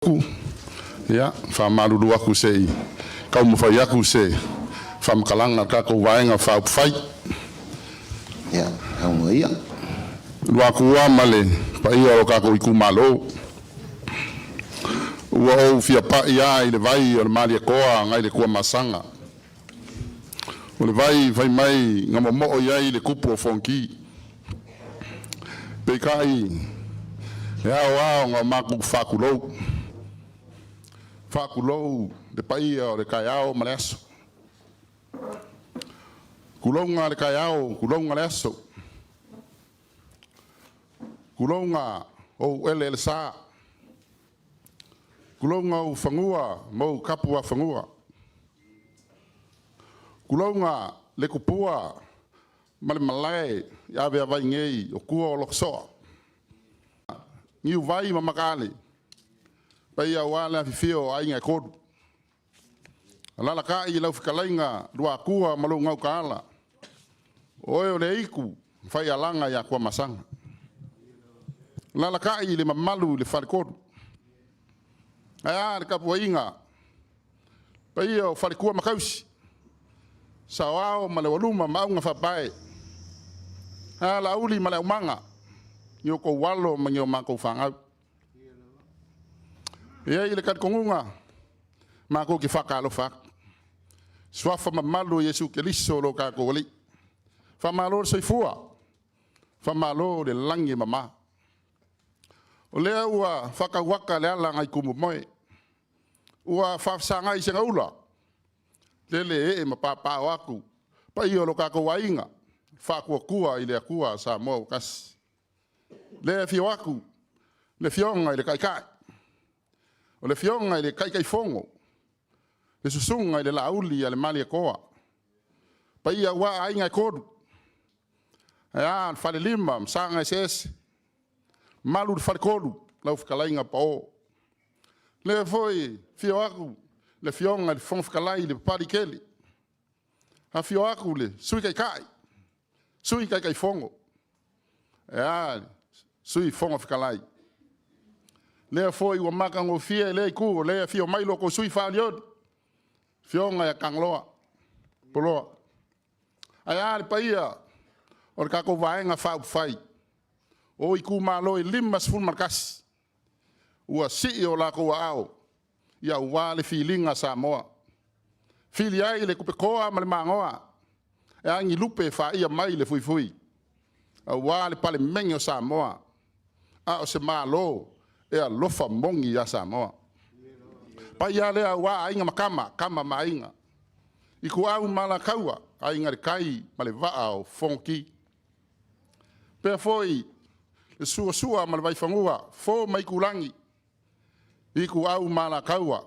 Ia, faamalulu atu se i taumafai atu se faamatalaga a le tatou Vaega Faaupufai. Ia aunoa. Luatua ma le paia o lo tatou itumalo, ua ou fia pai lava i le vai o le Malietoa nai le Tuamasaga, o le vai fai mai na momoo i ai le tupu o Fonoti. Peitai, e ao lava ona matou faatulou, faatulou le paia o le taeao ma le aso. Tulouna le taeao, tulouna le aso, tulouna ou eleelesa, tulouna ou fanua ma ou tapuafanua, tulouna le tupua ma le malae i aveaveai nei o tua o lakasoa, Niuvai ma Mataale, paia aua le afifio o Aiga e Tolu. Alaalatai lau fetalaiga Luatua ma lou Gautaala, o oe o le aitu na faialaga ia Tuamasaga. Alaalatai le mamalu i le Faletolu. Ae a le tapuaiga paia o faletua ma tausi, saoao ma le aualuma ma augafaapae, ae a Laauli ma le aumaga, ni outou alo ma ni o matou fanau. E i ai le talitonuga, matou te faatalofa atu. Suafa mamalu o Iesu Keriso lo tatou Alii. Faamalo le soifua, faamalo le lagi e mama. O lea ua faatauata le ala nai tumumoe, ua faafesagai segaula, lele ee ma papaaao atu paia o lo tatou aiga Faatuatua i le Atua Samoa ua tasi. Le afio atu le Afioga i le Taitai, o le Afioga i le Taitaifono, le Susuga i le Laauli a le Malietoa, paia aua Aiga e Tolu, ae a le Falelima ma Saga Eseese, malu i le Faletolu, lau fetalaiga Pao. Lea foi e afio atu le Afioga i le Fofoga Fetalai Lepalapalitele, afio atu le Sui Taitai, Sui Taitaifono, ae a le Sui Fofoga Fetalai. Lea foi ua matagofie lea itu o lea e afio mai lo outou sui usufono faolioli, Afioga ia Tagaloa Poloa. Ae a le paia o le tatou Vaega Faaupufai o itumalo e 51 ua sii o latou aao aua le filiga a Samoa, fili ai le tupetoa ma le magoa, e a ni lupe e faia mai le fuifui, aua le Palemene o Samoa, a o se Malo e alofa moni ia Samoa. Paia lea aua Aiga ma Tama, Tama ma Aiga, Ituau ma Alataua, Aiga i le Tai ma le Vaa o Fonoti. Faapea foi le Sua ma le Vaifanua, Fofo ma Aitulagi, Ituau ma Alataua,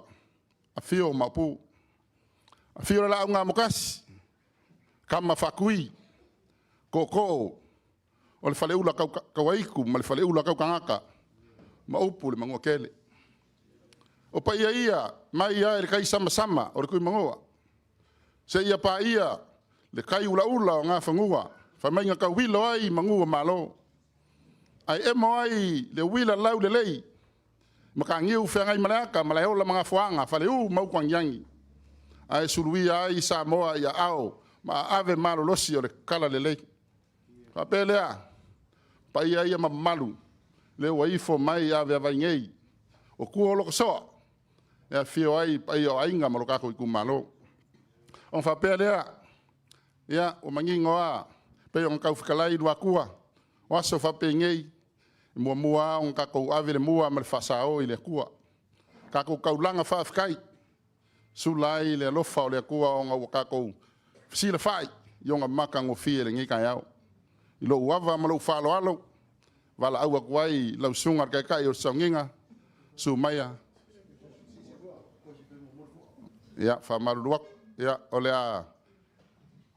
Afio Maopu, afio le Laau na Amotasi, Tama Faatui, Tootoo o le Faleula Tauaitu ma le Faleula Tautagata ma upu i le Manuatele. O paia ia mai lava i le taisamasama o le Tuimanoa seia paia le tai ulaula o Gafanua, fai mai na tauilo ai manu o Malo, ae emo ai le uila laulelei mataniu feagaimaleata malaeola ma Gafoaga, Faleu ma Utuagiagi, ae suluia ai Samoa i aao ma aave malolosi o le talalelei. Faapea lea, paia ia mamalu lea ua ifo mai aveavai nei o tua o Lokosoa e afio ai paia o aiga ma lo tatou itumalo. Ona faapea lea, ia, ua manino lava pei ona taufetalai Luatua, o aso faapenei, e muamua lava ona tatou ave le mua ma le faasao i le Atua. Tatou taulaga faafetai, sula ai le alofa o le Atua ona ua tatou fesilafai i ona matagofie i lenei taeao. I lou ava ma lou faaaloalo, valaau atu ai lau susuga i le Taitai o le Sauniga, susu maia. Ia, faamalulu atu, ia, o le a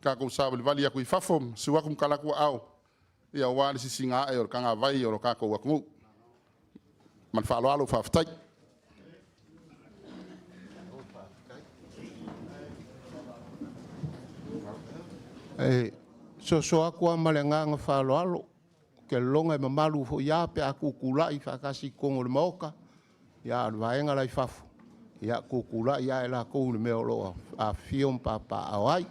tatou savalivali atu i fafo, susu atu ma talaatu aao, ia aua le sisiina ae o le tagavai o lo tatou atunuu. Ma le faaaloalo, faafetai. E soso atu lava ma le agaga faaaloalo, ou te lagona e mamalu foi lava pe a tutulai faatasi i totonu o le Maota. Ia, a o le vaega la i fafo, ia, tutulai lava i latou i le mea o lo o afifio ma papaaao ai.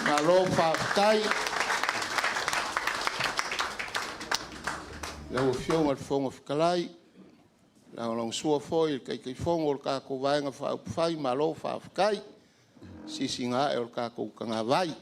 Malo faafetai i lau Afioga i le Fofoga Fetalai, lagolagosua foi i le Taitaifono o le tatou Vaega Faaupufai, malo faafetai i le sisiina ae o le tatou tagavai.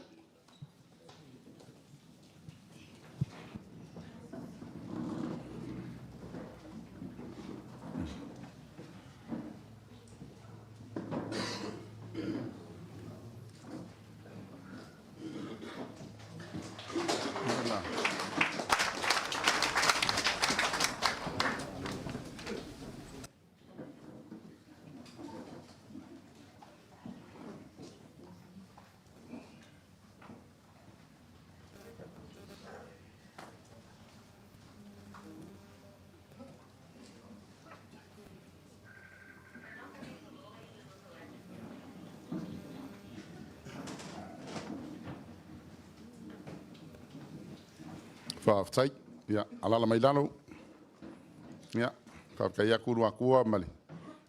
Faafetai. Ia, alaala mai i lalo. Ia, faafetai atu Luatua ma le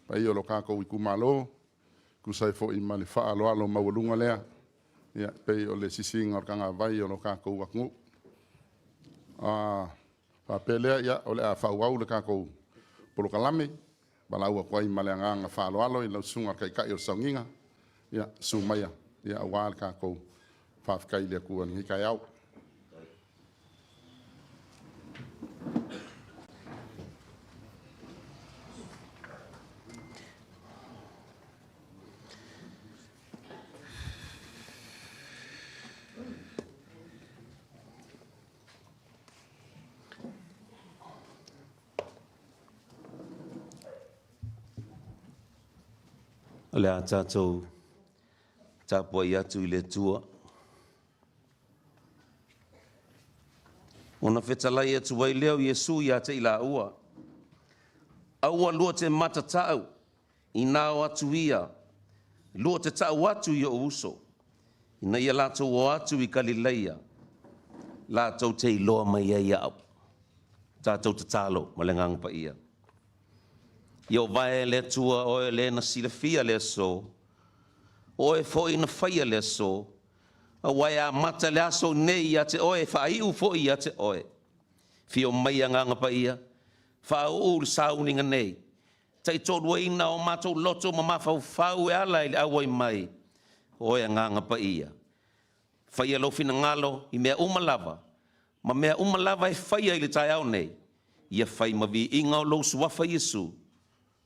paia o lo tatou itumalo, tusa ai foi ma le faaaloalo maualuga lea, ia, pei o le sisiina o le tagavai o lo tatou atunuu. Ona faapea lea, ia, o le a faaauau le tatou polokalame. E valaau atu ai ma le agaga faaaloalo i lau Susuga i le Taitai o le Sauniga, ia, susu maia aua le tatou faafetai i le Atua i lenei taeao. O le a tatou tapuai atu i le Atua. Ona fetalai atu ai lea o Iesu ia te i laua, Aua lua te matatau, inā o atu ia, lua te tau atu i ou uso, ina ia latou o atu i Kalileia, latou te iloa mai ai au. Tatou tatalo ma le Agaga Paia. Ieova e le Atua, oe le na silafia le aso, o oe foi na faia le aso, aua e amata le aso nei ia te oe, e faaiu foi ia te oe. Fio mai Agaga Paia, faauu le sauniga nei, taitoaluaina o matou loto ma mafaufau e ala i le auai mai o oe Agaga Paia. Faia lou finagalo i mea uma lava, ma mea uma lava e faia i le taeao nei, ia fai ma viiga o lou Suafa Iesu.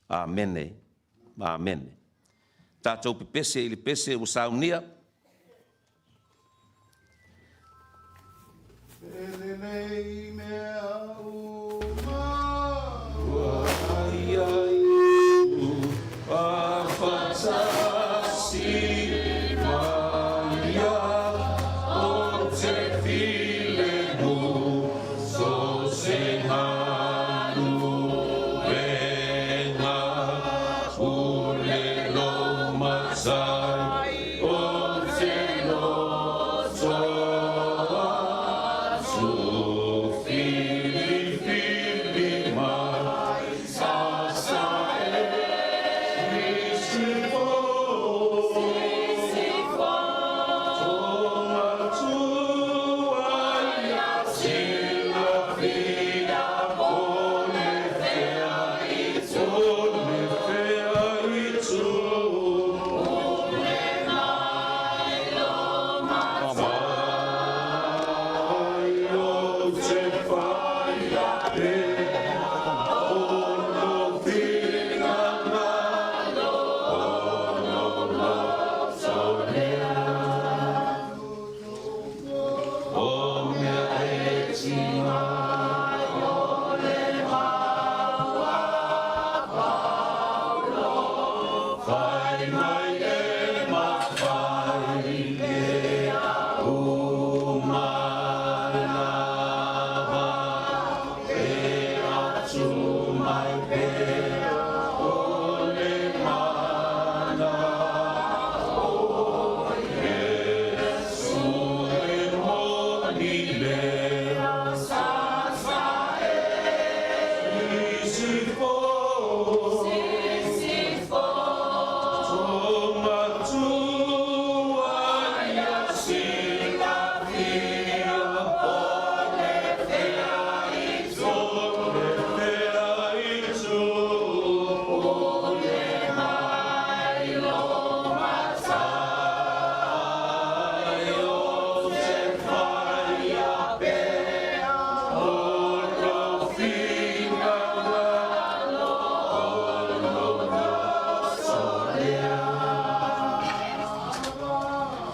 Amene. Amene. Tatou pepese i le pese ua saunia. E lelei mea uma ua ia Afatasi maia o te filemu so se galuega pule lo matai o te loto atu filifili mai sa e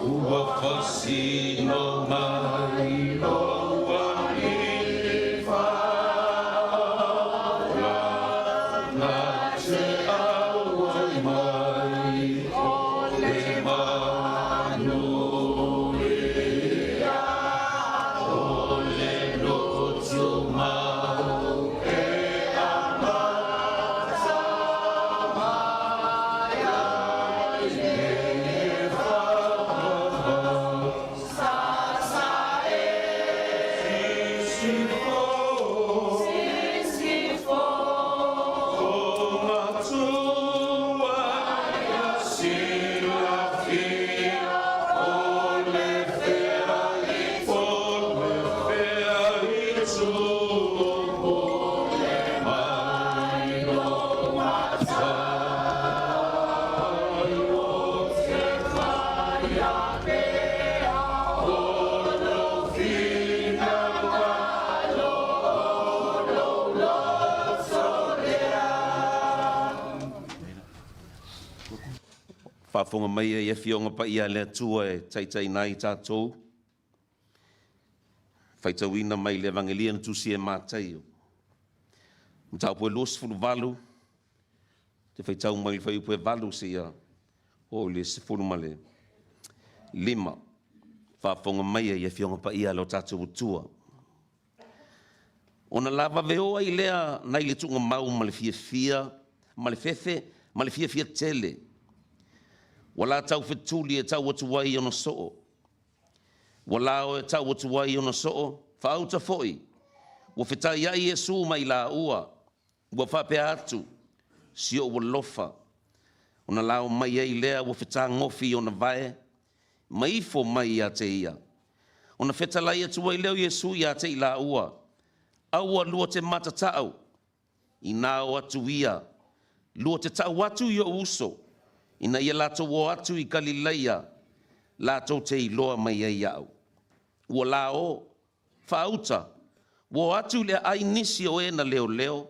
Ua fasino mai lou alii na te auai mai o le manuia o le loto mau e amata mai ai le whakawau. Faafofoga mai i Afioga Paia a le Atua e taitaiina ai tatou, faitauina mai le Evagelia na tusi e Mataio. Mataupu e 28, te faitau mai le fuaiupu e 8 seia oo i le 15. Faafofoga mai i Afioga Paia a lo tatou Atua. Ona lavaveo ai lea nai le tuugamau ma le fiafia ma le fefe ma le fiafia tele. Ua la taufetuli e tau atu ai ona soo. Ua lao e tau atu ai ona soo, faauta foi. Ua fetaiai Iesu ma i laua, ua faapea atu, Si ou alofa. Ona lao mai ai lea ua fetagofi i ona vae, ma ifo mai ia te ia. Ona fetalai atu ai lea o Iesu ia te i laua, Aua lua te matata'au, inā o atu ia, lua te ta'u atu i o'u uso, ina ia latou o atu i Kalilaia, latou te iloa mai ai iaʻu. Ua la o, faauta, ua o atu i le aai nisi o e na leoleo,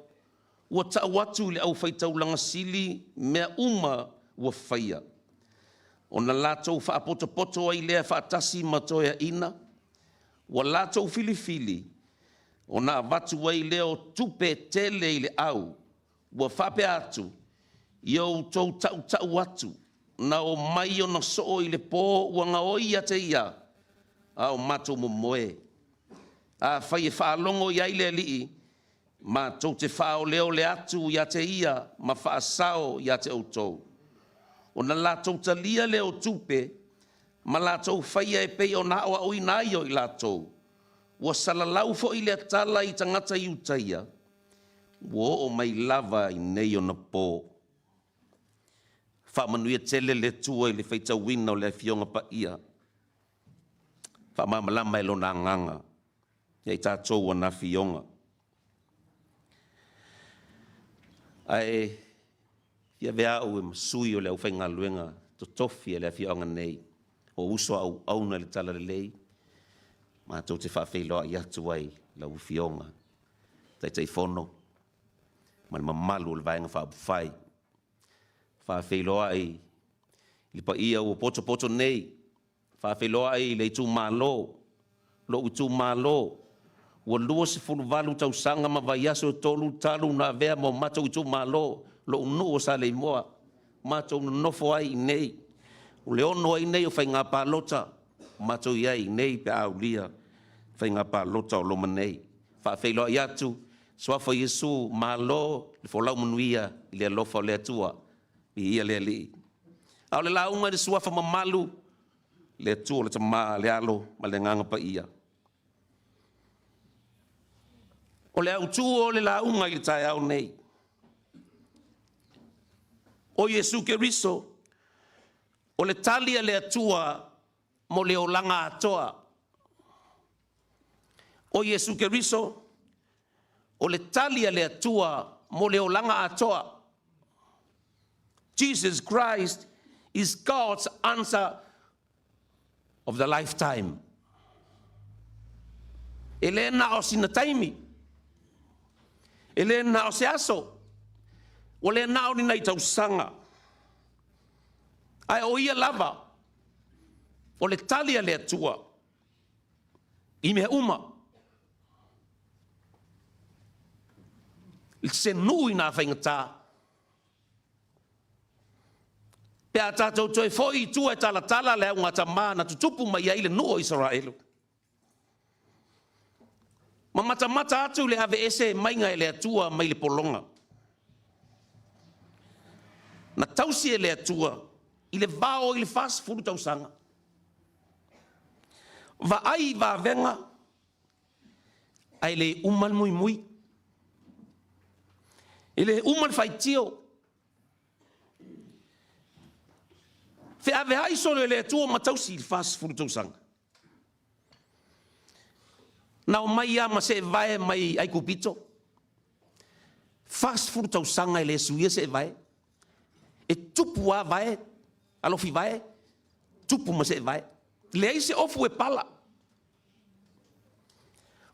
ua ta'u atu i le aufaitaulaga sili mea uma ua faia. Ona latou faapotopoto ai lea faatasi ma toeaiina, ua latou filifili, ona avatu ai lea o tupe tele i le au, ua faapea atu, Ia outou tautau atu, na o mai ona soo i le po ua gaoi ia te ia, a o matou momoe. Afai e faalogo i ai le Alii, matou te faaoleole atu ia te ia ma faasao ia te outou. Ona latou talia lea o tupe, ma latou faia e pei ona aoaoina ai o i latou. Ua salalau foi lea tala i tagata Iutaia, ua oo mai lava i nei ona po. Faamanuia tele le Atua i le faitauina o le Afioga Paia, faamalamalama e Lona Agaga ia i tatou ana afioga. Ae fia avea au ma sui o le aufaigaluega totofi a le afioaga nei, o uso a auauna i le Talalelei, matou te faafeiloai atu ai lau Afioga Taitaifono ma le mamalu o le Vaega Faaupufai. Faafeiloai i le paia ua potopoto nei, faafeiloai i le itumalo, lou itumalo, ua 28 tausaga ma vaiaso e tolu talu ona avea ma o matou itumalo, lou nuu o Saleimoa, matou nonofo ai i inei. O le 6 ai nei o faiga palota matou i ai i inei pe a aulia faiga palota o loma nei. Faafeiloai atu, Suafa o Iesu, malo le folau manuia i le alofa o le Atua. Viia le Alii. A o le lauga i le Suafa mamalu, le Atua o le Tama, le Alo ma le Agaga Paia. O le autu o le lauga i le taeao nei, o Iesu Keriso, o le tali a le Atua mo le olaga atoa. O Iesu Keriso, o le tali a le Atua mo le olaga atoa. Jesus Christ is God's answer of the lifetime. E le na o sina taimi, e le na o se aso, ua le na o ni nai tausaga, ae o ia lava o le tali a le Atua i mea uma. I se nuu i nā faigata, pe a tatou toe foi i tua e talatala le augatama na tutupu mai ai le nuu o Isaraelu, ma matamata atu le aveese maiga e le Atua mai le pologa. Na tausi e le Atua i le vao i le 40 tausaga. Vaai i vavega ae le uma le muimui. E le uma le faitio. Feaveai solo e le Atua ma tausi i le 40 tausaga. Na omai lava ma seevae mai Aikupito. 40 tausaga e le suia seevae. E tupu lava vae, alofi vae, tupu ma seevae. Leai se ofu e pala.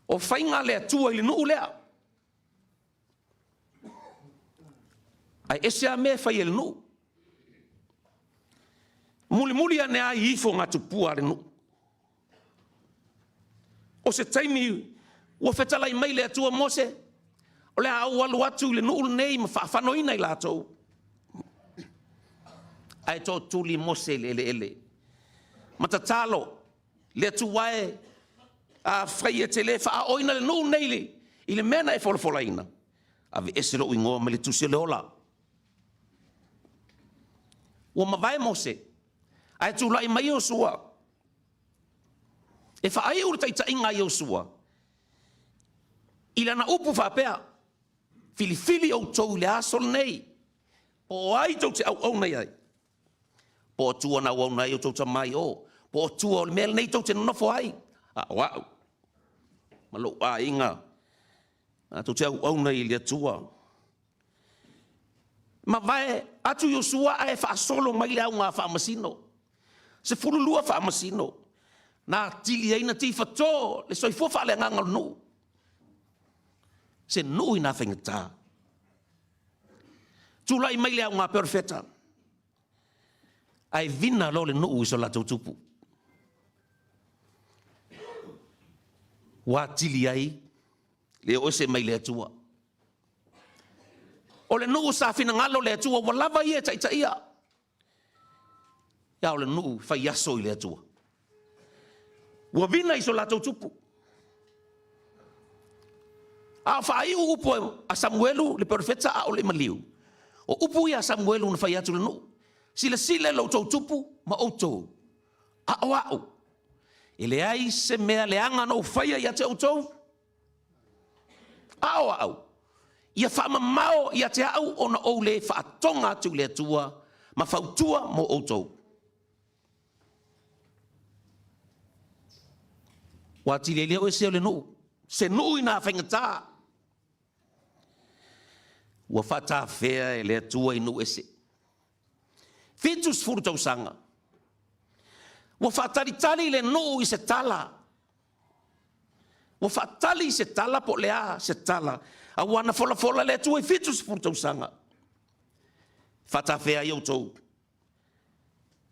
O faiga a le Atua i le nuu lea. Ae ese lava mea e fai e le nuu. Mulimuli ane lava i ifo ngā tupua a le nuu. O se taimi ua fetalai mai le Atua Mose, o le a ou alu atu i le nuu lenei ma faafanoina i latou. Ae tootuli Mose i le eleele. Ma tatalo, le Atua e, afai e te le faaoina le nuu nei i le mea na e folafolaina, aveese lou igoa mai le tusi o le ola. Ua mavae Mose, ae tulai mai Iosua e faaiu le taitaiga a Iosua i lana upu faapea, Filifili outou i le aso lenei, po o ai tou te auauna i ai, po o Atua na auauna ai outou tama i o, po o Atua o le mea lenei tou te nonofo ai, a o au ma lou aiga. Matou te auauna i le Atua. Mavae atu Iosua ae faasolo mai le auga faamasino. 12 faamasino na atili ai na tifato le soifua faaleagaga o le nuu. Se nuu ina faigata. Tulai mai le auga perofeta, ae vina loa le nuu i so latou tupu. Ua atili ai le o ese mai le Atua. O le nuu sa finagalo le Atua ua lava ia e taitaia. A o le nuu fai aso i le Atua. Ua vina i so latou tupu. A o faaiu upu a Samuelu le perofeta a o le i maliu, o upu ia a Samuelu na fai atu i le nuu, silasila i lo outou tupu ma outou, a o au, e leai se mea leaga na ou faia ia te outou, A o au, ia faamamao ia te au ona ou le faatoga atu i le Atua ma fautua mo outou. Ua atili ai le o ese o le nuu, se nuu ina faigata. Ua faatafea e le Atua i nuu ese. 70 tausaga. Ua faatalitali le nuu i se tala. Ua faatali i se tala po o le a se tala, aua na folafola le Atua i 70 tausaga. Faatafea ai outou.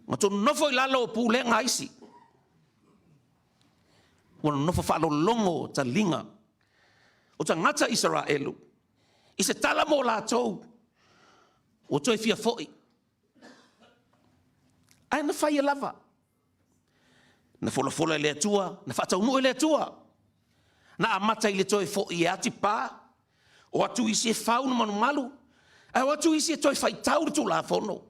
Ma outou nonofo i lalo o pulega a isi. Ua nonofo faalologo taliga o tagata Isaraelu i se tala mo latou ua toe fia foi. Ae na fai e lava. Na folafola e le Atua, na faataunuu e le Atua. Na amata i le toe foi e atipa, o atu isi e fau le malumalu, ae o atu isi e toe faitau le Tulafono.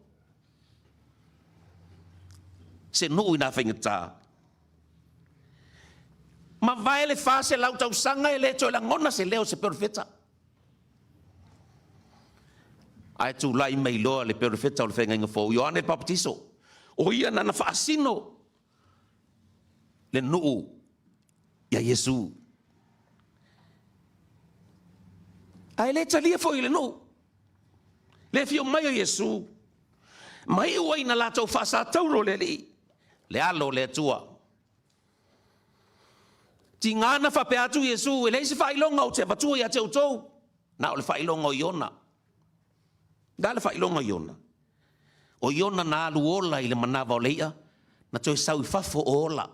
Se nuu ina faigata. Mavae le 400 tausaga e le toe lagona se leo o se perofeta. Ae tulai mai loa le perofeta o le feagaiga fou, Ioane Papatiso, o ia nana faasino le nuu ia Iesu. Ae le talia foi i le nuu le afio mai o Iesu, ma iu ai na latou faasatauro le Alii, le alo o le Atua. Tiga na faapea atu Iesu, e leai se faailoga ou te avatua ia te outou, na o le faailoga o Iona. Le a le faailoga o Iona? O Iona na alu ola i le manava o le i'a, na toe sau i fafo o ola.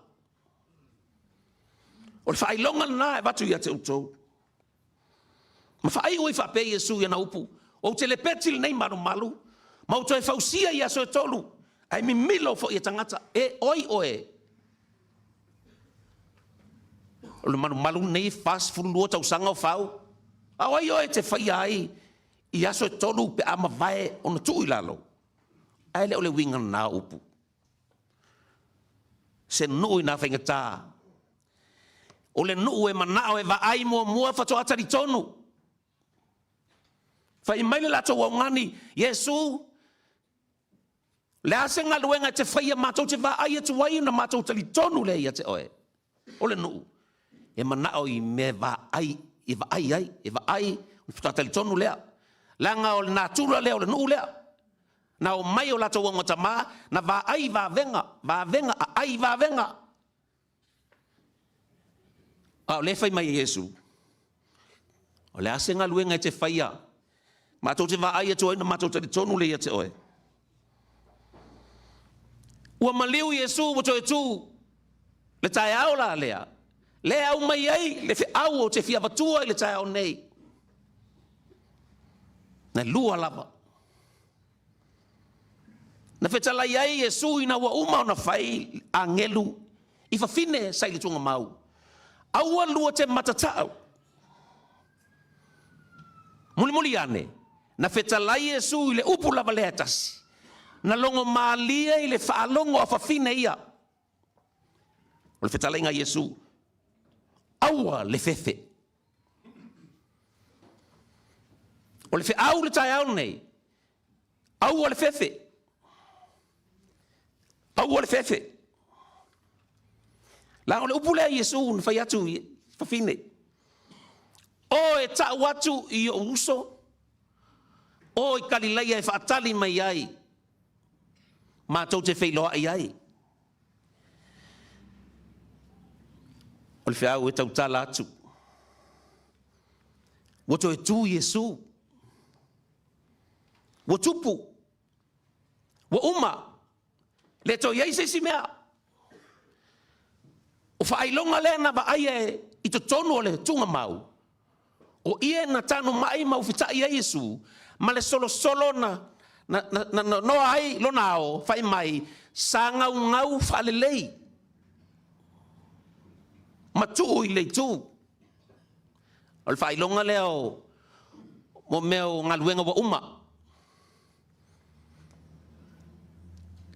O le faailoga lena e avatu ia te outou. Ma faaiu ai faapea Iesu i ana upu, Ou te lepeti lenei malumalu, ma ou toe fausia i aso e tolu, ae mimilo foi e tagata, e oi oe. O le malumalu lenei e 42 tausaga o fau, a o ai oe e te faia ai i aso e tolu pe a mavae ona tuu i lalo? Ae le o le uiga lena o upu. Se nuu ina faigata. O le nuu e manao e vaai muamua faatoa talitonu. Fai mai le latou augani, Iesu, le a se galuega e te faia matou te vaai atu ai ona matou talitonu lea ia te oe. O le nuu e manao i mea e vaai, e vaai ai, e vaai, faatoa talitonu lea. Leaga o le natura lea o le nuu lea. Na omai o latou augatama, na vaai i vavega, vavega, aai i vavega. A o lea e fai mai e Iesu, o le a se galuega e te faia, matou te vaai atu ai na matou talitonu lea ia te oe. Ua maliu Iesu ua toe tu le taeao la lea, lea aumai ai le feau ou te fia avatua i le taeao nei. Na lua lava. Na fetalai ai Iesu ina ua uma ona fai agelu i fafine sa i le tugamau, Aua lua te matatau. Mulimuli ane, na fetalai Iesu i le upu lava lea e tasi, na logo malie i le faalogo a fafine ia. O le fetalaiga a Iesu, aua le fefe. O le feau i le taeao lenei, aua le fefe. Aua le fefe. Leaga o le upu lea a Iesu na fai atu i fafine. O e ta'u atu i o'u uso, o i Kalilaia e fa'atali mai ai, matou te feiloa'i ai. O le feau e tautala atu, ua toe tu Iesu, ua tupu, ua uma, le toe i ai se isi mea. O faailoga lea na vaaia i totonu o le tuugamau, o ie na tanuma'i ma ufita'i ai Iesu, ma le solosolo na na, na, na noa ai lona ao, fai mai, sa gaugau faalelei, ma tuu i le itu. O le faailoga lea o mo mea o galuega ua uma.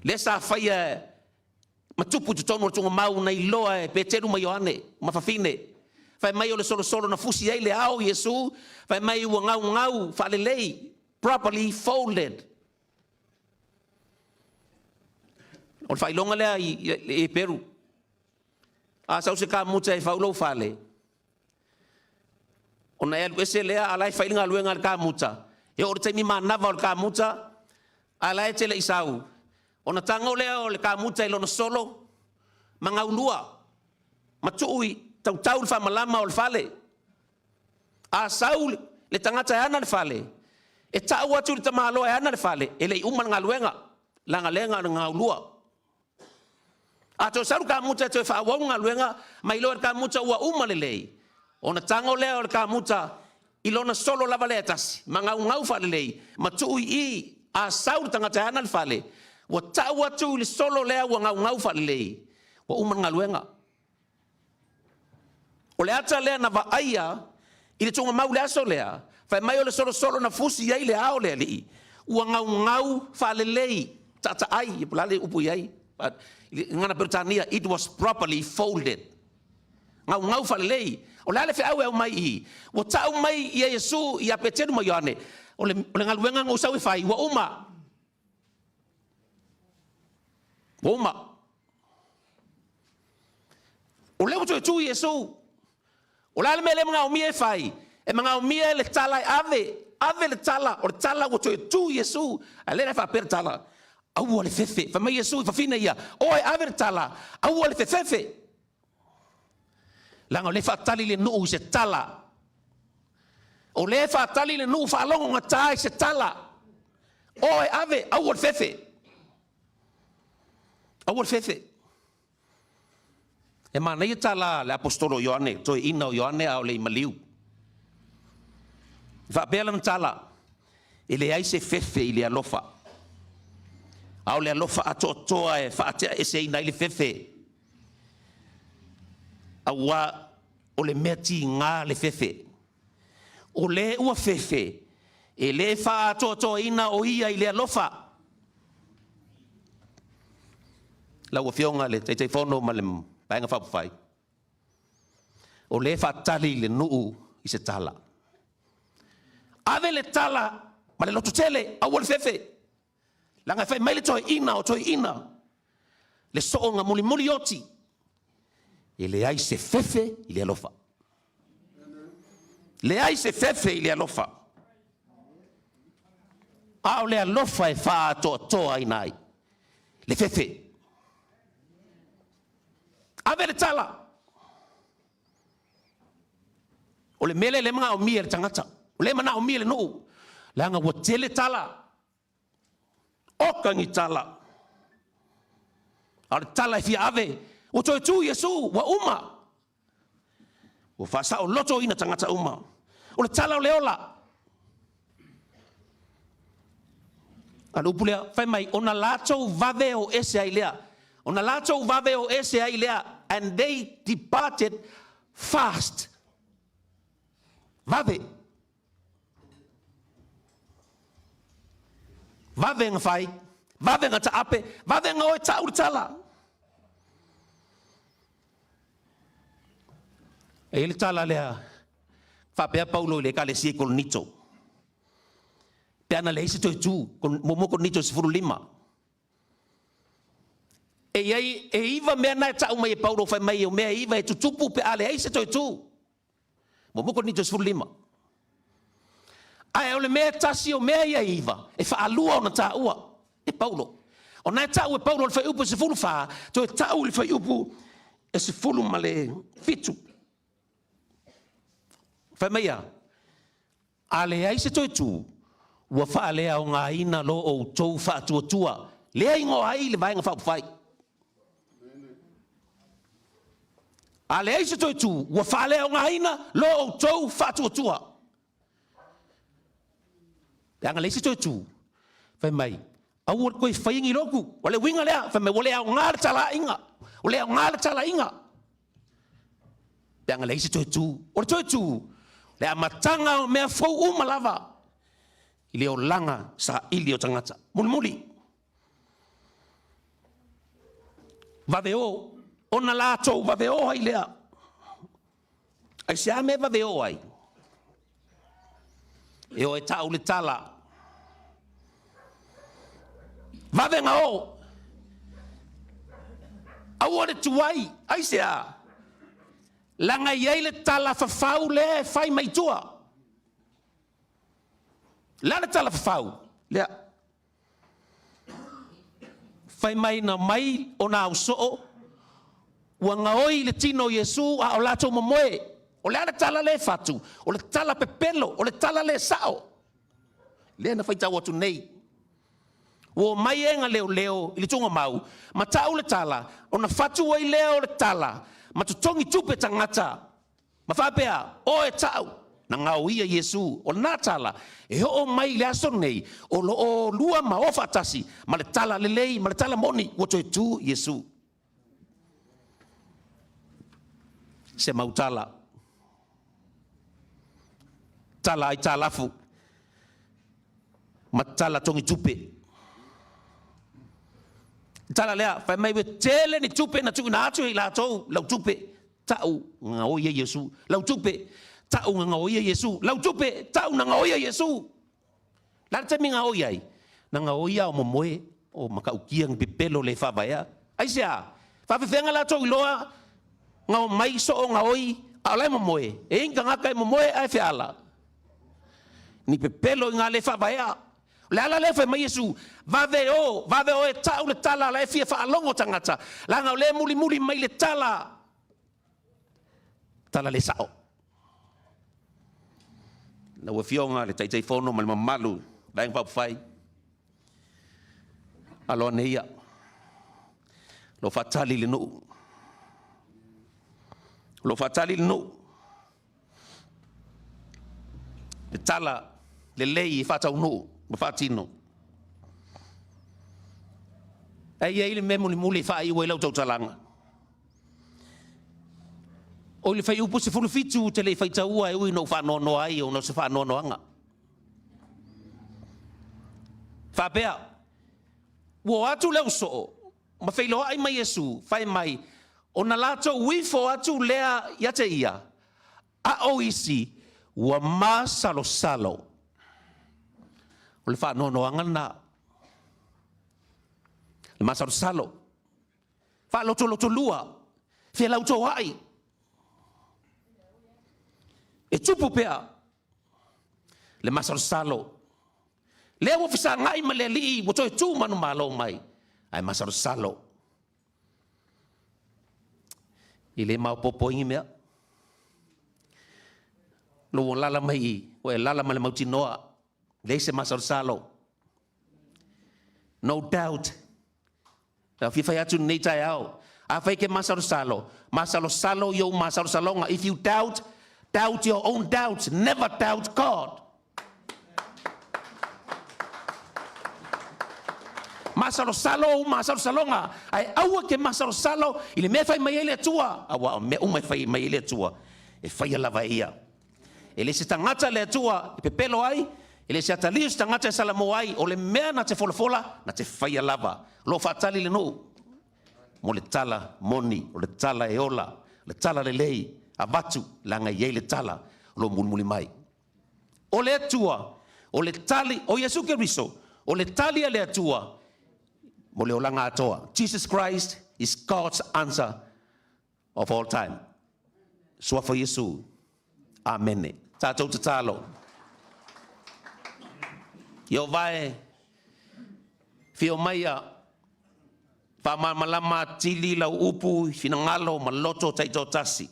Lea sa faia ma tupu i totonu o le tuugamau na iloa e Peteru ma Ioane ma fafine. Fai mai o le solosolo na fusi ai le ao Iesu, fai mai ua gaugau faalelei, properly folded. O le faailoga lea i Peru. A sau se kamuta e fau lou fale, ona e alu ese lea a la e fai le galuega a le kamuta, e oo i le taimi manava o le kamuta, a la e te le i sau, ona tago lea o le kamuta i lona solo ma gaulua ma tuu i tautau le faamalama o le fale. A sau le tagata e ana le fale, e ta'u atu i le tamaloa e ana le fale, e le i uma le galuega, leaga lea na o le gaulua. A toe sau le kamuta e toe faaauau le galuega, ma iloa e le kamuta ua uma lelei, ona tago lea o le kamuta i lona solo lava lea e tasi, ma gaugau faalelei, ma tuu i i, a sau le tagata e ana le fale, ua ta'u atu i le solo lea ua gaugau faalelei, ua uma le galuega. O le ata lea na vaaia i le tuugamau i le aso lea, fai mai o le solosolo na fusi ai le ao o le alii, ua gaugau faalelei, taataai, po o le a le upu i ai, i le gagana Peretania, it was properly folded. Gaugau faalelei. O le a le feau e aumai i i? Ua ta'u mai ia Iesu ia Peteru ma Ioane, o le, o le galuega na ou sau e fai, ua uma. Ua uma. O lea ua toe tu Iesu. O le a le mea lea e manaomia e fai? E manaomia le tala e ave, ave le tala, o le tala ua toe tu Iesu. A lea la e faapea le tala, aua le fefe. Fai mai Iesu i fafine ia, oe ave le tala, aua le fefefe. Leaga o lea e faatali le nuu i se tala. O lea e faatali le nuu faalogogata i se tala. Oe ave, aua le fefe. Aua le fefe. E manaia tala a le aposetolo o Ioane, toeaina o Ioane a o le i maliu. E faapea lana tala, e leai se fefe i le alofa, a o le alofa atoatoa e faateaeseina ai le fefe, aua o le mea tiga le fefe. O le ua fefe, e le faaatoatoaina o ia i le alofa. Lau Afioga i le Taitaifono ma le Vaega Faaupufai, o lea e faatali le nuu i se tala. Ave le tala ma le lototele, aua le fefe. Leaga e fai mai le toeaina o toeaina, le sooga mulimuli oti, e leai se fefe i le alofa. Leai se fefe i le alofa. A o le alofa e faaatoatoaina ai le fefe. Ave le tala. O le mea lea e manaomia e le tagata, o lea e manaomia e le nuu, leaga ua tele tala. Oka ni tala. A o le tala e fia ave, ua toe tu Iesu, ua uma. Ua faasaolotoina tagata uma. O le tala o le ola. A le upu lea, fai mai, ona latou vave o ese ai lea. Ona latou vave o ese ai lea. And they departed fast. Vave. Vave na fai, vave na taape, vave na o e ta'u le tala. E i ai le tala lea, faapea Paulo i le ekalesia i Korinito, pe ana leai se toe tu, muamua Korinito 15. E i ai, e 9 mea na e ta'u mai e Paulo fai mai o mea e 9 e tutupu pe a leai se toe tu. Muamua Korinito 15. Ae o le mea e tasi o mea ia e iva, e faalua ona taua e Paulo. O na e tau e Paulo i le fuaiupu e 14, toe tau i le fuaiupu e 17. Fai mai a? A leai se toe tu, ua faaleaogaina lo outou faatuatua, lea igoa ai le Vaega Faaupufai. A leai se toe tu, ua faaleaogaina lo outou faatuatua. Leaga leai se toe tu, fai mai, aua le toe faia ni lotu. O le uiga lea, fai mai ua le aoga le talaiga, ua le aoga le talaiga. Leaga leai se toe tu. O le toe tu, le amataga o mea fou uma lava i le olaga saili o tagata. Mulimuli, vave o, ona latou vave o ai lea. Aisea mea e vave o ai? E o e tau le tala. Vave na o. Aua le tuai. Aisea? Leaga e i ai le tala fafau lea e fai mai tua. Le a le tala fafau? Lea. Fai mai na mai ona au soo, ua gaoi le tino o Iesu a o latou momoe. O le a le tala lea e fatu? O le tala pepelo, o le tala le sao. Lea na faitau atu nei. Ua omai e na leoleo i le tuugamau, ma tau le tala, ona fatu ai lea o le tala, ma totogi tupe tagata, Ma faapea, O e ta'u, na gaoia Iesu. O lena tala, e oo mai i le aso lenei, o lo o olua ma o faatasi ma le tala lelei ma le tala moni, ua toe tu Iesu. Se mau tala. Tala aitalafu ma tala togi tupe. Tala lea, fai mai ua tele ni tupe na tuuina atu e i latou, lau tupe, Ta'u na gaoi ai Iesu. Lau tupe, ta'u na gaoi ai Iesu. Lau tupe, ta'u na gaoi ai Iesu. O le a le taimi na gaoi ai? Na gaoi a o momoe, o matautia ni pepelo le faavaea. Aisea? Faafefea latou iloa na omai soo gaoi a o la e momoe? E i ai ni tagata e momoe ae feala? Ni pepelo i na le faavaea. O le ala lea fai mai Iesu, Vave o, vave o e tau le tala la e fia faalogo tagata, leaga o lea e mulimuli mai le tala, tala le sao. Lau Afioga le Taitaifono ma le mamalu Vaega Faaupufai, alo ane ia, lo faatali le nuu, lo faatali le nuu. Le tala lelei e faataunuu ma faatino. Ae i ai le mea mulimuli e faaiu ai lau tautalaga. O le fuaiupu 17 ou te le i faitaua e ui ina ou faanoanoa ai ona o se faanoanoaga. Faapea, ua o atu le au soo ma feiloai ma Iesu, fai mai, ona latou ifo atu lea ia te ia, a o isi ua masalosalo. O le faanoanoaga lena. Le masalosalo. Faalotolotolua. Felautoai. E tupu pea le masalosalo. Lea ua fesagai ma le Alii ua toe tu manumalo mai, ae masalosalo. E le maopoopo ai ni mea. Lou ua lala mai i, ua e lala ma le mautinoa, leai se masalosalo. No doubt. Ua fia fai atu lenei taeao, afai e ke masalosalo, masalosalo i ou masalosaloga. If you doubt, doubt your own doubts, never doubt God. Masalosalo ou masalosaloga, ae aua ke masalosalo i le mea e fai mai ai le Atua, aua o mea uma e fai mai ai le Atua, e faia lava e ia. E le se tagata le Atua e pepelo ai, e le se atalii o se tagata e salamo ai, o le mea na te folafola, na te faia lava. O lo o faatali le nuu mo le tala moni, o le tala e ola, o le tala lelei, avatu, leaga e i ai le tala o lo o mulimuli mai. O le Atua, o le tali, o Iesu Keriso, o le tali a le Atua mo le olaga atoa. Jesus Christ is God's answer of all time. Suafa Iesu. Amene. Tatou tatalo. Ieova e, afio maia, faamalamalama atili lau upu i finagalo ma loto taitoatasi.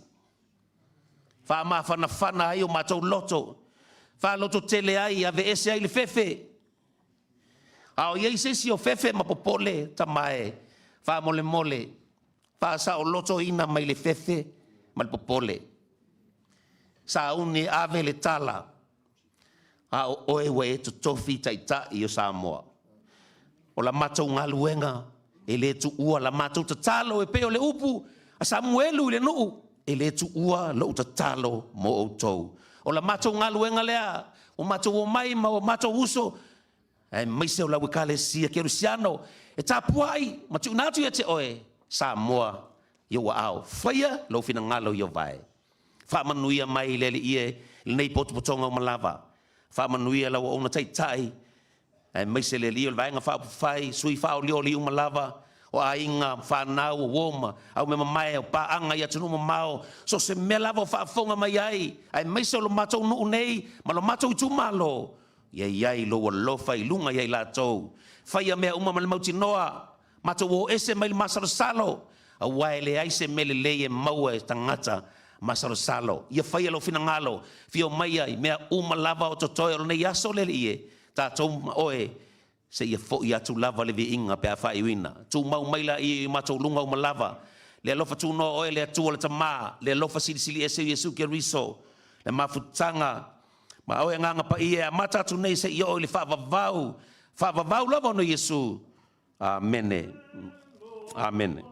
Faamafanafana ai o matou loto, faalototele ai, aveese ai le fefe. A o i ai se isi o fefe ma popole, Tama e, faamolemole, faasaolotoina mai le fefe ma le popole. Sauni e ave le tala, a o oe ua e totofi Taitai o Samoa. O la matou galuega e le tuua la matou tatalo e pei o le upu a Samuelu i le nuu, e le tuua lou tatalo mo outou. O la matou galuega lea, ua matou omai ma o matou uso, aemaise o lau Ekalesia Kerisiano e tapuai ma tuuina atu ia te oe Samoa i ou aao. Faia lou finagalo Ieova e. Faamanuia mai le Alii e i lenei potopotoga uma lava. Faamanuia lau auauna taitai, aemaise le Alii o le Vaega Faaupufai, sui faaolioli uma lava, o aiga, fanau, o uo ma aumeamamae, o paaga i atunuu mamao, so o se mea lava o faafofoga mai ai, aemaise o lo matou nuu nei ma lo matou itumalo, ia i ai lou alofa i luga ia i latou. Faia mea uma ma le mautinoa, matou o ese mai le masalosalo, aua e leai se mea lelei e maua e tagata masalosalo. Ia faia lou finagalo, fio maia i mea uma lava o totoe o lenei aso le Alii e, tatou ma oe, seia foi atu lava le viiga pe a faaiuina. Tumau mai laia i o matou luga uma lava, le alofa tunoa o oe le Atua le Tama, le alofa silisili ese o Iesu Keriso, le mafutaga ma oe Agaga Paia e amata atu nei seia oo i le faavavau, faavavau lava ona Iesu. Amene. Amene.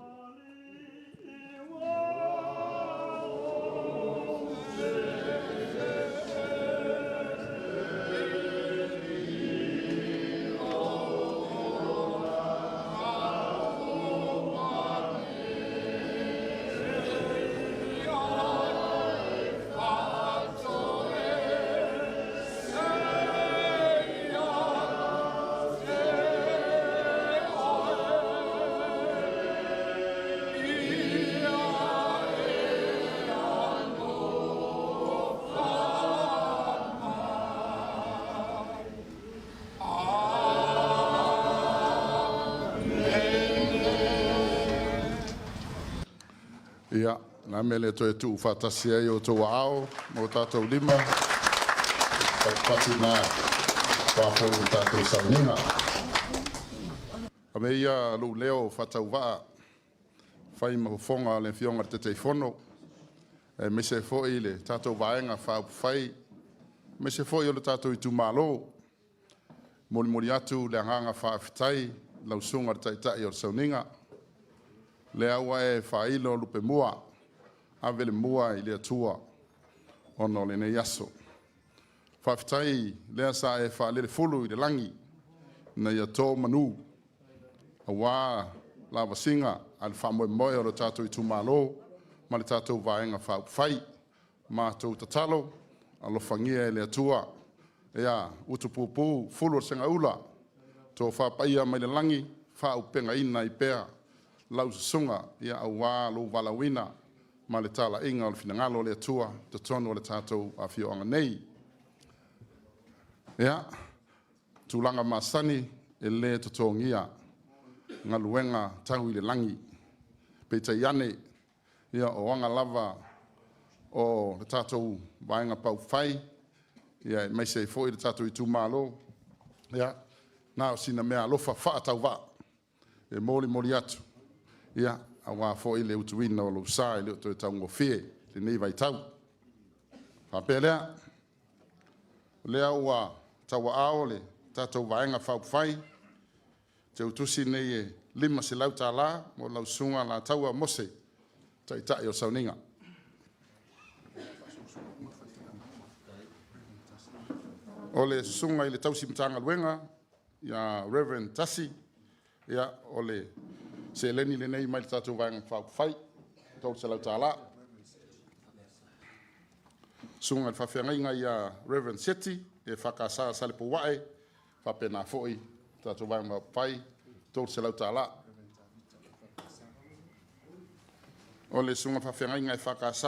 Ia, o le a le mea e le toe tuufaatasi ai outou aao ma o tatou lima, patupatu na aua foi le tatou sauniga. Avea ia lou leo faatauvaa fai ma fofoga o le Afioga i le Taitaifono, aemaise ai foi le tatou Vaega Faaupufai, aemaise foi o le tatou itumalo. Molimoli atu le agaga faafetai i lau Susuga i le Taitai o le Sauniga, lea ua e faailo lupemua, ave le mua i le Atua ona o lenei aso. Faafetai lea sa e faalelefulu i le lagi ina ia to manu aua lavasiga a le faamoemoe o le tatou itumalo ma le tatou Vaega Faaupufai. Matou tatalo, alofagia e le Atua ia utupupu fulu o le segaula, tofa paia mai le lagi, faaauupegaina ai pea lau susuga aua lou valaauina ma le talaiga o le finagalo o le Atua i totonu o le tatou afioaga nei. Ia, tulaga masani e le totogia galuega tau i le lagi. Peitai ane, ia o aga lava o le tatou Vaega Faaupufai, ia aemaise ai foi le tatou itumalo, ia, na o sina meaalofa faatauvaa e molimoli atu, ia, aua foi le utuina o lou sa e le o toe taugofie i lenei vaitau. Faapea lea, o lea ua tauaao le tatou Vaega Faaupufai teutusi nei e $500 mo lau Susuga Alataua Mose, Taitai o le Sauniga. O le Susuga i le Tausi Matagaluega ia Reverend Tasi, ia, o le seleni lenei mai le tatou Vaega Faaupufai, $300. Susuga i le Faafeagaiga ia Reverend Seti e EFKS Salepouae, faapena foi tatou Vaega Faaupufai, $300. O le Susuga i le Faafeagaiga EFKS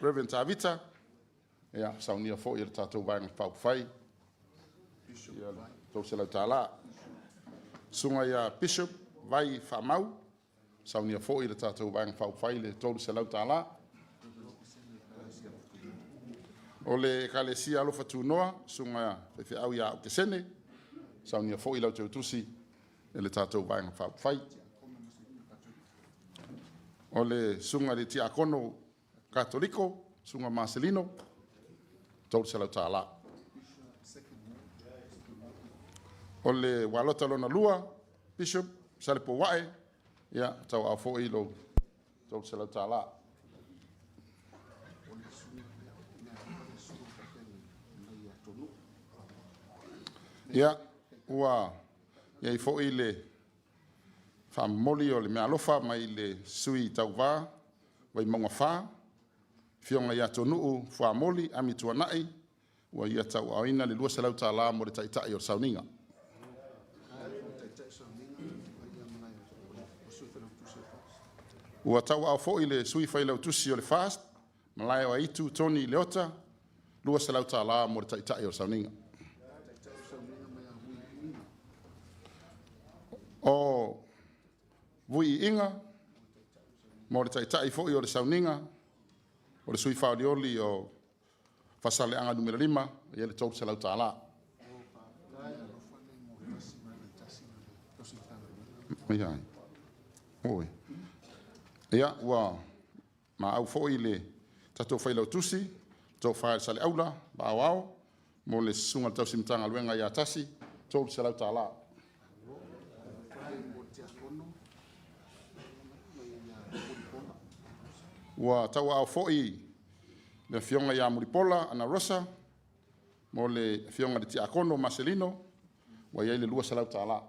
Reverend Tavita, ia, saunia foi e le tatou Vaega Faaupufai ia le $300. Susuga ia Bishop Vai Faamau, saunia foi e le tatou Vaega Faaupufai le $300. O le Ekalesia Alofa Tunoa, Susuga Faifeau ia Okesene, saunia foi lau teutusi e le tatou Vaega Faaupufai. O le Susuga i le Tiakono Katoliko, Susuga Maselino, $300. O le Ualota lona lua, Bishop Salepoae, ia, tauaao foi lou $300. Ia, ua i ai foi le faamomoli o le meaalofa mai le sui tauva Vaimauga 4, Afioga ia Tonu'u Fuamoli Amituanai, ua ia tauaaoina le $200 mo le taitai o le sauniga. Ua tauaao foi le sui failautusi o le FAST, Malae o Aitu Tony Leota, $200 mo le taitai o le sauniga. O Vuiiga mo le taitai foi o le sauniga, o le sui faolioli o Fasaleaga Nu.5, ia le $300. Ia, oi. Ia, ua maau foi le tatou failautusi, tofa i le Saleaula, Vaaoao, mo le susuga i le tausi Matagaluega ia Tasi, $300. Ua tauaao foi le afioga ia Mulipola Anarosa mo le afioga i le Tiakono Maselino, ua i ai le $200.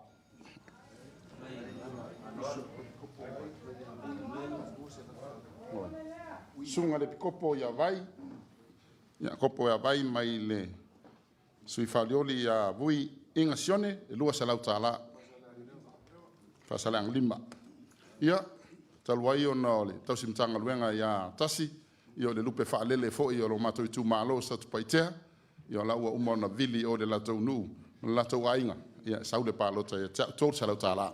Susuga i le Pikopo ia Vai, ia Kopo ia Vai mai le sui faolioli ia Vui Inga Sione, e $200. Faasaleaga 5. Ia, talu ai ona o le tausi Matagaluega ia Tasi, ia o le lupe faalele foi o lo matou itumalo o Satupaitea, ia o la ua uma ona vili o le latou nuu, o le latou aiga, ia sau le palota ia te au, $300.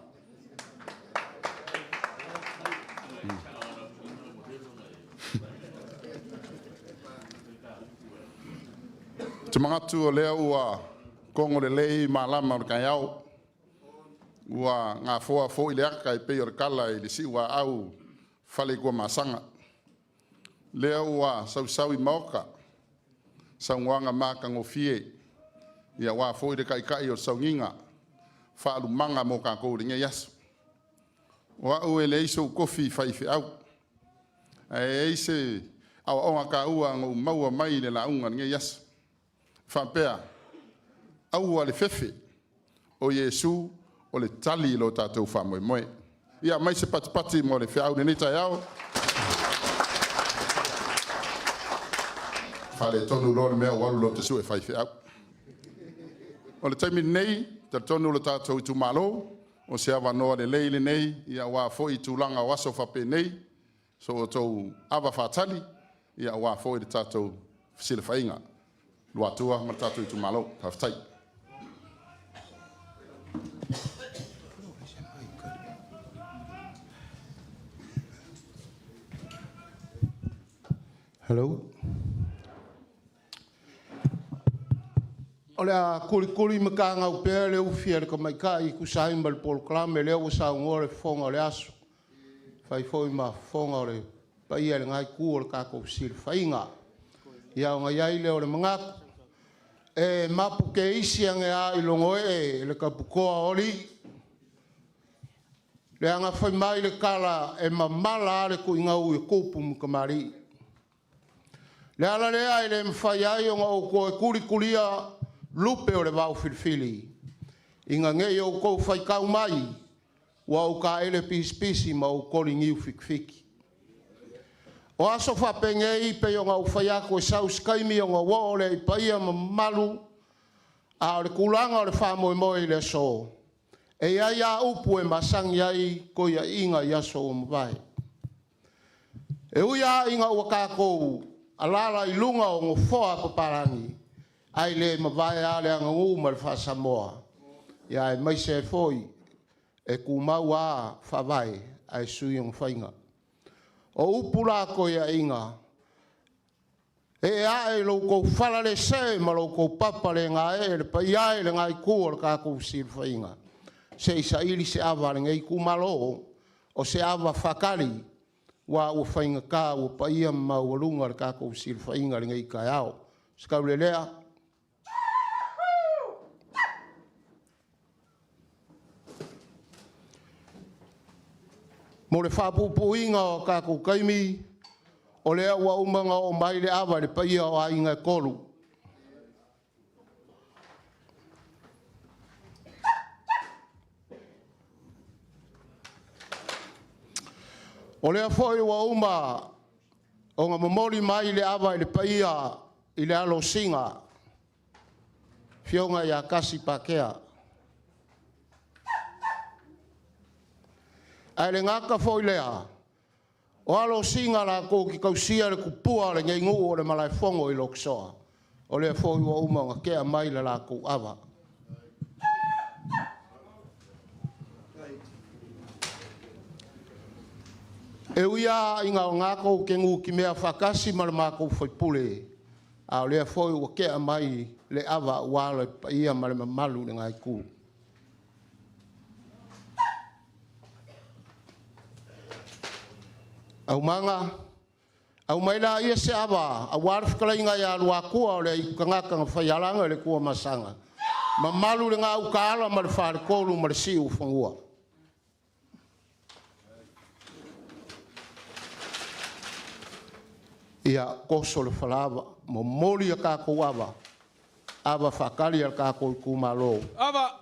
Te manatu o lea ua kogo lelei malama o le taeao, ua gafoa foi le aka e pei o le kala i le siuaau fale i Tuamasaga. Lea ua sausau i maoka saunoaga matagofie, ia aua foi le taitai o le sauniga faalumaga mo tatou i lenei aso. O au e leai sou tofi faifeau, ae i ai se aoaoga taua na ou maua mai le lauga i lenei aso. Faapea, aua le fefe, o Iesu o le tali i lo tatou faamoemoe. Ia mai se patipati mo le feau i lenei taeao. Faaletonu loa le mea ua alu loa te sue faifeau. O le taimi lenei, talitonu le tatou itumalo, o se avanoa lelei lenei, ia aua foi tulaga o aso faapenei, so outou ava faatali, ia aua foi le tatou fesilafaiga. Luatua ma le tatou itumalo. Faafetai. Hello. O le a kulikuli ma kagau pea le ufi a le tamaitai e tusa ai ma le polokalame lea ua saunoa le fofoga o le aso, fai foi ma fofoga o le paia i lena itu o le tatou fesilafaiga. Ia ona i ai lea o le manatu, e mapu teisi ane lava i logoee le taputoa o alii, leaga fai mai le tala e mamala lava le tuigau e tupu ma tamalii. Le ala lea e le mafai ai ona ou toe tulitulia lupe o le vaofilifili, ina ne i outou faitau mai ua ou taele pisipisi ma ou toli niu fitifiti. O aso faapenei pei ona ou fai atu e sau se taimi ona ou oo lea i paia ma mamalu, a o le tulaga o le faamoemoe i le aso, e i ai lava upu e masani ai toeaiina i aso ua mavae. E ui lava ina ua tatou Alaala i luga o nofoa a papalagi, ae le mavae lava le aganuu ma le faa-Samoa, aemaise ai foi e tumau lava faavae ae sui ona faiga. O upu la a toeaiina, ee ae i lo outou falalesee ma lo outou papa le gaee le paia e o lena Itu o le tatou fesilafaiga, se i saili se ava a lenei itumalo, o se ava faatali, aua ua faigata ua paia ma maualuga le tatou fesilafaiga i lenei taeao. Se taulelea mo le faapuupuuina o tatou taimi, o lea ua uma ona oo mai le ava i le paia o Aiga e Tolu. O lea foi ua uma ona momoli mai le ava i le paia i le alo o Sina, Afioga ia Tasi Patea. Ae le gata foi i lea, o alo o Sina latou te tausia le tupua o lenei nuu o le Malaefono i Lotosoa, o lea foi ua uma ona tea mai le latou ava. E ui lava ina o matou te nutimea faatasi ma le matou sui usufono, a o lea foi ua tea mai le ava aua le paia ma le mamalu i lena Itu. Aumaga, aumai laia se ava aua le fetalaiga ia Luatua o le Aitutagata na faialaga i le Tuamasaga, mamalu i le Gautaala ma le Faletolu ma le Siufanua. Ia, toso le falaava, momoli a tatou ava, ava faatali a le tatou itumalo. Ava.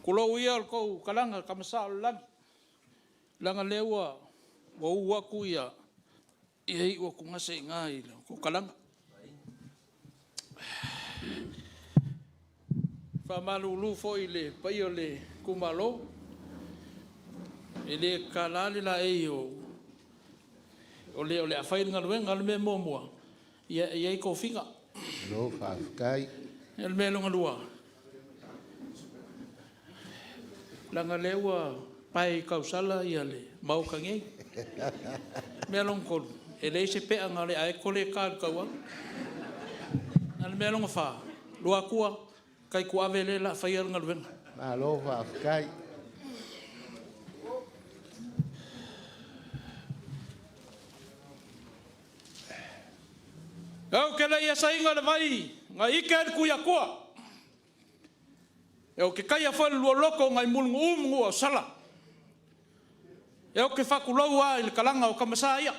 Tulou ia le tou talaga Tama Sao o le lagi, leaga o lea ua ou atu ia iu atugase i ina i le tou talaga. E faamalulu foi i le paia o le itumalo, e le tatala le laei o le o le a fai le galuega. O le mea muamua, ia e i ai tofiga. Malo faafetai. O le mea lona lua, leaga o lea ua pae i tausala le Maota nei. O le mea lona tolu, e leai se pe'aga o le a e ta i le tauao. A o le mea lona fa, Luatua, taituave lea o le a faia le galuega. Malo faafetai. Ou te le i asaina le vai na ike ai le Tuiatua, ou te taia foi le lua loto nai Mulinuu ma Nuuausala. Ou te faatulou lava i le talaga o Tama Sa ia,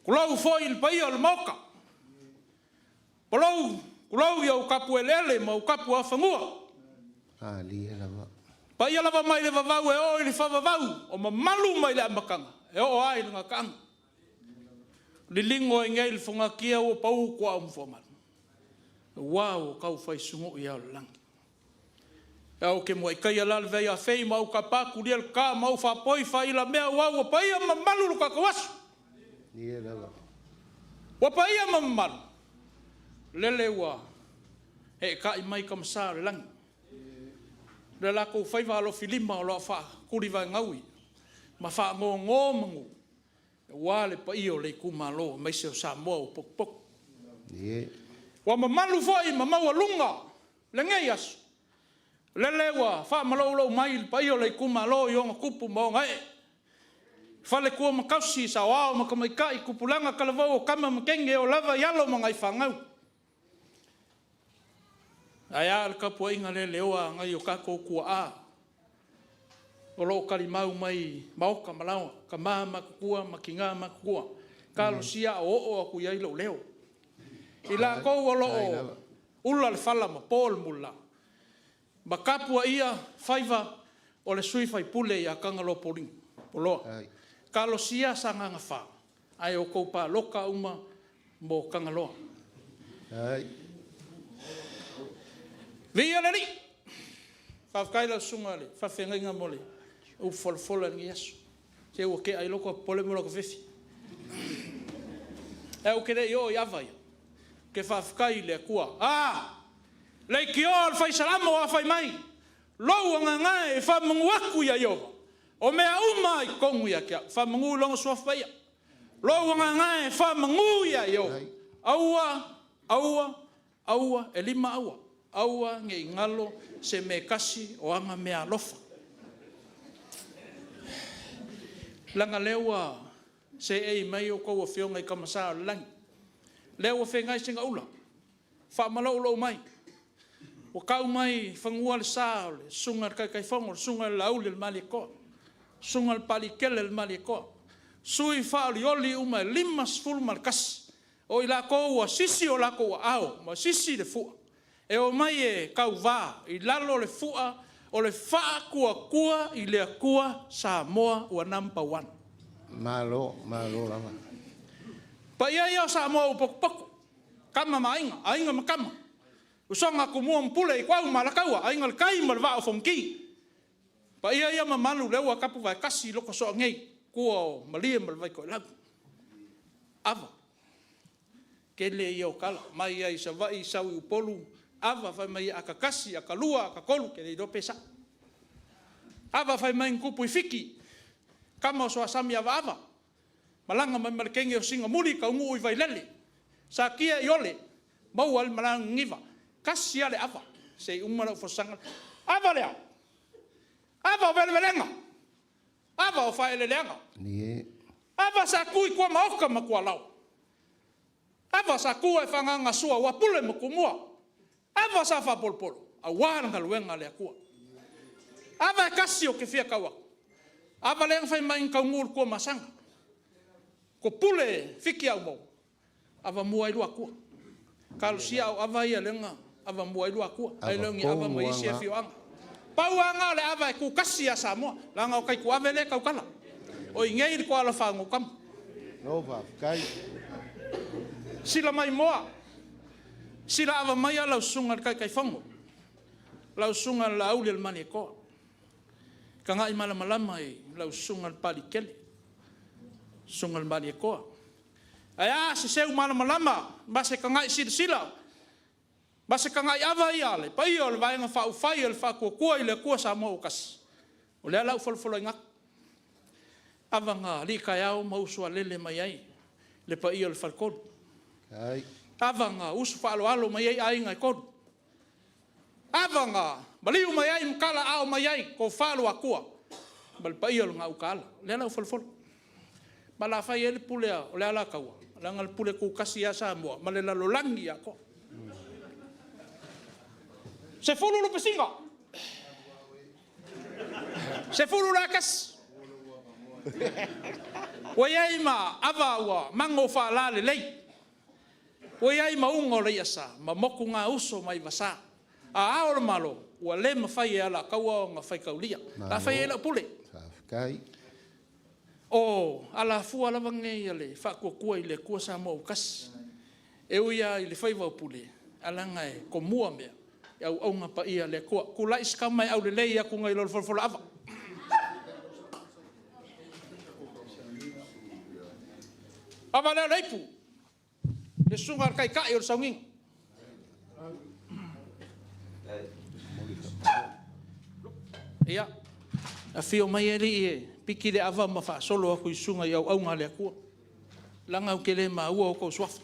tulou foi le paia o le Maota, tulou i ou tapueleele ma ou tapuafanua. Malie lava. Paia lava mai le vavau e oo i le faavavau, o mamalu mai le amataga e oo lava i le gataaga. Liligo ai nei le fogatia ua pau tuaa o Mufuamalu, aua ua tau fai sunuui ao o le lagi. Ae ou te muai taia la le vaiafei ma ou tapa tulia le ta ma ou faapoi faailamea aua ua paia ma mamalu lo tatou aso. Malie lava. Ua paia ma mamalu, lele ua eetai mai Tama Sa o le lagi. Le latou faiva alofilima o lo o faatulivaegaui ma fagogo manu aua le paia o le itumalo aemaise o Samoa ua potopoto. Ua mamalu foi ma maualuga lenei aso, lele ua faamaloulou mai le paia o le itumalo i ona tupu ma ona ee, faletua ma tausi, saoao ma tamaitai, tupulaga talavou o tama ma teine, e oo lava i alo ma nai fanau. Ae a le tapuaiga le leoa a nai o tatou tuaa o lo o talimau mai maota ma laoa, tama matutua ma tina matutua, talosia a o oo atu i ai lou leo. I latou o lo o ula le fala ma po le mulila ma tapuaia faiva o le sui usufono ia Tagaloa Poloa. Talosia Sagaga 4 ae outou palota uma mo Tagaloa. Viia le Alii! Faafetai i lau susuga i le faafeagaiga mo le upu folafola i lenei aso. Se ua tea ai lou popole ma lou fefi. Ae ou te le i oo i ava ia, ou te faafetai i le Atua. A! Leitioa le fai Salamo a fai mai, Lou agaga e, e faamanu atu ia Ieova, o mea uma lava i totonu ia te au. Faamanu i Lona Suafa Paia. Lou agaga e, faamanu ia Ieova. Aua, aua, aua, e lima aua. Aua ne i galo se mea e tasi o ana meaalofa. Leaga lea ua seei mai a outou afioga i Tama Sa o le Lagi, lea ua feagai segaula, faamaloulou mai, ua tau mai i fanua le sa o le Susuga i le Taitaifono, le Susuga i le Laaulialemalietoa, Susuga i le Papaliitele o le Malietoa, sui faaolioli uma e 51, o i latou ua sisi o latou aao ma sisi le fua e omai e tauva i lalo o le fua o le Faatuatua i le Atua Samoa ua number one. Malo, malo lava. Paia ia o Samoa ua potopoto, Tama ma Aiga, Aiga ma Tama, Usoga a Tumua ma Pule, Ituau ma Alataua, Aiga i le Tai ma le Vaa o Fonoti. Paia ia mamalu lea ua tapuvae tasi i Lotosoa nei, tua o Malie ma le Vaitoelau. Ava, tele ia o tala, mai lava i Savaii sau i Upolu, ava fai mai ata 1, ata 2, ata 3, ou te le iloa pe sao. Ava fai mai na tupu i Fiti, tama o Suasami Avaava, malaga mai ma le teine o Sinamuli taunuu i Vailele, satia e Iole, maua ai le malaga niniva. Tasi lava le ava, se i uma lau folasaga. Ava lea, ava o velevelega, ava o faaeleeleaga, ava sa tu i tuamaota ma tualaoa, ava sa tu ae faaagagasua aua Pule ma Tumua, ava sa faapolopolo aua le galuega a le Atua. Ava e tasi ou te fia tau atu, ava lea na fai mai na taunuu i le Tuamasaga, topule Fiti Aumou, avamua ai Luatua. Talosia au ava ia lea na avamua ai Luatua, ae le o ni ava mai isi afioaga. Pau lava lena o le ava e tutasi ia Samoa, leaga o Taituave lea e tautala. O i inei le toala fagogotama. Sila maimoa, sila ava maia lau susuga i le Taitaifono, lau susuga i le Laauli a le Malietoa, tagai malamalama i lau susuga i le Papaliitele, susuga i le Malietoa. Ae a se seu malamalama ma se tagai silasila ma se tagai ava ia le paia o le Vaega Faaupufai o le Faatuatua i le Atua Samoa ua Tasi? O lea la ua folafolaina atu, ava na alii taeao ma usualele mai ai le paia o le Faletolu. Ava na usu faaaloalo mai ai aiga e tolu. Ava na maliu mai ai ma talaaao mai ai tofa Luatua ma le paia o le Gautaala. O lea la ua folafola. Ma o le a fai ai le pule o le Alataua, leaga o le pule tutasi lava Samoa ma le lalolagi atoa. 10 lupe sina, 10 la tasi. Ua i ai ma ava ua mago faalalelei, ua i ai ma uga o le iasa ma motugauso mai vasa. A ao o le Malo, ua le mafai e Alataua ona faitaulia. O le a fai ai lau pule. O alafua lava nei a le Faatuatua i le Atua Samoa ua Tasi. E ui lava i le faiva o pule, ae leaga e tomua mea i auauna paia a le Atua. Tulai si tama e aulelei atu nai lo le folafola ava. Ava lea o le ipu, le susuga i le taitai o le sauniga. Ia, afio mai alii e piki le ava ma faasolo atu i susuga i auauna a le Atua, leaga ou te le maua outou suafa.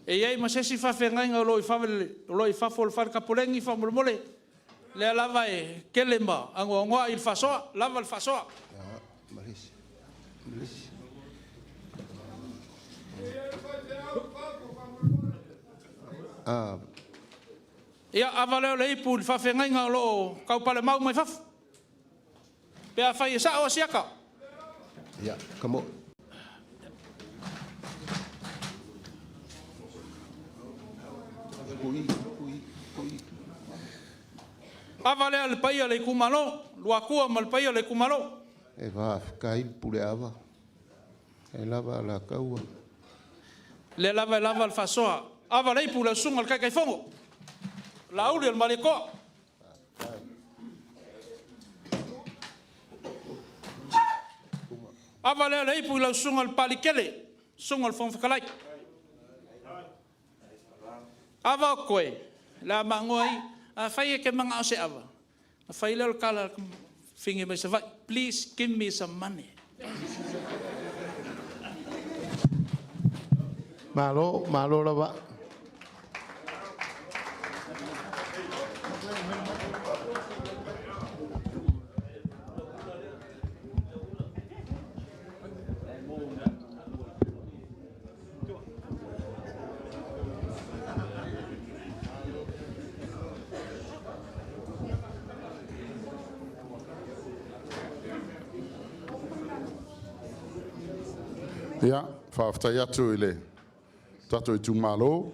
E i ai ma se isi faafeagaiga o lo o i fafo o le fale tapoleni faamolemole, o lea lava e tele ma anoanoai le faasoa, lava le faasoa. Ia, ava lea o le ipu i le faafeagaiga o lo o taupalemau mai fafo, pe afai e sao Asiata. Ia, come on. Ava lea le paia o le itumalo, Luatua ma le paia o le itumalo. E faafetai le puleava, e lava alataua. Lea lava e lava le faasoa. Ava le ipu i lau susuga i le Taitaifono, Laauli o le Malietoa. Ava lea le ipu i lau susuga i le Papaliitele, susuga i le Fofoga Fetalai. Ava o koe, le a magoa ai, afai e te manao i se ava, ona fai lea o le tala a le fafine mai Savaii, please give me some money. Malo, malo lava. Ia, faafetai atu i le tatou itumalo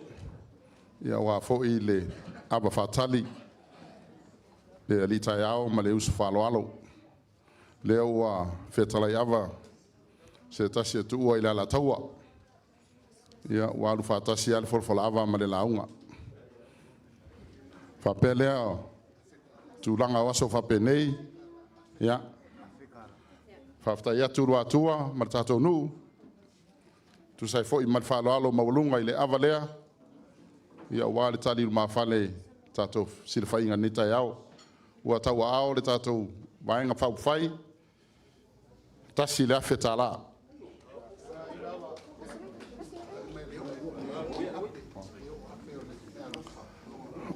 aua foi le ava faatali, le alii taeao ma le uso faaaloalo. Lea ua fetalai ava se tasi o tuua i le Alataua. Ia, ua alu faatasi lava le folafolaava ma le lauga. Faapea lea, tulaga o aso faapenei, ia, faafetai atu Luatua ma le tatou nuu, tusa ai foi ma le faaaloalo maualuga i le ava lea, ia aua le tali lumafale i tatou silafaiga i lenei taeao. Ua tauaao le tatou Vaega Faaupufai, $1,000.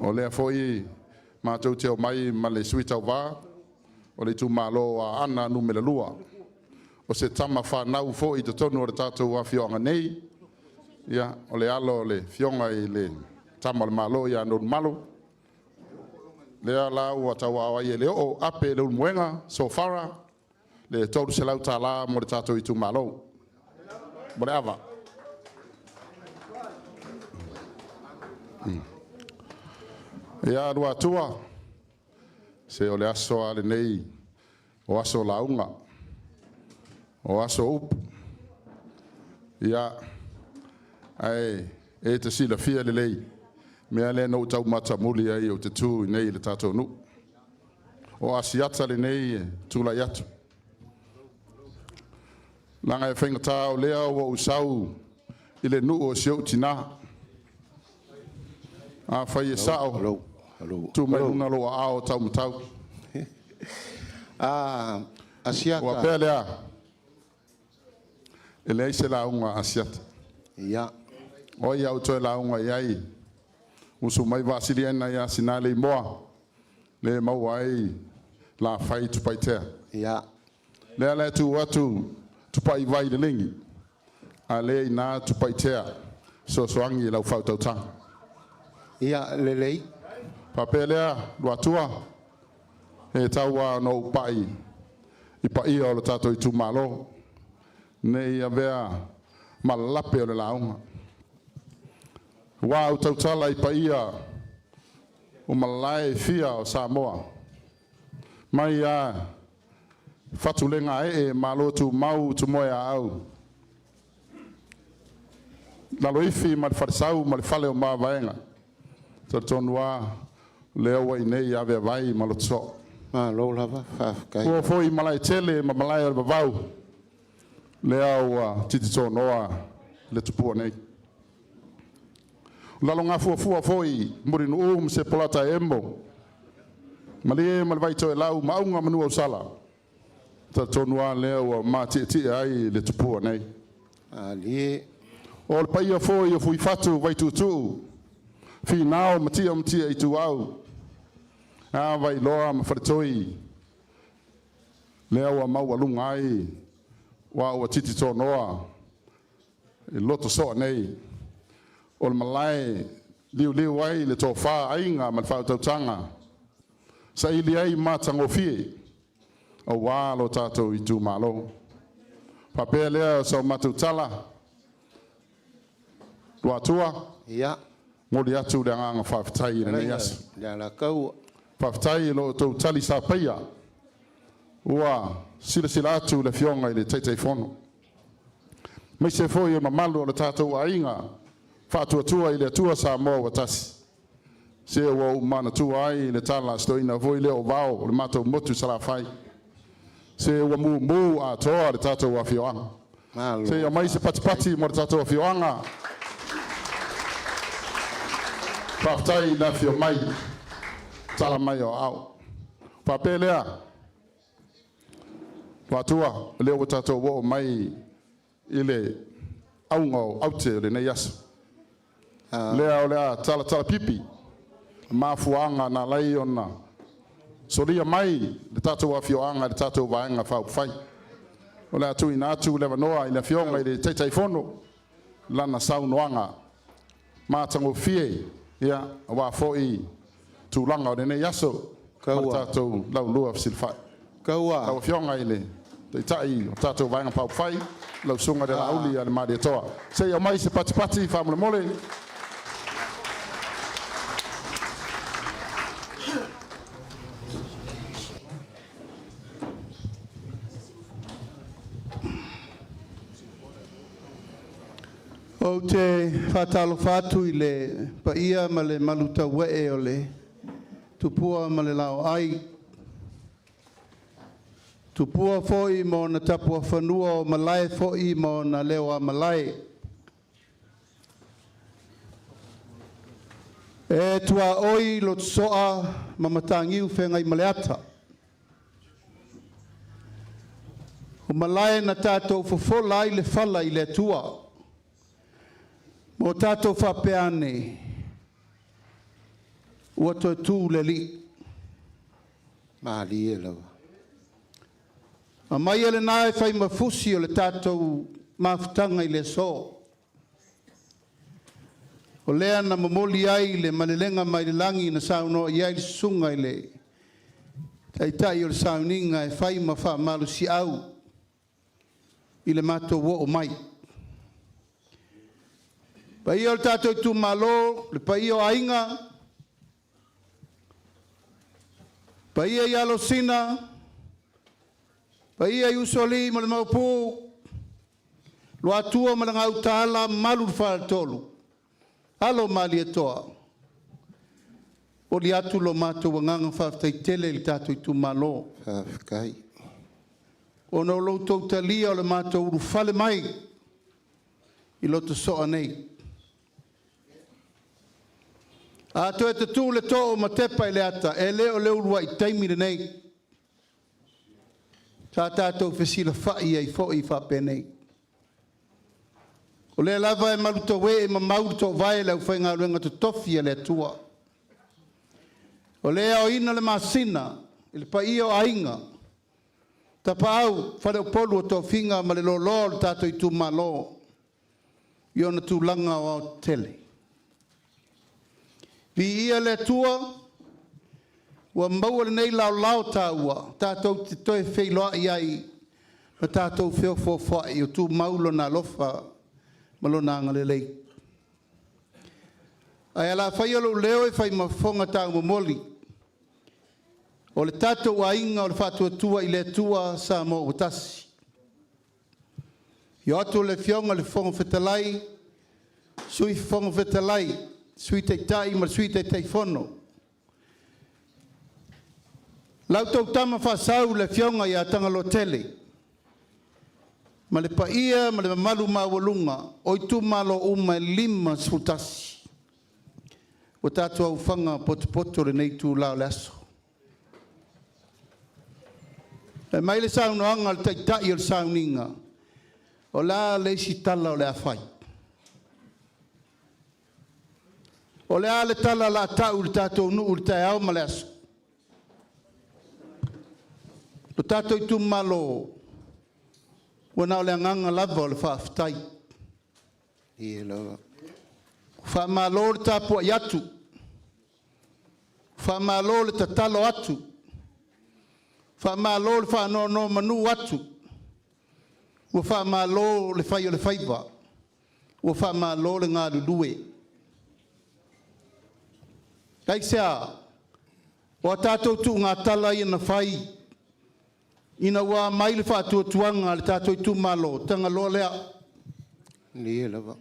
O lea foi matou te omai ma le sui tauva o le itumalo o Aana Nu.2, o se tama fanau foi i totonu o le tatou afioaga nei, ia, o le alo o le afioga i le Tama o le Malo ia Nonumalo, lea la ua tauaao ai e Leoo Ape Leulumoega Sofara le $300 mo le tatou itumalo mo le ava. Ia Luatua, se o le aso lava lenei o aso lauga, o aso o upu. Ia, ae e te silafia lelei le mea lea na ou tau matamuli ai ou te tu i inei i le tatou nuu. O Asiata lenei e tulai atu, leaga e faigata o lea ua ou sau i le nuu o si ou tina. Afai e sao, tuu mai i luga lou aao taumatau. Asiata. Ua pea lea, e leai se lauga a Asiata. O ai a ou toe lauga i ai, usu mai Vaasiliena ia Sinaeleimoa, le maua ai lafai Tupaitea. Lea la e tu atu Tupai vai le lagi, a le i ina Tupaitea, fesoasoani i lau faautautaga. Ia, lelei. Faapea lea, Luatua, e tau lava ona ou pai i paia o le tatou itumalo, ne i avea ma lape o le lauga. Ua ou tautala i paia o malae e fia o Samoa, mai lava Fatulegaee malo tumau Tumoeaau, Laloifi ma le Falesau ma le Fale o Mavaega. Talitonu lava lea ua i inei Aveavai ma Lotoso'o. Malo lava, faafetai. Ua foi i Malaetele ma malae o le vavau, lea ua tititonoa le tupua nei. O lalogafuafua foi Mulinuu ma Sepolata e emo, malie ma le Vaitoelau ma auga manuausala, talitonu lava lea ua matietie ai le tupua nei. Malie. O le paia foi o Fuifatu Vaituutuu, Finao ma Tia ma Tia Ituau, a Vailoa ma Faletoi, lea ua maualuga ai ua ua tititonoa i loto soa nei. O le malae liuliu ai le tofa aiga ma le faautautaga, saili ai matagofie aua lo tatou itumalo. Faapea lea o sa matou tala, Luatua, momoli atu le agaga faafetai i lenei aso. Le alataua. Faafetai i lo outou tali sapaia ua silasila atu le Afioga i le Taitaifono, aemaise foi o le mamalu o le tatou aiga. Faatuatua i le Atua Samoa ua tasi. Se ua ou manatua ai le tala a si toeaina foi lea o Vao o le matou motu i Salafai. Se ua mumu atoa le tatou afioaga. Se i aumai se patipati mo le tatou afioaga. Faafetai i le afio mai, tala mai o aao. Faapea lea, Luatua, o lea ua tatou oo mai i le auga o aute o lenei aso. Lea o le a talatala pipi mafuaaga na ala ai ona solia mai le tatou afioaga i le tatou Vaega Faaupufai. O le a tuuina atu le avanoa i le Afioga i le Taitaifono lana saunoaga matagofie, ia, aua foi tulaga o lenei aso ma le tatou laulua fesilafai. Kaua. Lau Afioga i le Taitai o le tatou Vaega Faaupufai, lau Susuga i le Laauli ia le Malietoa. Se i aumai se patipati faamolemole. Ou te faatalofa atu i le paia ma le malutauee o le tupua ma le laoai, tupua foi ma ona tapuafanua o malae foi ma ona leo a malae. E tuaoi Lotosoa ma Mataniu Feagaimaleata. O malae na tatou fofola ai le fala i le Atua. Ma o tatou faapea ane, ua toe tu le alii. Malie lava. Aumai lena e fai ma fusi o le tatou mafutaga i le aso. O lea na momoli ai le malelega mai le lagi na saunoa i ai le susuga i le taitai o le sauniga e fai ma faamalosiau i le matou oo mai. Paia o le tatou itumalo, le paia o aiga, paia i Alosina, paia i Usoalii ma le Maopu, Luatua ma le Gautaala, malu le faletolu, alo o Malietoa, oli atu lo matou agaga faafetai tele i le tatou itumalo. Faafetai. Ona o lo outou talia o le matou ulufale mai i Lotosoa nei. A toe tatū le too o Matepa i le ata, e le o le uluai taimi lenei. Sa tatou fesilafai ai foi faapenei. O lea lava e malutaue e mamau le toovae le aufaigaluega totofi a le Atua. O lea e aoina le masina i le paia o aiga, Tapaau, Faleupolu o Tofiga ma le loaloa o le tatou itumalo i ona tulaga aoaotetele. Viia le Atua ua maua lenei laolao taua tatou te toe feiloai ai ma tatou feofoofoai o tumau Lona alofa ma Lona agalelei. Ae a le faia lou leo e fai ma fofoga taumomoli o le tatou aiga o le Faatuatua i le Atua Samoa ua tasi. Afio atu le Afioga i le Fofoga Fetalai, Sui Fofoga Fetalai, Sui Taitai ma le Sui Taitaifono. Lau outou tama faasau le Afioga ia Tagaloatele ma le paia ma le mamalu maualuga o itumalo uma e 51. Ua tatou aufaga potopoto lenei itula o le aso. E mai le saunoaga a le taitai o le sauniga, o le a le isi tala o le a fai? O le a le tala o le a ta'u i le tatou nuu i le taeao ma le aso? Lo tatou itumalo, ua na o le agaga lava o le faafetai. Ie lava. Faamalo le tapuai atu, faamalo le tatalo atu, faamalo le faanonomanu atu, ua faamalo le fai o le faiva, ua faamalo le galulue. Aisea? O a tatou tuugatala ia na fai ina ua aumai le faatuatuaga a le tatou itumalo, tagaloa lea. Ie lava.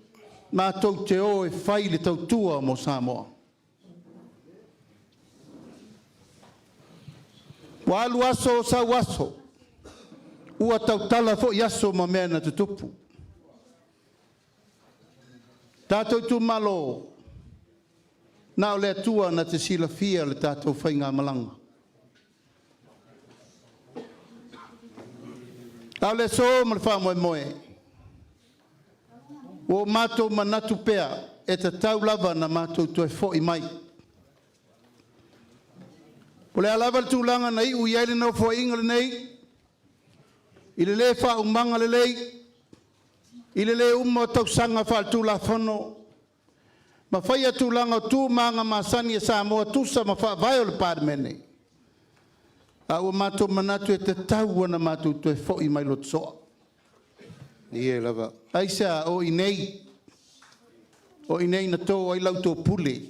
Matou te o e fai le tautua mo Samoa. Ua alu aso sau aso, ua tautala foi aso ma mea na tutupu. Tatou itumalo, na o le Atua na te silafia le tatou faigamalaga. A o le aso ma le faamoemoe, ua o matou manatu pea e tatau lava ona matou toe foi mai. O le a lava le tulaga na iu i ai le nofoaiga lenei, i le lē faaumaga lelei, i le lē uma o tausaga faaletulafono, ma faia tulaga o tu ma aga masani a Samoa tusa ma faavae o le Palemene, a ua matou manatu e tatau ona matou toe foi mai Lotosoa. Ie lava. Aisea? O i inei, o i inei na to ai la outou pule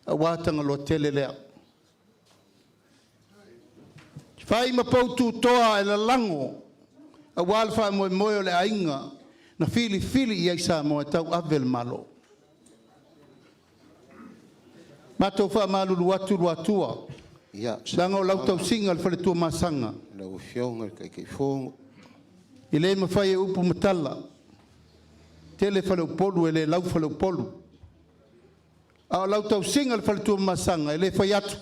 aua Tagaloa tele lea. Fai ma pou tutoa e lalago aua le faamoemoe o le aiga na filifili i ai Samoa e tauave le Malo. Matou faamalulu atu Luatua, Ia, leaga o lau tausiga le faletua masaga. Lau Afioga i le Taitaifono. E le mafai e upu ma tala, tele faleupolu e le lau faleupolu. A o lau tausiga le faletua masaga e le fai atu.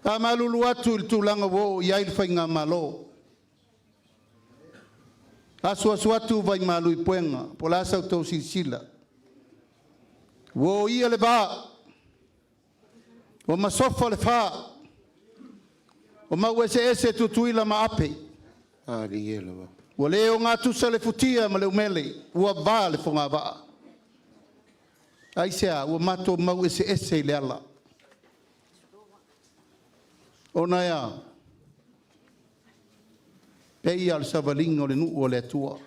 Faamalulu atu i le tulaga ua oo i ai le faigamalo. Asuasu atu vai malu i puega, po o le a sa outou silasila. Ua oia le va, ua masofa le fa, ua mau eseese Tutuila ma Ape. Malie lava. Ua le ogatusa le futia ma le umele, ua va le fogavaa. Aisea? Ua matou mau eseese i le ala. Ona e a? Pei lava o le savaliga o le nuu a le Atua.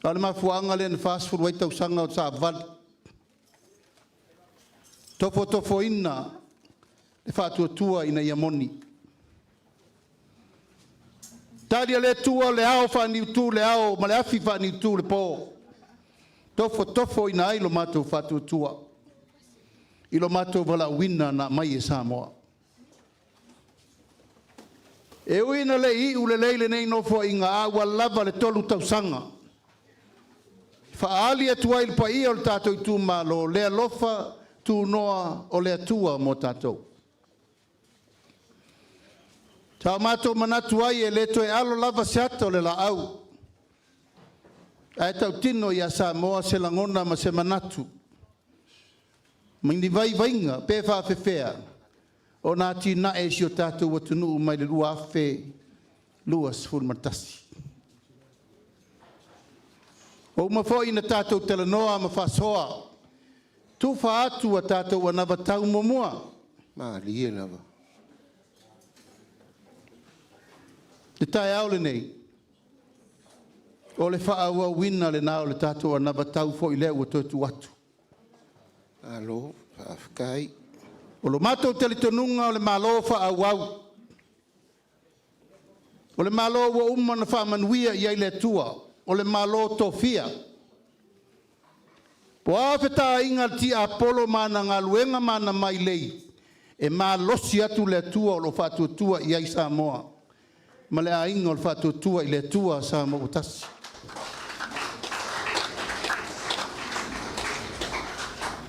A o le mafuaaga lea na 40 ai tausaga o savavali, tofotofoina le faatuatua ina ia moni. Tali a le Atua le ao faaniutu le ao ma le afi faaniutu le po, tofotofoina ai lo matou faatuatua i lo matou valaauina na aumai e Samoa. E ui ina le iu lelei lenei nofoaiga, a ua lava le 3 tausaga. Faaali atu ai le paia o le tatou itumalo le alofa tunoa o le Atua mo tatou. Sa o matou manatu ai e le toe alo lava se ata o le laau, ae tautino ia Samoa se lagona ma se manatu, ma ni vaivaiga pe faafefea ona atinae si o tatou atunuu mai le 2021. Ua uma foi ona tatou talanoa ma faasoa, tufa atu a tatou anavatau muamua. Malie lava. Le taeao lenei, o le faaauauina lena o le tatou anavatau foi lea ua toe tuu atu. Malo, faafetai. O lo matou talitonuga o le Malo faaauau, o le Malo ua uma ona faamanuia i ai le Atua, o le Malo tofia. Po o a fetaaiga a le tiapolo ma ana galuega ma ana mailei, e malosi atu le Atua o lo o faatuatua i ai Samoa ma le aiga o le Faatuatua i le Atua Samoa ua tasi.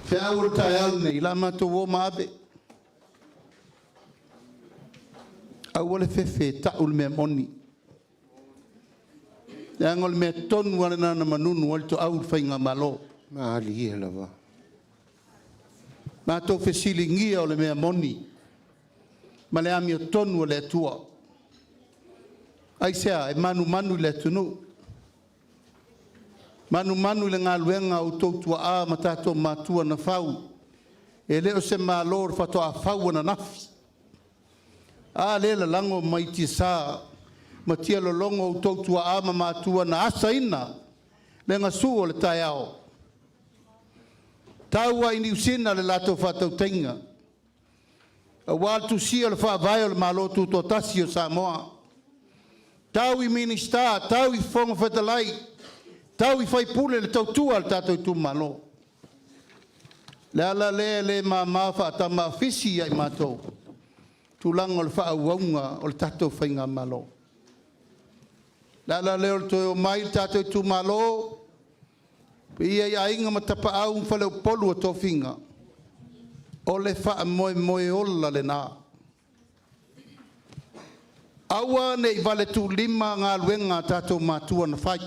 Feau o le taeao lenei, o le a matou o ma ave. Aua le fefe e tau le mea moni. Leaga o le mea tonu lava lena na manunu ai le toau i le faigamalo. Malie lava. Matou fesiligia o le mea moni ma le amiotonu a le Atua. Aisea? E manumanu i le atunuu, manumanu i le galuega a outou tuaa ma tatou matua na fau. E le o se malo faatoa fau ananafi. A lea e lalago mai tiasa ma tialologo outou tuaa ma matua na asaina le gasu o le taeao. Tau ai Niu Sina le latou faatautaiga, aua le tusia o le faavae o le Malo Tutoatasi o Samoa. Tau i Minisita, tau i Fofoga Fetalai, tau i faipule le tautua a le tatou itumalo. Le ala lea e le mama faatamafisi ia i matou, tulaga o le faaauauga o le tatou faigamalo. Le ala lea o le toe omai le tatou itumalo, paia i aiga ma tapaau ma faleupolu o tofiga, o le faamoemoe ola lena. Aua ne i vale tuulima galuega a tatou matua na fai.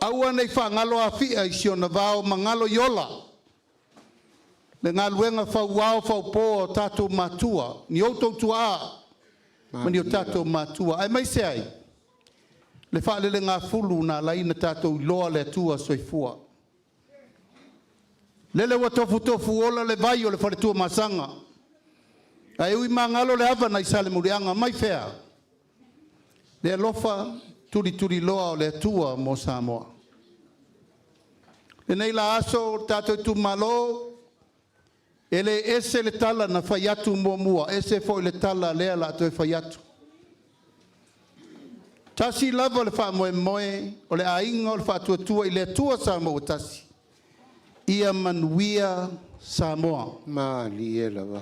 Aua ne i faagalo Afia i si ona vao ma galo i ola le galuega fauao faupo a tatou matua, ni outou tuaa ma ni o tatou matua, aemaise ai le faalelegafulu na ala ai ona tatou iloa le Atua Soifua. Lele ua tofutofuola le vai o le faletuamasaga, ae ui magalo le ava nai Salemuliaga mai fea le alofa tulituliloa o le Atua mo Samoa. Lenei la aso o tatou itumalo, e le ese le tala na fai atu muamua, ese foi le tala lea la toe fai atu. Tasi lava le faamoemoe o le aiga o le Faatuatua i le Atua Samoa ua tasi, ia manuia Samoa. Malie lava.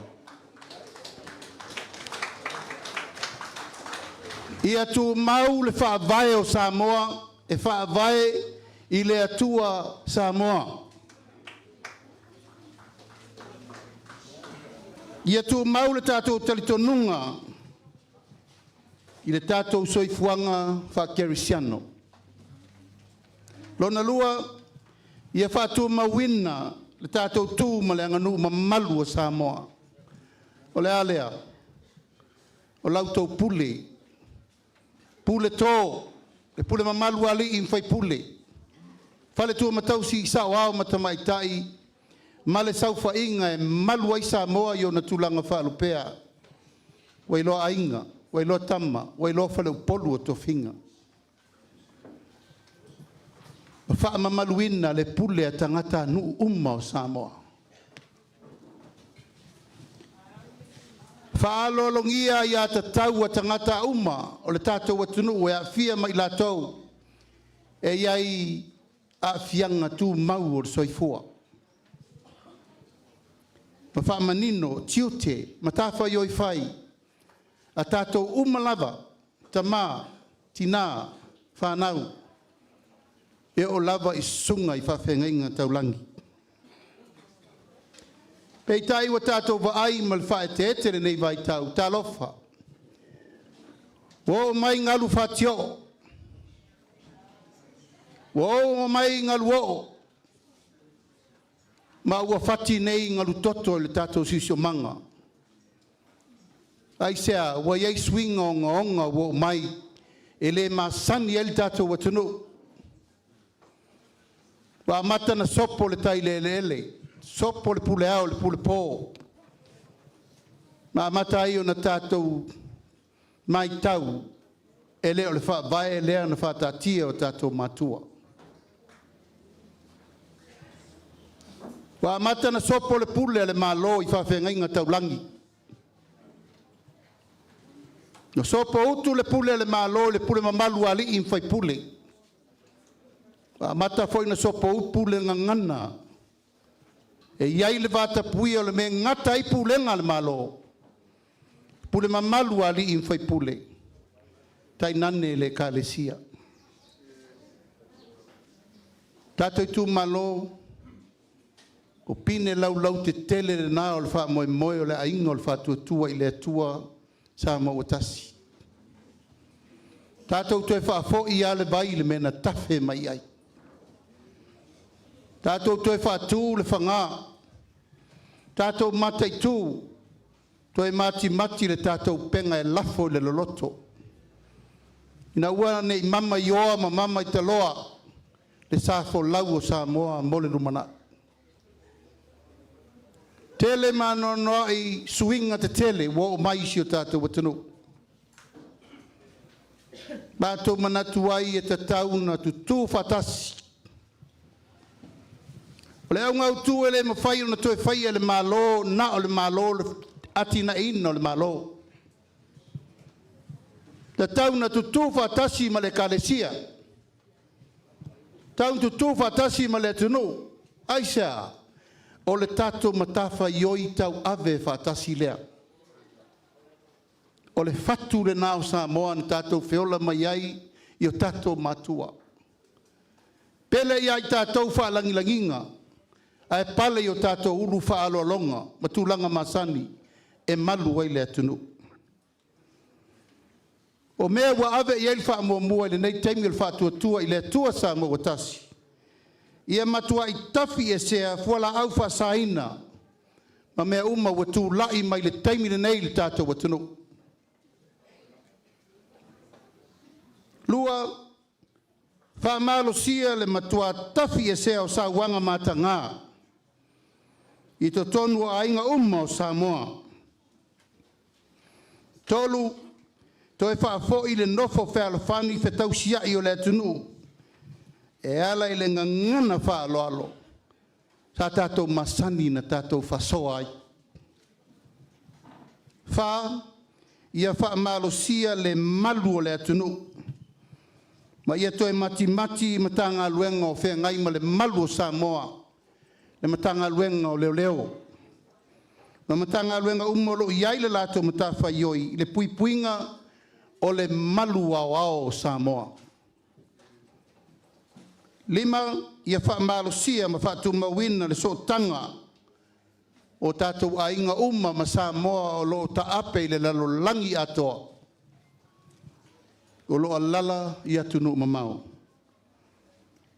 Ia tumau le faavae o Samoa e faavae i le Atua Samoa. Ia tumau le tatou talitonuga i le tatou soifuaga faakerisiano. Lona lua, ia faatumauina le tatou tu ma le aganuu mamalu o Samoa. O le a lea? O la outou pule, pule to, le pule mamalu a alii ma faipule, faletua ma tausi, saoao ma tamaitai, ma le saofaiga e malu ai Samoa i ona tulaga faalupea. Ua iloa aiga, ua iloa tama, ua iloa faleupolu o tofiga. Ma faamamaluina le pule a tagatanuu uma o Samoa. Faaaloalogia ia tatau a tagata uma o le tatou atunuu e aafia mai latou e i ai aafiaga tumau o le soifua. Ma faamanino tiute ma matafaioi fai a tatou uma lava, tama, tina, fanau, e oo lava i susuga i faafeagaiga taulagi. Peitai ua tatou vaai ma le faaeteete i lenei vaitau, talofa, ua oo mai galu fatioo, ua oo mai galu oo, ma ua fati nei galu toto i le tatou siosiomaga. Aisea? Ua i ai suiga ogaoga ua oo mai e le masani ai le tatou atunuu. Ua amata ona sopo le tai i le eleele, sopo le pule ao i le pule po, ma amata ai ona tatou matau, e le o le faavae lea na faataatia e o tatou matua. Ua amata ona sopo le pule a le Malo i faafeagaiga taulagi. Na sopoutu le pule a le Malo i le pule mamalu a alii ma faipule. Ua amata foi ona sopoutu le gagana e i ai le vatapuia o le mea e gata ai pulega a le Malo, pule mamalu a alii ma faipule, tainane le Ekalesia. Tatou itumalo, o pine laulautetele lena o le faamoemoe o le aiga o le Faatuatua i le Atua Samoa ua tasi. Tatou toe faafoi lava le vai i le mea na tafe mai ai. Tatou toe faatu le faga, tatou mataitu, toe matimati le tatou upega e lafo i le loloto, ina ua ne i mama i oa ma mama i taloa le sa folau o Samoa mo le lumanai. Tele ma anoanoai suiga tetele ua oo mai i si o tatou atunuu. Matou manatu ai e tatau ona tutu faatasi. O le auga autu e le mafai ona toe faia e le Malo na o le Malo le atinaeina o le Malo. Tatau na tutū faatasi ma le Ekalesia. Tau na tutū faatasi ma le atunuu. Aisea? O le tatou matafaioi tauave faatasi lea. O le fatu lena o Samoa na tatou feola mai ai i o tatou matua. Pele ia i tatou faalagilagiga, ae pale i o tatou ulu faaaloaloga ma tulaga masani e malu ai le atunuu. O mea ua ave i ai le faamuamua i lenei taimi o le Faatuatua i le Atua Samoa ua Tasi, ia matuai tafi esea fualaau faasaina ma mea uma ua tulai mai le taimi lenei i le tatou atunuu. 2, faamalosia le matua tafi esea o sauaga mataga i totonu o aiga uma o Samoa. 3, toe faafoi le nofo fealofani fetausiai o le atunuu e ala i le gagana faaaloalo sa tatou masani na tatou faasoa ai. 4, ia faamalosia le malu o le atunuu ma ia toe matimati i Matagaluega o feagai ma le malu o Samoa, le Matagaluega o Leoleo ma Matagaluega uma o lo o i ai le latou matafaioi i le puipuiga o le malu aoao o Samoa. 5, ia faamalosia ma faatumauina le sootaga o tatou aiga uma ma Samoa o lo o taape i le lalolagi atoa, o lo o alaala i atunuu mamao.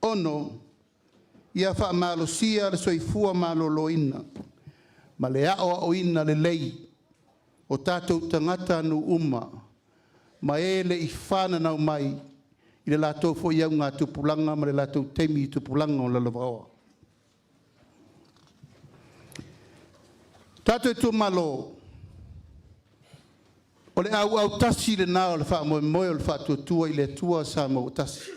6, ia faamalosia le soifua maloloina ma le aoaoina lelei o tatou tagatanuu uma ma e le i fananau mai i le latou foi augatupulaga ma le latou taimi i tupulaga o lalovaoa. Tatou itumalo, o le auautasi lena o le faamoemoe o le Faatuatua i le Atua Samoa ua Tasi.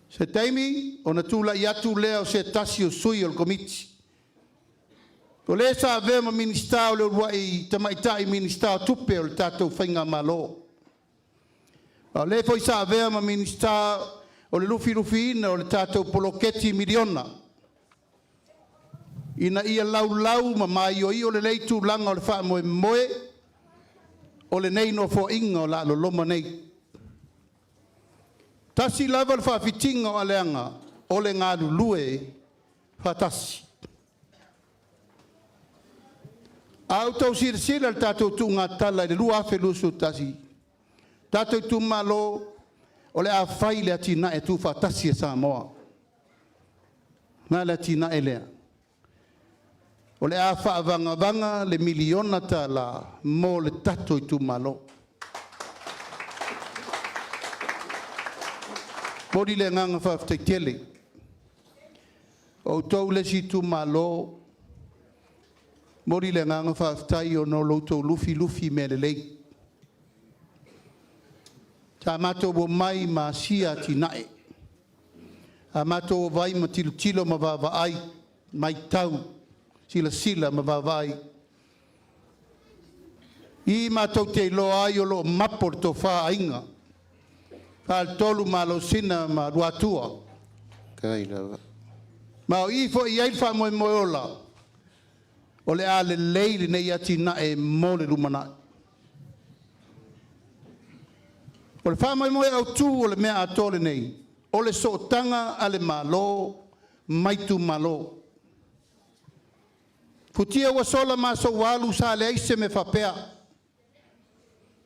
Se taimi ona tulai atu lea o se tasi o sui o le Komiti. O le sa avea ma Minisita o le uluai tamaitai Minisita o Tupe o le tatou Faigamalo. A o le foi sa avea ma Minisita o le lufilufiina o le tatou poloketi miliona ina ia laulau ma maioio lelei tulaga o le faamoemoe o lenei nofoaiga o le a loloma nei. Tasi lava le faafitiga o aleaga o le galulue faatasi. A outou silasila i le tatou tuugatala i le 2021, tatou itumalo, o le a fai le atinae tuufaatasi a Samoa. Na le atinae lea. O le a faavagavaga le miliona tala mo le tatou itumalo. Momoli le agaga faafetai tele. O outou le isi itumalo, momoli le agaga faafetai ona o lo outou lufilufi mea lelei. Sa matou omai ma asia atinae, a matou omai ma tilotilo ma vaavaai, matau, silasila ma vaavaai. I matou te iloa ai o lo o mapo le tofa a Aiga, Faletolu, Malosina ma Luatua. Kai lava. Ma o i foi i ai le faamoemoe ola, o le a lelei lenei atinae mo le lumanai. O le faamoemoe autu o le mea atoa lenei, o le sootaga a le Malo ma itumalo. Futia ua sola ma aso ua alu sa leai se mea faapea.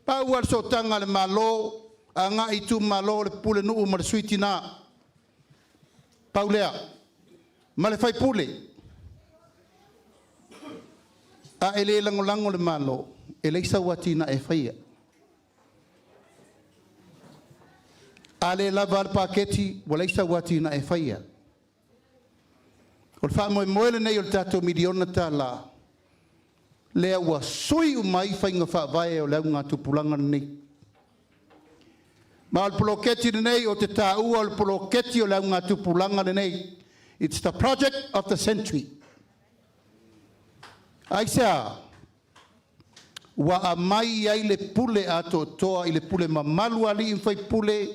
Pau lava le sootaga a le Malo agai i itumalo o le pulenuu ma le sui tina. Pau lea. Ma le faipule. A e le lagolago le Malo, e leai sau atinae e faia. A le lava le paketi, ua leai sau atinae e faia. O le faamoemoe lenei o le tatou miliona tala, lea ua sui uma ai faiga faavae o le augatupulaga lenei. Ma o le poloketi lenei o te taua o le poloketi o le augatupulaga lenei. It's the project of the century. Aisea? Ua aumai ai le pule atoatoa i le pule mamalu a alii ma faipule,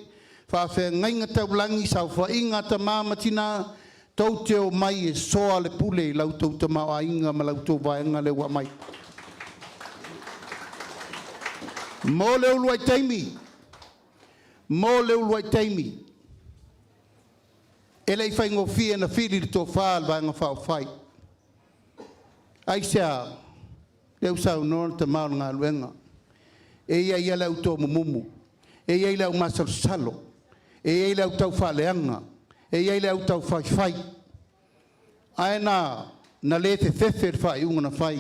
faafeagaiga taulagi, saofaiga a tama ma tina, tou te omai e soa le pule i la outou tamaoaiga ma la outou vaega lea ua aumai. Mo le uluai taimi, mo le uluai taimi, e le i faigofie na fili le tofa a le Vaega Faaupufai. Aisea? Lea ua saunoa le tama o le galuega, e i ai lava le au tomumumu, e i ai le au masalosalo, e i ai le au taufaaleaga, e i ai le au taufaifai, ae na na le fefefe le faaiuga na fai.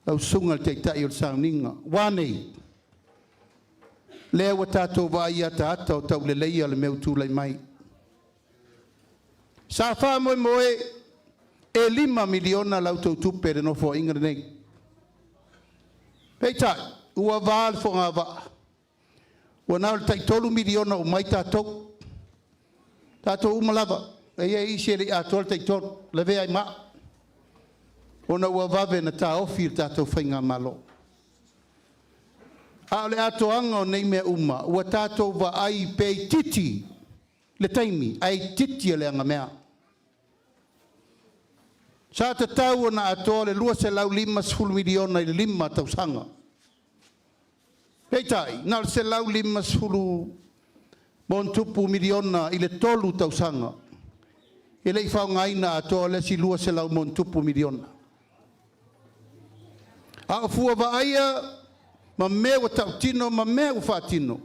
Lau Susuga i le Taitai o le Sauniga, ua a nei? Lea ua tatou vaai i ataata o tauleleia le mea ua tulai mai. Sa faamoemoe e $5 miliona la outou tupe i le Nofoaiga lenei. Peitai, ua va le fogavaa, ua na o le tai $3 miliona uma ai tatou. Tatou uma lava, e i ai isi e le i atoa le tai 3, lavea ai ma au, ona ua vave ona taofi le tatou faigamalo. A o le atoaga o nei mea uma, ua tatou vaai pe itiiti le taimi ae itiiti le agamea. Sa tatau ona atoa le $250 miliona i le 5 tausaga. Peitai, na o le $150+ miliona i le 3 tausaga. E le i faaaogaina atoa le isi $200+ miliona. A o fua vaaia ma mea ua tautino ma mea ua faatino,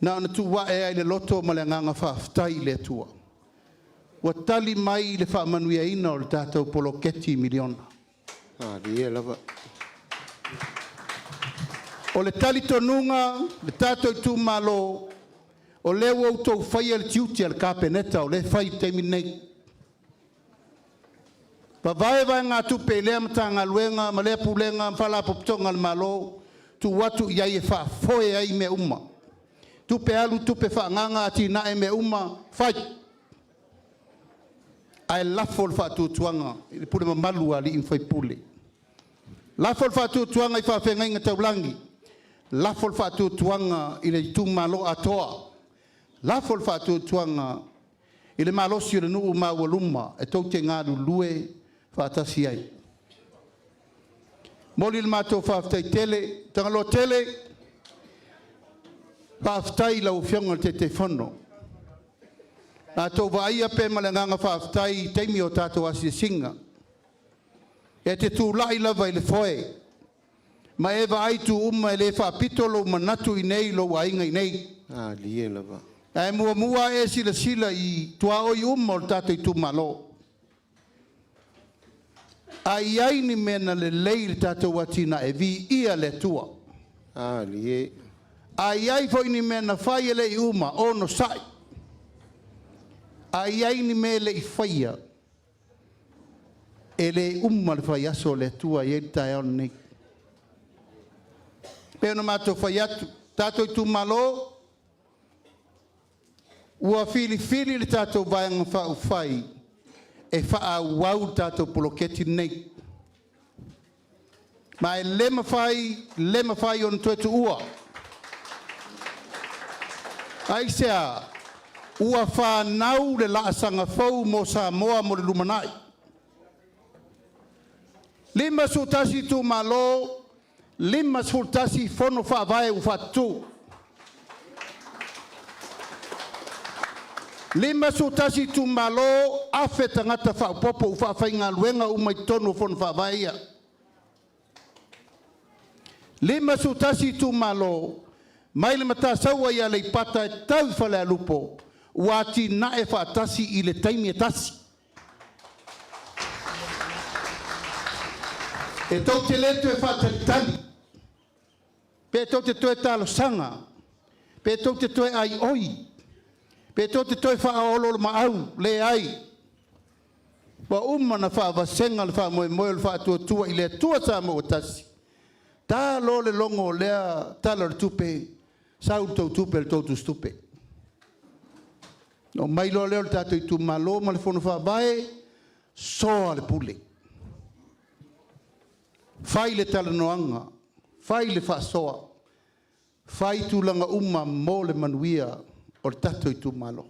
na ona tuu ae lava i le loto ma le agaga faafetai i le Atua, ua tali mai le faamanuiaina o le tatou poloketi miliona. Malie lava. O le talitonuga le tatou itumalo, o lea ua outou faia le tiute o le Kapeneta o lea e fai i le taimi lenei. Vavae vaegatupe i lea Matagaluega ma lea Pulega ma Faalapotopotoga a le Malo, tuu atu i ai e faafoe ai mea uma. Tupe alu, tupe faaagaaga, atinae, mea uma, fai. Ae lafo le faatuatuaga i le pule mamalu a alii ma faipule. Lafo le faatuatuaga i faafeagaiga taulagi, lafo le faatuatuaga i le itumalo atoa, lafo le faatuatuaga i le malosi o le nuu ma aualuma e tou te galulue faatasi ai. Momoli le matou faafetai tele, Tagaloa tele, faafetai i lau Afioga i le Taitaifono. Na tou vaaia pea ma le agaga faafetai i taimi o tatou asiasiga, e te tulai lava i le foe ma e vaai itu uma, e le faapito lou manatu i inei i lou aiga i inei. Malie lava. Ae muamua e silasila i tuaoi uma o le tatou itumalo. A i ai ni mea na lelei i le tatou atinae, viia le Atua. Malie. A i ai foi ni mea na fai e le i uma, onosai. A i ai ni mea e le i faia, e le uma le faiaso o le Atua e i ai le taeao lenei. Pei ona matou fai atu, tatou itumalo, ua filifili le tatou Vaega Faaupufai e faaauau le tatou poloketi lenei. Ma e le mafai, le mafai ona toe tuua. Aisea? Ua fanau le laasaga fou mo Samoa mo le lumanai. 51 itumalo, 51 fono faavae ua faatutu. 51 itumalo, 1,000 tagata faaopoopo ua faafaigaluega uma i totonu o fono faavae ia. 51 itumalo, mai le Matasaua i Aleipata e tau i Falealupo, ua atinae faatasi i le taimi e tasi. E tou te le toe faatalitali, pe tou te toe talosaga, pe tou te toe aioi, pe tou te toe faaoloolomaau, leai. Ua uma ona faavasega le faamoemoe o le faatuatua i le Atua Samoa ua tasi. Ta loa le logo o lea Tala o le Tupe, sau le tou tupe i le tou tusitupe. Ona omai loa lea o le tatou itumalo ma le fono faavae, soa le pule. Fai le talanoaga, fai le faasoa, fai tulaga uma mo le manuia o le tatou itumalo.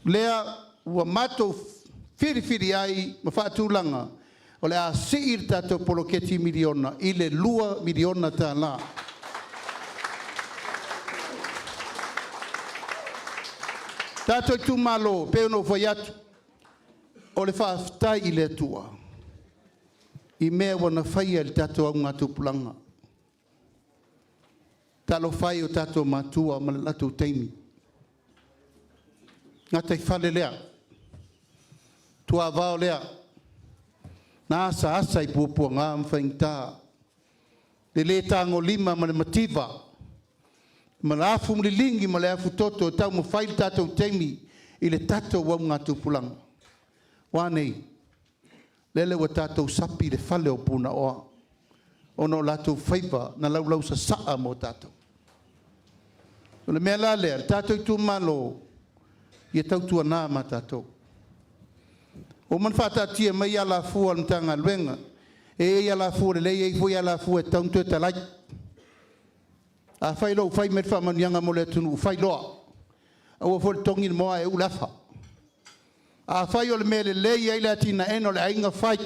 Lea ua matou filifili ai ma faatulaga o le a sii le tatou poloketi miliona i le $2 miliona. Tatou itumalo, pei ona ou fai atu, o le faafetai i le Atua i mea ua na faia i le tatou augatupulaga. Talofa e i o tatou matua ma le latou taimi, gataifale lea, tuavao lea, na asaasa i puapuaga ma faigata, le le tagolima ma le mativa, ma le afu liligi ma le afutoto e taumafai le tatou taimi i le tatou augatupulaga. Ua a nei? Lele ua tatou sapi i le fale o Punaoa ona o latou faiva na laulausasaa mo tatou. O le mea la lea, le tatou itumalo, ia tautuana ma tatou. Ua uma ona faataatia mai alafua a le Matagaluega, e i ai alafua lelei e i ai foi alafua e tatau ona toe talai. Afai loa ua fai mai le faamanuiaga mo le atunuu, fai loa. Aua foi le togi le moa ae uu le afa. Afai o le mea e lelei ai le atinaeina o le aiga, fai.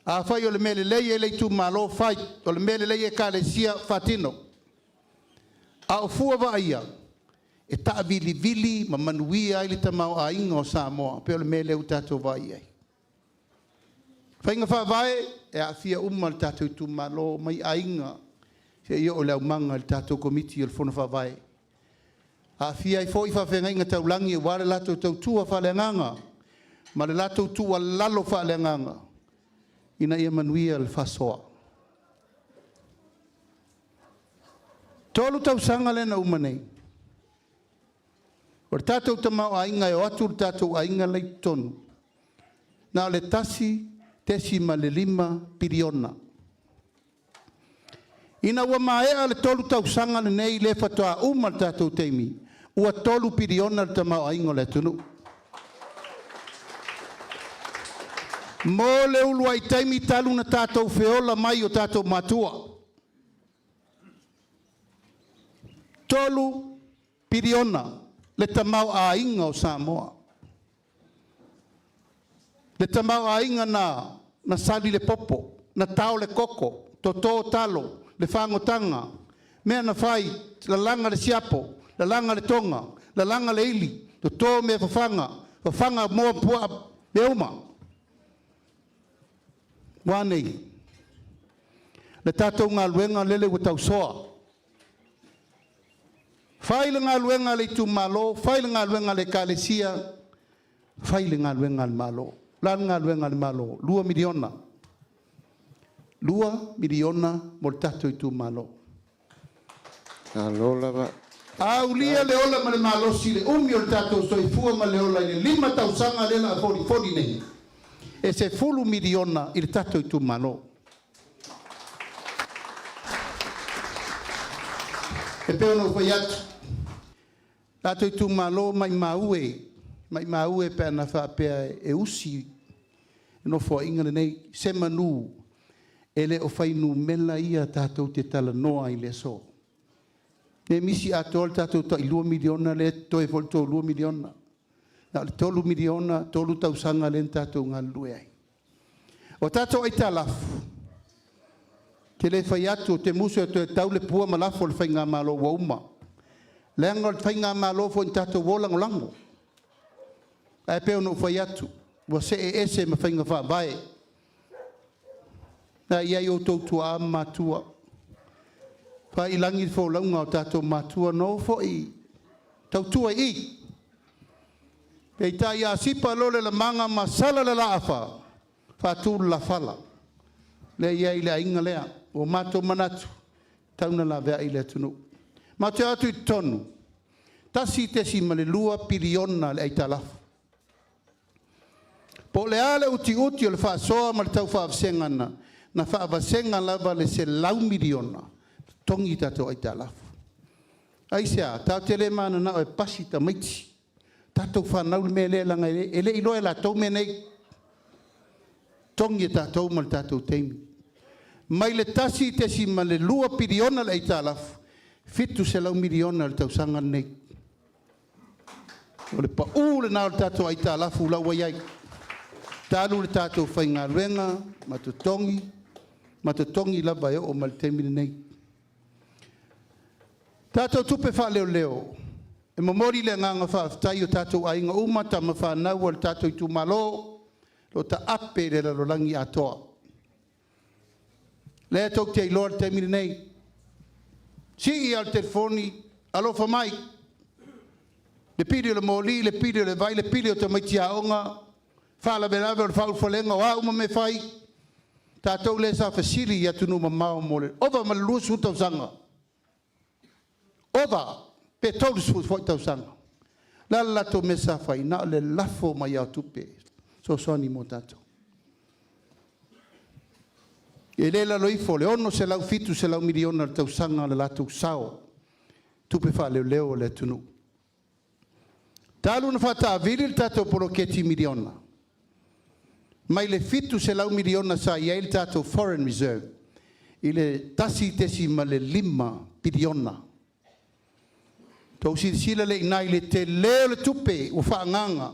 Afai o le mea e lelei ai le itumalo, fai. O le mea e lelei ai Ekalesia, faatino. A o fua vaaia e taavilivili ma manuia ai le tamaoaiga o Samoa, pei o le mea lea ua tatou vaai i ai. Faiga faavae e aafia uma le tatou itumalo mai aiga seia oo i le aumaga i le tatou Komiti o le Fono Faavae. Aafia ai foi faafeagaiga taulagi aua le latou tautua faaleagaga ma le latou tuualalo faaleagaga ina ia manuia le faasoa. 3 tausaga lea na uma nei, o le tatou tamaoaiga e o atu le tatou aiga la i totonu, na o le $1.5 piliona. Ina ua maea le 3 tausaga lenei lea faatoa uma le tatou taimi, ua $3 piliona le tamaoaiga o le atunuu. Mo le uluai taimi talu na tatou feola mai o tatou matua. 3 piliona le tamaoaiga o Samoa. Le tamaoaiga na sali le popo, na tao le koko, toto talo, le fagotaga, mea na fai, lalaga le siapo, lalaga le toga, lalaga le ili, toto mea fafaga, fafaga moa puaa, mea uma. Ua a nei? Le tatou galuega lele ua tausoa. Fai le galuega a le itumalo, fai le galuega a le Ekalesia, fai le galuega a le Malo. O le a le galuega a le Malo? $2 miliona. $2 miliona mo le tatou itumalo. Malo lava. Aulia le ola ma le malosi le umi o le tatou soifua ma le ola i le 5 tausaga lea o le a folifoli nei, e $10 miliona i le tatou itumalo. E pei ona ou fai atu, tatou itumalo, maimau e, maimau e pe ana faapea e usi le Nofoaiga lenei, semanu e le o fuainumera ia tatou te talanoa ai i le aso. Le misi atoa le tatou tai $2 miliona lea e totoe foi le tou $2 miliona. Na o le $3 miliona, 3 tausaga lea na tatou galulue ai. O tatou aitalafu, ou te le fai atu, ou te musu e toe tau le pua ma lafo i le faigamalo ua uma. Leaga o le faigamalo foi na tatou o lagolago. Ae pei ona ou fai atu, ua see ese ma faiga faavae. Na i ai outou tuaa ma matua, faiilagi le folauga o tatou matua, na o foi tautua i i. Peitai a sipa loa le lamaga ma sala le laafa, faatu le lafala. Lea e i ai le aiga lea, ua matou manatu, tau na laveai le atunuu. Matou te o atu i totonu, $1.2 piliona le aitalafu. Po o le a le utiuti o le faasoa ma le tau faavasega na faavasega lava le $100 miliona, totogi tatou aitalafu. Aisea? Tatou te le mananao e pasi tamaiti, tatou fanau le mea lea, leaga e le i iloa e latou mea nei. Totogi e tatou ma le tatou taimi. Mai le 1.2 piliona le aitalafu, $700 miliona le tausaga lenei. O le pau lena o le tatou aitalafu la ua i ai, talu le tatou faigaluega ma totogi ma totogi lava e oo mai le taimi lenei. Tatou tupe faaleoleo, e momoli le agaga faafetai i o tatou aiga uma, tama fanau a le tatou itumalo o lo o taape i le lalolagi atoa. Lea tou te iloa le taimi lenei, sii lava o le telefoni, alofa mai, le pili o le moli, le pili o le vai, le pili o tamaiti aoga, faalavelave o le faaulufalega, o a uma mea e fai, tatou lea sa fesili i atunuu mamao mo le ova ma le 20 tausaga, ova pe 30 foi tausaga. O le a le latou mea sa fai? Na o le lafo mai lava o tupe e fesoasoani mo tatou. E le lalo ifo o le $600, $700 miliona i le tausaga le latou sao, tupe faaleoleo a le atunuu. Talu ona faataavili le tatou poloketi miliona, mai le $700 miliona sa i ai le tatou foreign reserve i le 1.5 piliona. Tou silasila lea i ina i le tele o le tupe ua faaagaaga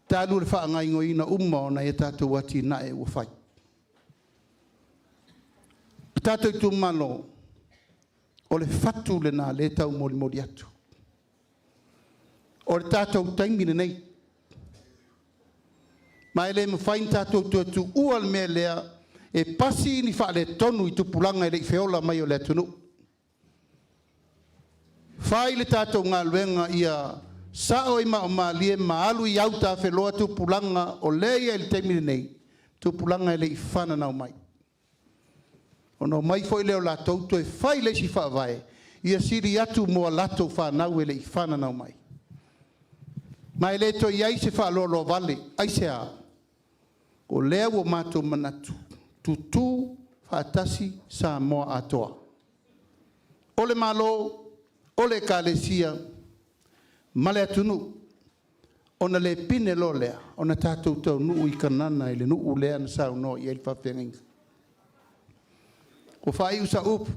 talu le faagaoioiga uma o nai a tatou atinae ua fai. Le tatou itumalo, o le fatu lena lea e taumolimoli atu. O le tatou taimi lenei, ma e le mafai ona tatou toe tuua le mea lea e pasi ni faaletonu i tupulaga e le i feola mai o le atunuu. Fai le tatou galuega ia sao i maaomalie ma alu i autafeloa tupulaga o lea e i ai i le taimi lenei, tupulaga e le i fananau mai. Ona omai foi lea o latou toe fai le isi faavae ia sili atu mo a latou fanau e le i fananau mai. Ma e le toe i ai se faaloaloa vale. Aisea? O lea ua matou manatu, tutu faatasi Samoa atoa. O le Malo, o le Ekalesia ma le atunuu, ona le pine loa lea ona tatou taunuu i Kanana i le nuu lea na saunoa i ai le faafeagaiga. Ua faaiu sau upu,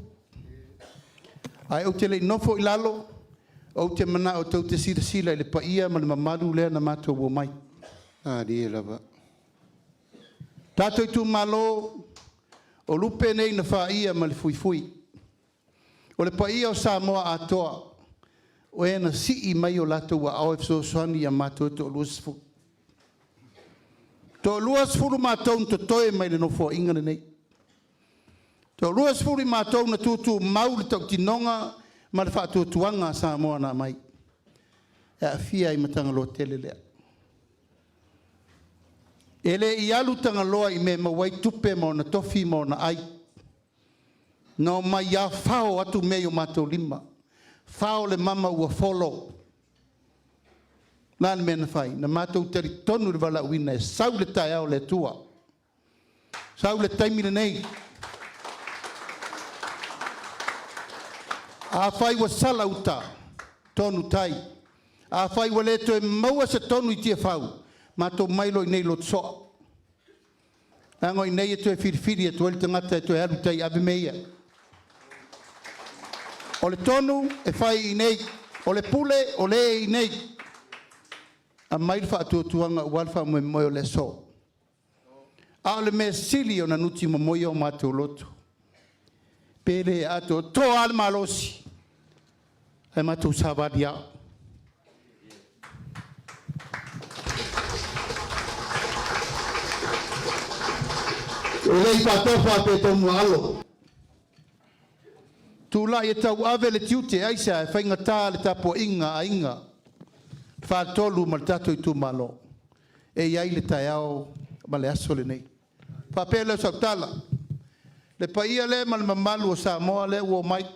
ae ou te le i nofo i lalo, ou te manao tou te silasila i le paia ma le mamalu lea na matou omai. Malie lava. Tatou itumalo, o lupe nei na faia ma le fuifui. O le paia o Samoa atoa, o e na sii mai o latou aao e fesoasoani ia matou e toa-20. Toa-20 matou na totoe mai le Nofoaiga lenei. Toa-20 i matou na tutumau le tautinoga ma le faatuatuaga a Samoa na aumai. E aafia ai ma Tagaloa tele lea. E le i alu Tagaloa i mea e maua ai tupe ma ona tofi ma ona ai. Na omai lava fao atu mea i o matou lima. Fao le mama ua folo. O le a le mea na fai? Na matou talitonu i le valaauina e sau le taeao o le Atua. Sau le taimi lenei. Afai ua sala uta, tonu tai. Afai ua le toe maua se tonu i Tiafau, matou mai loa i inei i Lotosoa. Leaga o i inei e toe filifili atu ai le tagata e toe alu i tai e ave mea ia. O le tonu e fai i inei, o le pule o lea e i inei. Aumai le faatuatuaga aua le faamoemoe o le aso. A o le mea sili ona nuti momoia o matou loto, pe le atoatoa lava le malosi, ae matou savali lava. E le i faatofa pe taumuaalo. Tulai e tauave le tiute, aisea? E faigata le tapuaiga a aiga, le faletolu ma le tatou itumalo. E i ai le taeao ma le aso lenei. Faapea lea o sau tala, le paia lea ma le mamalu o Samoa lea ua omai.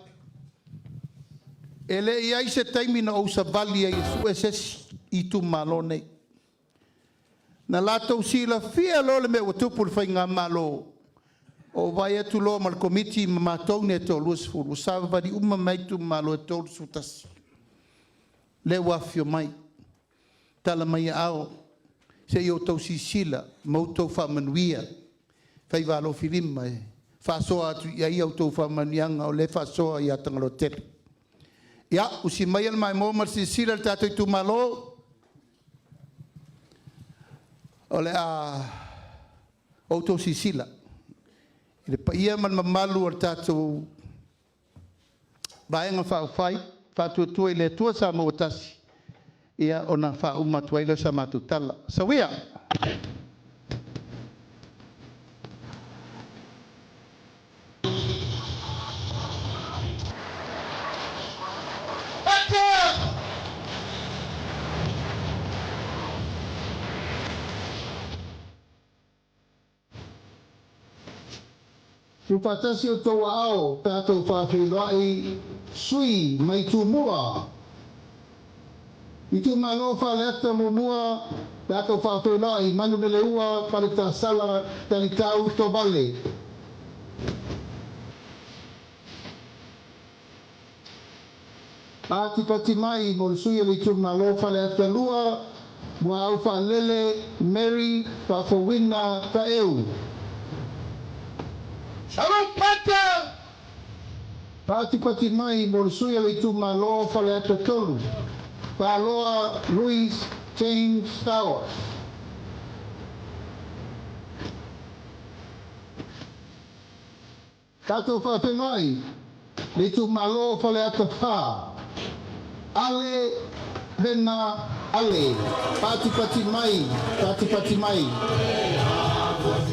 E le i ai se taimi na ou savali ai e sue se isi i itumalo nei. Na latou silafia loa le mea ua tupu i le faigamalo, ou vaai atu loa ma le komiti ma matou nei e toa-20, ua savavali uma mai itumalo e 31. Lea ua afifio mai, tala mai aao, Se i outou sisila ma outou faamanuia faiva alofilima e faasoa atu i ai outou faamanuiaga o lea e faasoa ia Tagaloa tele. Ia, usi maia le maimoa ma le silasila i le tatou itumalo, o le a outou silasila i le paia ma le mamalu o le tatou Vaega Faaupufai Faatuatua i le Atua Samoa ua Tasi, ia ona faauma atu ai lea o sa matou tala. Sauia! Tuufaatasi outou aao tatou faafeiloai sui mai Tumua. Itumalo Faleata 1 tatou faafeiloai Manuleleua Faletasala Talitau Tovale. Patipati mai mo le sui o le itumalo Faleata 2 Muaau Faalele Mary Faafouina Taeu. Patipati mai mo le sui o le itumalo Faleata 3 Faloa Louis James Towers. Tatou faafeiloai le itumalo Faleata 4 Ale Vena Ale. Patipati mai, patipati mai.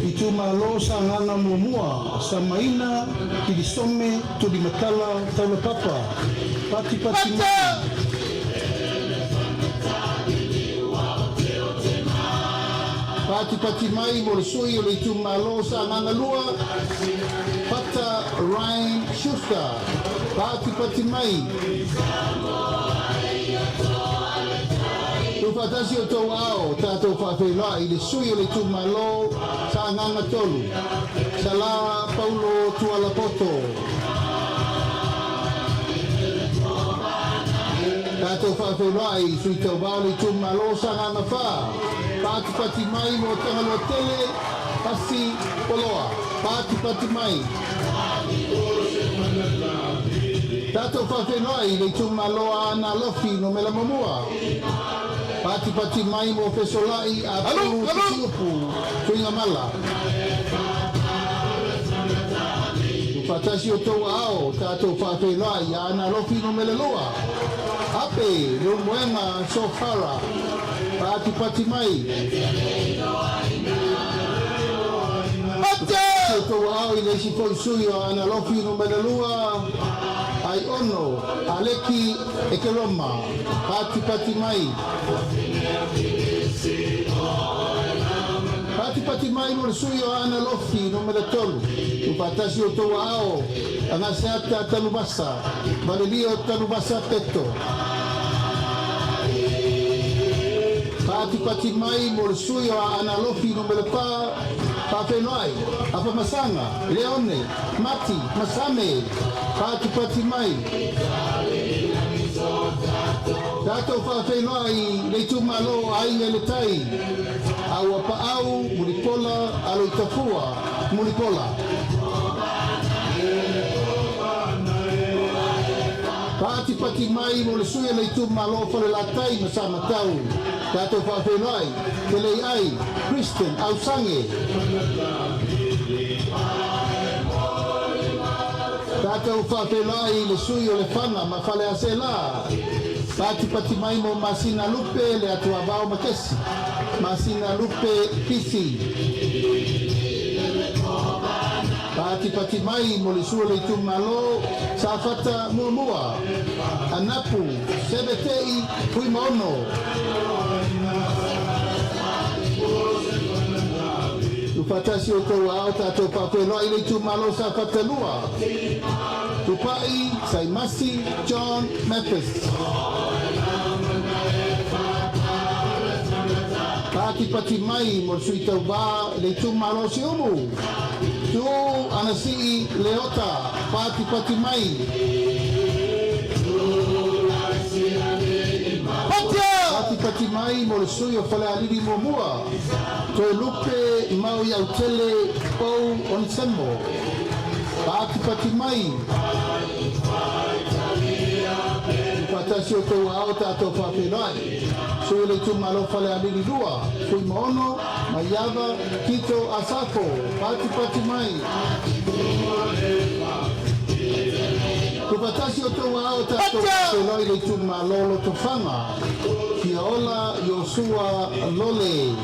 Itumalo Sagaga 1 Samaina Kilisome Tulimatala Taulapapa. Patipati mai. Patipati mai mo le sui o le itumalo Sagaga 2 Pata Ryan Schuster. Patipati mai. Tuufaatasi outou aao tatou faafeiloai le sui o le itumalo Sagaga 3 Sala Paulo Tualapoto. Tatou faafeiloai sui tauvā o le itumalo Sagaga 4 Patipati mai mo Tagaloa Tele Pasi Poloa. Patipati mai. Tatou faafeiloai le itumalo Aana Alofi Numera 1 Patipati mai mo Fesolai Apulu Tusiupu Tuigamala. Tuufaatasi outou aao tatou faafeiloai Aana Alofi Numera 2 Ape Leulumoega Sofara. Patipati mai. Outou aao i le isi foi sui o Aana Alofi Numera 2 Ai Ono Aleki Ekeroma. Patipati mai. Patipati mai mo le sui o Aana Alofi Numera 3 Tuufaatasi outou aao Agaseata Tanuvasa Valelio Tanuvasa Peto. Patipati mai mo le sui o Aana Alofi Numera 4 Faafeiloai Afamasaga Leone Mati Masame. Patipati mai. Tatou faafeiloai le itumalo Aiga i le Tai Auapaau Mulipola Aloitafua Mulipola. Patipati mai mo le sui o le itumalo Falelatai ma Samatau. Tatou faafeiloai Keleiai Christian Ausange. Tatou faafeiloai le sui o Lefaga ma Faleaseela. Patipati mai mo Masina Lupe le Atuavao Makesi. Masina Lupe Pisi. Patipati mai mo le sui o le itumalo Safata 1 Anapu Sebetei Fuimaono. Tuufaatasi outou aao tatou faafeiloai le itumalo Safata 2 Tupai Saimasi John Memphis. Patipati mai mo le sui tauvā le itumalo Siumu Tu Anasii Leota. Patipati mai. Patipati Patipati mai mo le sui o Falealili muamua, Toelupe Maoiautele Pou Onesemo. Patipati mai. Faatasi o tou aao tatou faafeiloai. Sui o le Itumalo Falealili 2, Fuimaono Maiava Tito Asafo. Patipati mai. Tuufaatasi o outou aao tatou faafeiloai le Itumalo Lotofaga, Fiaola Iosua Lole.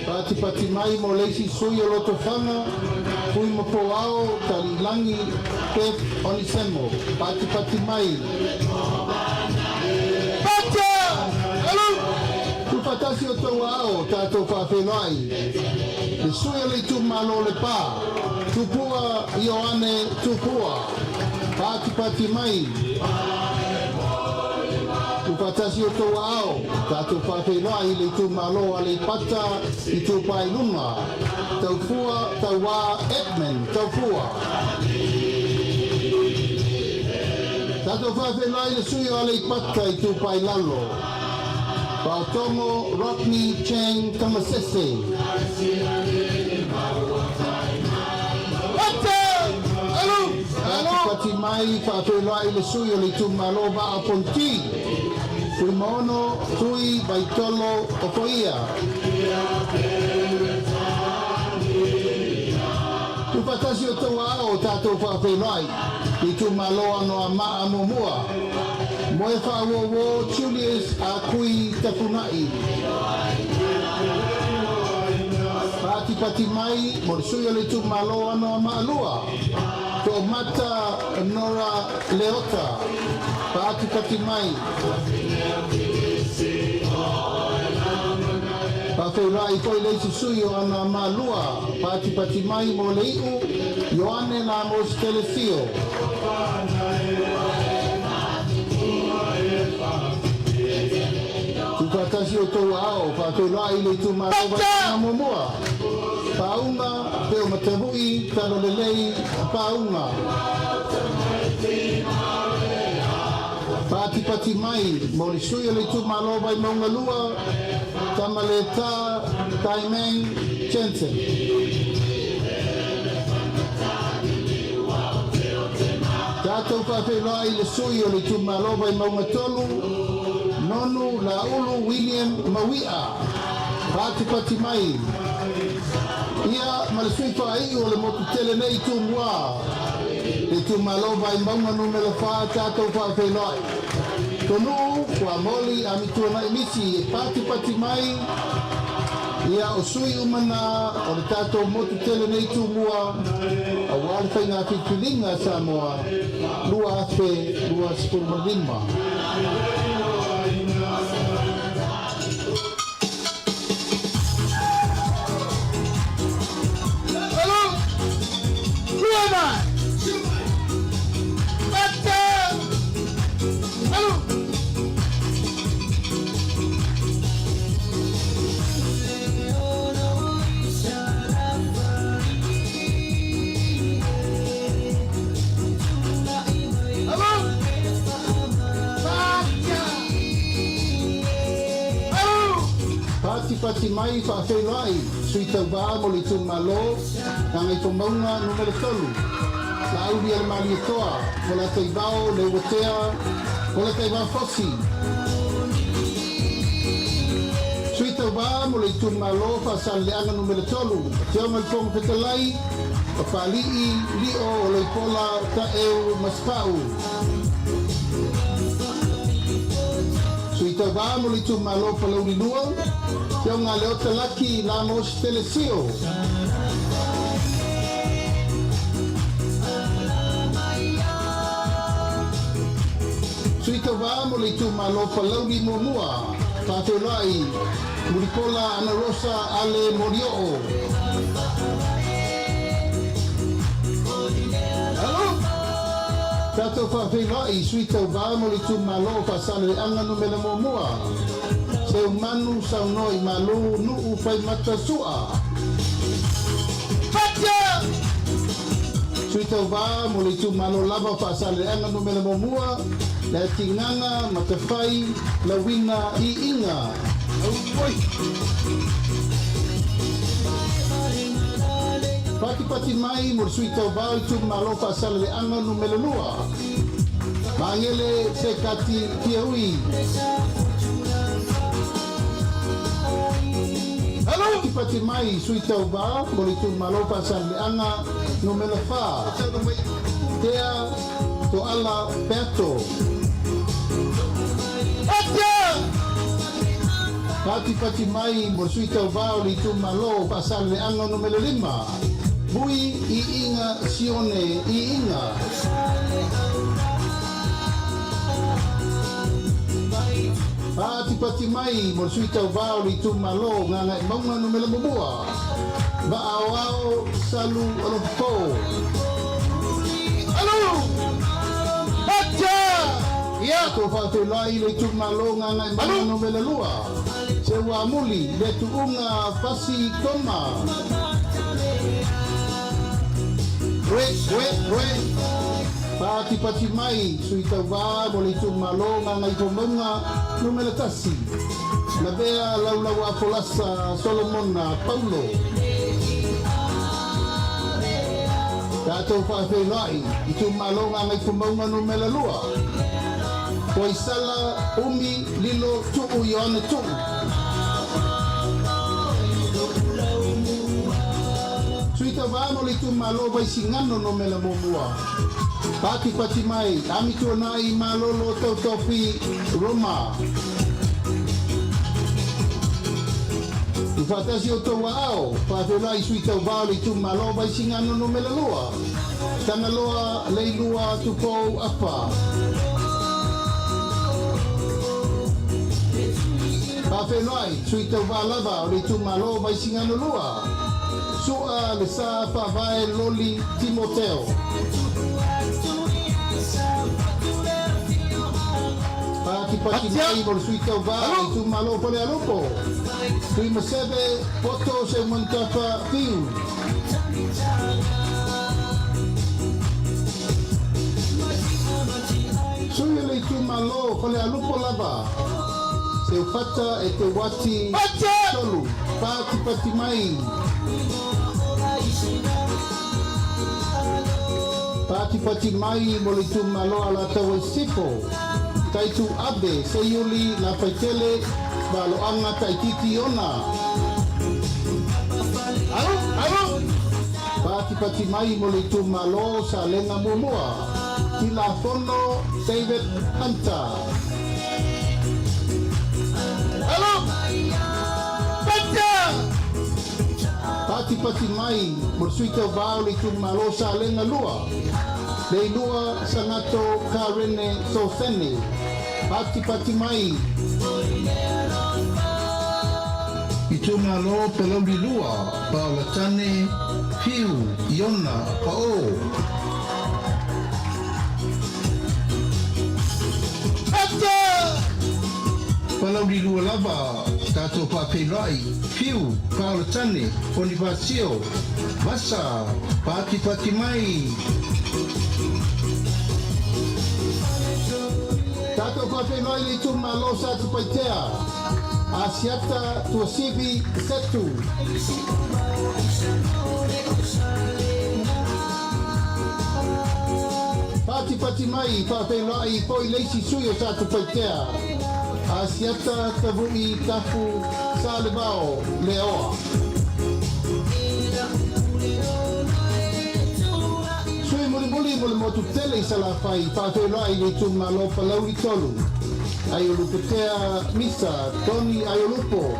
Patipati mai mo le isi sui o Lotofaga, Fuimapoao Taliilagi Beth Onisemo. Patipati mai. Tuufaatasi o outou aao tatou faafeiloai le sui o le Itumalo Lepa, Tupua Ioane Tupua. Patipati mai. Tuufaatasi o outou aao tatou faafeiloai le Itumalo Aleipata Itupa i Luga, Taufua Tauā Edmund Taufua. Tatou faafeiloai le sui o Aleipata Itupa i Lalo, Faotogo Rodney Chang Tamasese. Patipati mai faafeiloai le sui o le Itumalo Vaa o Fonoti, Fuimaono Tui Vaitolo Ofoia. Tuufaatasi o outou aao tatou faafeiloai le Itumalo Anoamaa muamua, Moefaauouo Julius Akui Tafunai. Patipati mai mo le sui o le Itumalo Anoamaa 2, Toomata Nora Leota. Patipati mai. Faafeiloai foi le isi sui o Anoamaa 2, patipati mai mo le iu Ioane Lamos Telesio. Tuufaatasi o outou aao faafeiloai le Itumalo Vaimauga muamua, Pauga Peumatavu'i Talalelei Pauga. Patipati mai mo le sui o le Itumalo Vaimauga 2, Tamaleta Taimeng Jensen. Tatou faafeiloai le sui o le Itumalo Vaimauga 3, Nonu Laulu William Maui'a. Patipati mai. Ia ma le sui faaiu o le motu tele nei Tumua, le Itumalo Vaimauga numera 4, tatou faafeiloai Tonuu Fuamoli Amituanai Misi e patipati mai. Ia o sui uma na o le tatou motu tele nei Tumua auā le faiga filifiliga a Samoa 2025. Patipati mai faafeiloai sui tauvā mo le Itumalo Gagaifomauga numera 3, Laaulialemalietoa Polataivao Leuatea Polataivao Fosi. Sui tauvā mo le Itumalo Faasaleleaga numera 3, Afioga i le Fofoga Fetalai, Papali'i Lio Oloipola Taeu Masefau. Sui tauvā mo le Itumalo Palauli 2, Afioga Leota Laki Lamos Telesio. Sui tauvā mo le Itumalo Palauli muamua, Faafeiloai Mulipola Anarosa Ale Molioo. Tatou faafeiloai sui tauvā mo le Itumalo Faasaleleaga numera muamua, Seumanu Saunoa Malu Nuu Faimata Sua. Sui tauvā mo le itumalo lava o Faasaleleaga Numera muamua, Leatigaga Matafai Lauina Iiga. Patipati mai mo le sui tauvā o le itumalo o Faasaleleaga Numera 2, Magele Sekati Fiaui. Patipati mai sui tauvā mo le itumalo o Faasaleleaga Numera 4, Tea Toala Peato. Patipati mai mo le sui tauvā o le itumalo o Faasaleleaga Numera 5, Vui Iiga Sione Iiga. Patipati mai mo le sui tauvā o le itumalo o Gagaemauga Numera 1, Vaaoao Salu Alofopo. Tatou faafeiloai i le itumalo o Gagaemauga Numera 2, Seuamuli Le Tuuga Fasi Toma. Patipati mai sui tauvā mo le itumalo o Gagaifomauga Numera 1, Lavea Laulauafolasa Solomona Paulo. Tatou faafeiloai itumalo o Gagaifomauga Numera 2, Poisala Umi Lilo Tuu Ioane Tuu. Sui tauvā mo le itumalo o Vaisigano Numera 1, Patipati mai Amituanai Malolo Tautofi Roma. I faatasi o tou aao, faafeiloai sui tauvā o le itumalo o Vaisigano Numera 2, Tagaloa Leilua Tupou Afa. Faafeiloai sui tauvā lava o le itumalo o Vaisigano 2, Sua Le Sa Faavae Loli Timoteo. Patipati mai mo le sui tauvā o le itumalo o Falealupo, Tuimaseve Poto Seumanutafa Fiu. Sui o le itumalo o Falealupo lava, Seufata e Te Wati Tolu. Patipati mai. Patipati mai mo le itumalo Alataua i Sisifo, Taitu Abe Seiuli Lafaitele Valoaga Taititi Ona. Patipati mai mo le itumalo Salega 1, Tilafono David Hunter. Patipati mai mo le sui tauvā o le itumalo Salega 2, Leilua Sagato Karene Sofene. Patipati mai. Itumalo Palauli 2, Paolatane Fiu Iona Pa'o. Palauli 2 lava, tatou faafeiloai Fiu Paolatane Ponifasio Vasa. Patipati mai. Tatou faafeiloai le itumalo Satupaitea, Asiata Tuasivi Setu. Patipati mai faafeiloai foi le isi sui o Satupaitea, Asiata Tavu'i Tafu Salevao Leoa. Sui mulimuli mo le motu tele i Salafai, faafeiloai le itumalo Palauli 3, Aiolupotea Misa Tony Aiolupo.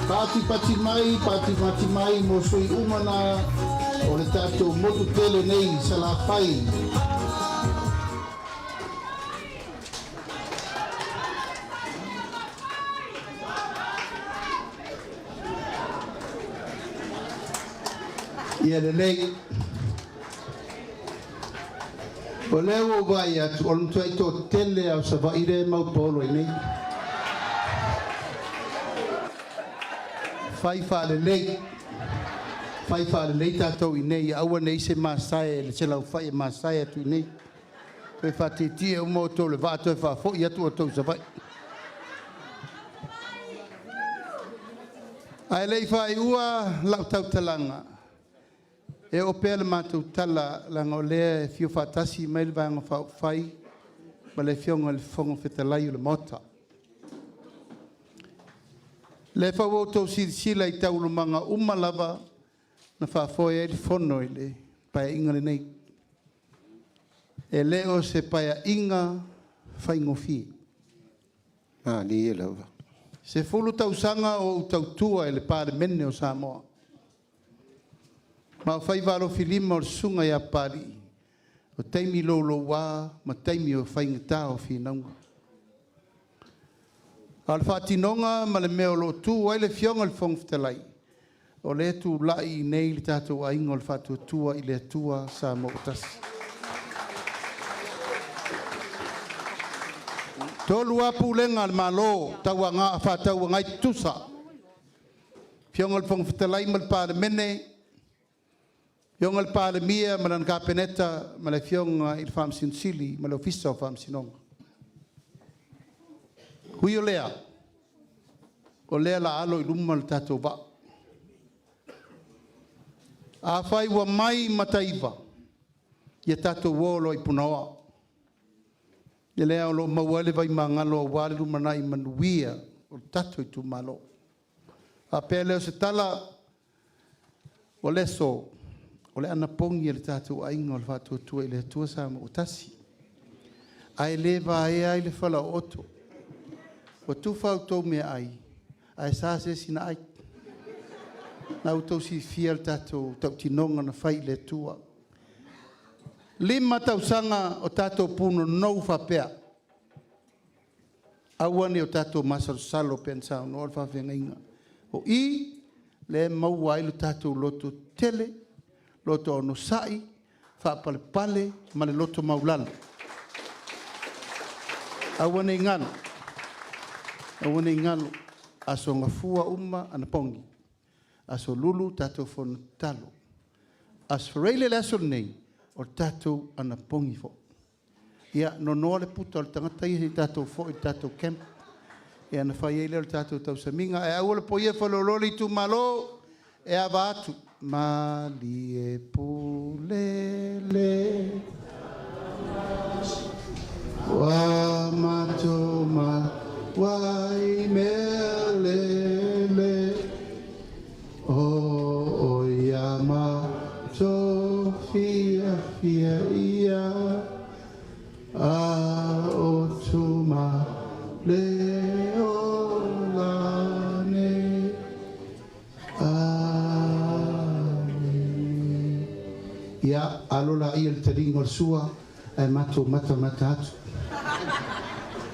Patipati mai, patipati mai mo sui uma na o le tatou motu tele nei i Salafai. Ia lelei. O lea ua ou vaai atu, o le matuai toatele lava o Savaii lea e maupolo ai nei. Fai faalelei. Fai faalelei tatou iinei ia aua ne i se masae i le selaufai e masae atu iinei. Toe faatietie uma outou i le vaa toe faafoi atu outou i Savaii. Ae le i faaiua lau tautalaga, e oo pea le matou tala leaga o lea e afio faatasi mai le Vaega Faaupufai ma le Afioga i le Fofoga Fetalai o le Maota. O lea foi ua outou silasila i taualumaga uma lava na faafoe ai le Fono i le Paeaiga lenei. E le o se Paeaiga faigofie. Malie lava. 10 tausaga o ou tautua i le Palemene o Samoa, ma o faiva alofilima o le susuga ia Papalii, o taimi louloua ma taimi o faigata o finauga. A o le faatinoga ma le mea o lo o tu ai le Afioga i le Fofoga Fetalai, o lea e tulai i inei le tatou Aiga o le Faatuatua i le Atua Samoa ua Tasi. 3 lava pulega a le Malo faatauagai tutusa, Afioga i le Fofoga Fetalai ma le Palemene, Afioga i le Palemia ma lana Kapeneta ma le Afioga i le Faamasino Sili ma le Ofisa o Faamasinoga. Ui o lea, o lea o le a alo i luma le tatou vaa. Afai ua mai Mataiva, ia tatou o loa i Punaoa. Ia lea o lo o maua ai le vaimagalo aua le lumanai manuia o le tatou itumalo. Faapea lea o se tala, o le aso, o le anapogi a le tatou Aiga o le Faatuatua i le Atua Samoa ua Tasi, ae le vaea ai le falaooto. Ua tufa a outou meaai, ae sa se isi na ai. Na outou silafia le tatou tautinoga na fai i le Atua. 5 tausaga o tatou punonou faapea, aua ne i o tatou masalosalo pei ona saunoa le faafeagaiga. O i lea e maua ai lo tatou lototetele, loto onosai, faapalepale ma le loto maualalo. Aua ne i galo, aua ne i galo, Aso Gafua uma anapogi, Aso Lulu tatou fono tatalo, Aso Faraile le aso lenei, o le tatou anapogi foi. Ia nonoa le puta o le tagata ia se i tatou foi i le tatou camp, ia ona fai ai lea o le tatou tausamiga. Ae aua le poia faleoloolo le itumalo, e ava atu. Malie pule le ua matou maua i mea lelei o oia matou fiafia ia a o tuma le ola nei. Amene. Ia, alo laia i le taliga o le sua, ae matou matamata atu.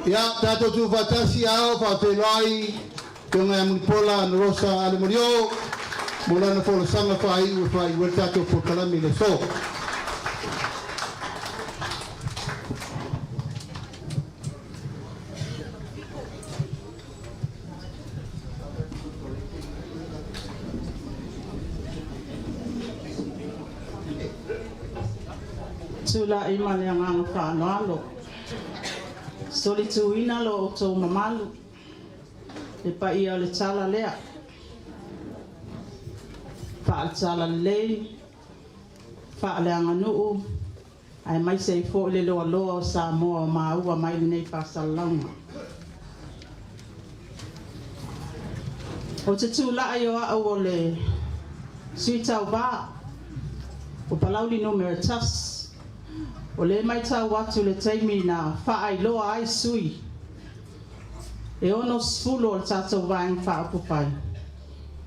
Ia, tatou tuufaatasi a o faafeiloai Afioga ia Mulipola Anarosa Ale Molioo mo lana folasaga faaiu e faaiu ai le tatou polokalame i le aso. Tulai ma le agaga faaaloalo, solituina lo outou mamalu, le paia o le tala lea, faale-talalelei, faaleaganuu, aemaise ai foi le loaloa o Samoa o maua mai lenei faasalalauga. Ou te tulai o au o le sui tauva o Palauli 1. O lea e matau atu i le taimi na faailoa ai sui e 60 o le tatou Vaega Faaupufai,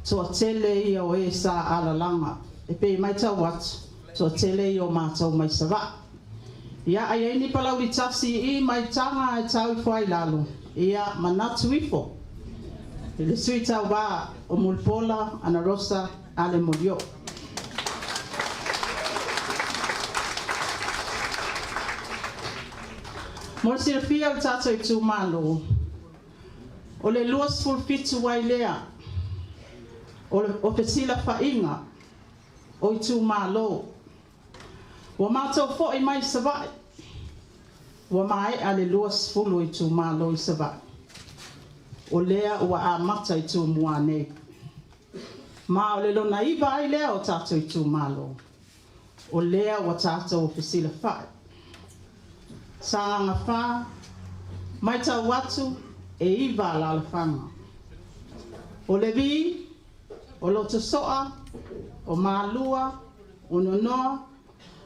toatele ia o e sa alalaga. E pei e matau atu, toatele ia o matou mai Savaii. Ia, a i ai ni Palauli 1 i i mai Taga ae tau ifo ai i lalo, ia manatu ifo i le sui tauva o Mulipola Anarosa Ale Molioo. Mo le silafia o le tatou itumalo, o le 27 ai lea o fesilafaiga. o itumalo. Ua matou foi mai Savaii, ua maea le 20 o itumalo i Savaii. O lea ua amata i Tumua nei. Ma o le lona 9 ai lea o tatou itumalo, o lea ua tatou fesilafai. Sagaga 4, matau atu e 9 alaalafaga. O Levi, o Lotosoa, o Malua, o Nonoa,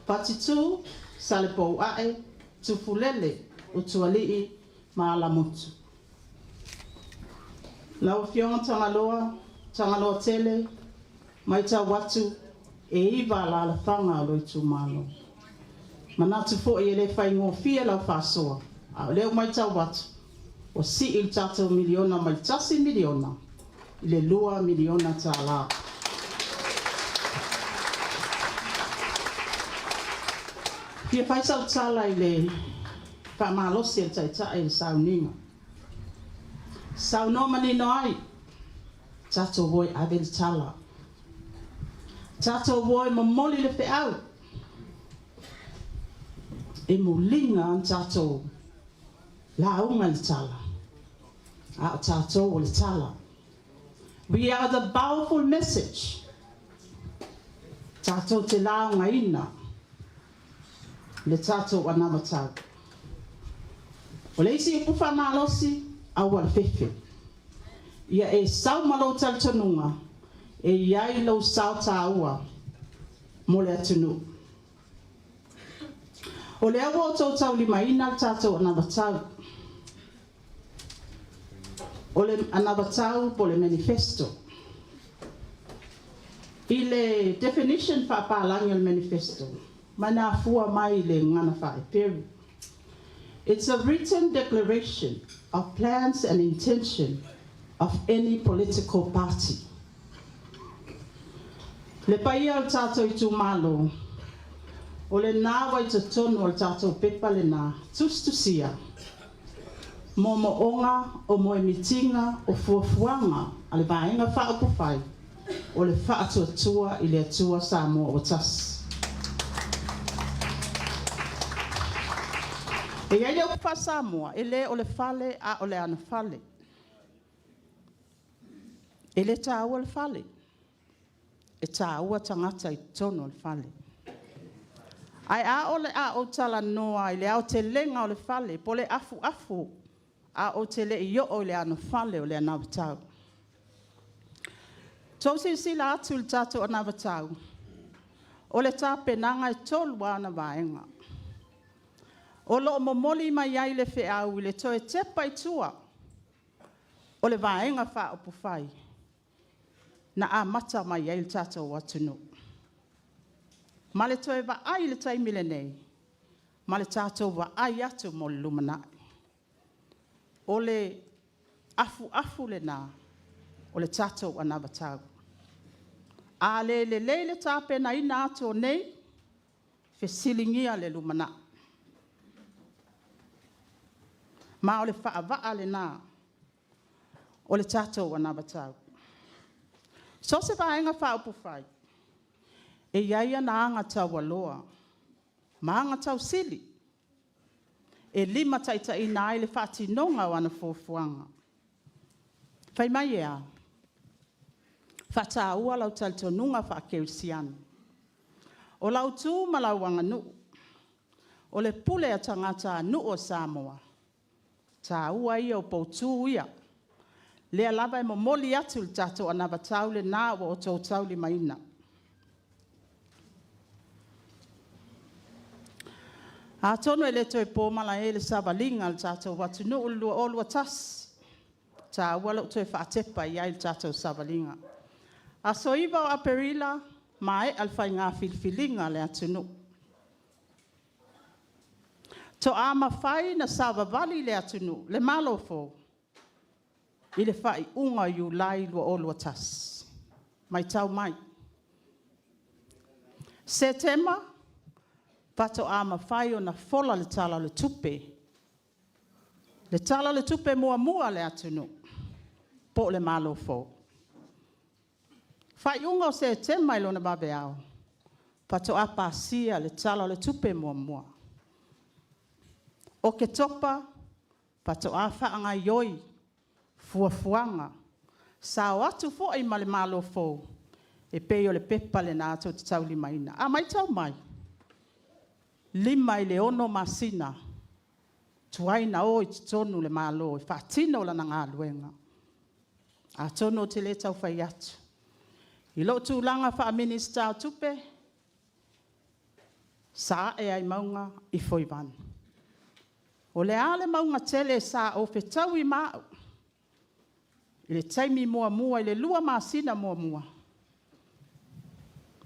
Fatitu, Salepouae, Tufulele, Utualii ma Alamutu. Lau Afioga Tagaloa, Tagaloa Tele, matau atu e 9 alaalafaga o lou itumalo. Manatu foi e le faigofie lau faasoa, a o lea ua matau atu, ua sii le tatou miliona mai le $1 miliona i le $2 miliona. Fia fai sau tala i le faamalosi a le Taitai i le sauniga. Saunoa manino ai, tatou o e ave le tala. Tatou o e momoli le feau. E muliga ona tatou lauga i le tala. A o tatou o le tala. We are the powerful message. Tatou te laugaina le tatou anavatau. O le isi upu faamalosi, aua le fefe. Ia e sau ma lou talitonuga, e iai lou sao tāua mo le atunuu. O lea ua outou taulimaina le tatou anavatau. O le anavatau po o le manifesto. I le definition faapalagi o le manifesto, ma na afua mai le gagana faa-Eperu. It's a written declaration of plans and intention of any political party. Le paia o le tatou itumalo, o lena ua i totonu o le tatou pepa lena, tusitusia, moomooga o moemitiga o fuafuaga a le Vaega Faaupufai o le Faatuatua i le Atua Samoa ua Tasi. E i ai le upu faa-Samoa, e le o le fale a o le anofale. E le taua le fale, e taua tagata i totonu o le fale. Ae a o le a ou talanoa i le aotelega o le fale, po o le afuafu ae ou te le i oo i le anofale o le anavatau. Tou silasila atu i le tatou anavatau, o le tapenaga e 3 lava ona vaega. O lo o momoli mai ai le feau i le toe tepa i tua o le Vaega Faaupufai na amata mai ai le tatou atunuu. Ma le toe vaai i le taimi lenei, ma le tatou vaai atu mo le lumanai. O le afuafu lena o le tatou anavatau. A le lelei le tapenaina atu o nei, fesiligia le lumanai. Ma o le faavaa lena o le tatou anavatau. So o se Vaega Faaupufai, e i ai ana agataualoa ma agatausili e limataitaiina ai le faatinoga o ana fuafuaga. Fai mai e a? Faataua lau talitonuga faakerisiano. O lau tu ma lau aganuu, o le pule a tagatanuu o Samoa, taua ia o poutu ia. Lea lava e momoli atu le tatou anavatau lena ua outou taulimaina. Atonu e le toe po malae i le savaliga a le tatou atunuu i le 2021, e taua lou toe faatepa i ai i le tatou savaliga. Aso 9 o Aperila, maea le faiga filifiliga a le atunuu. Toa mafai ona savavali le atunuu, le Malo fou, i le faaiuga o Iulai 2021. Matau mai. Setema, faatoa mafai ona fola le Tala o le Tupe, le Tala o le Tupe muamua a le atunuu, po o le Malo fou. Faaiuga o Setema i lona vaveao, Faatoa pasia le Tala o le Tupe muamua. Oketopa, faatoa faagaioi fuafuaga sa o atu foi ma le Malo fou, e pei o le pepa lena tou te taulimaina. A matau mai, 5 i le 6 masina tuai ona o i totonu le Malo e faatino lana galuega. Atonu ou te le tau fai atu, i lou tulaga faa-Minisita o Tupe, sa ae lava i mauga, ifo i vane. O le a le mauga tele sa ou fetaui ma au i le taimi muamua i le 2 masina muamua?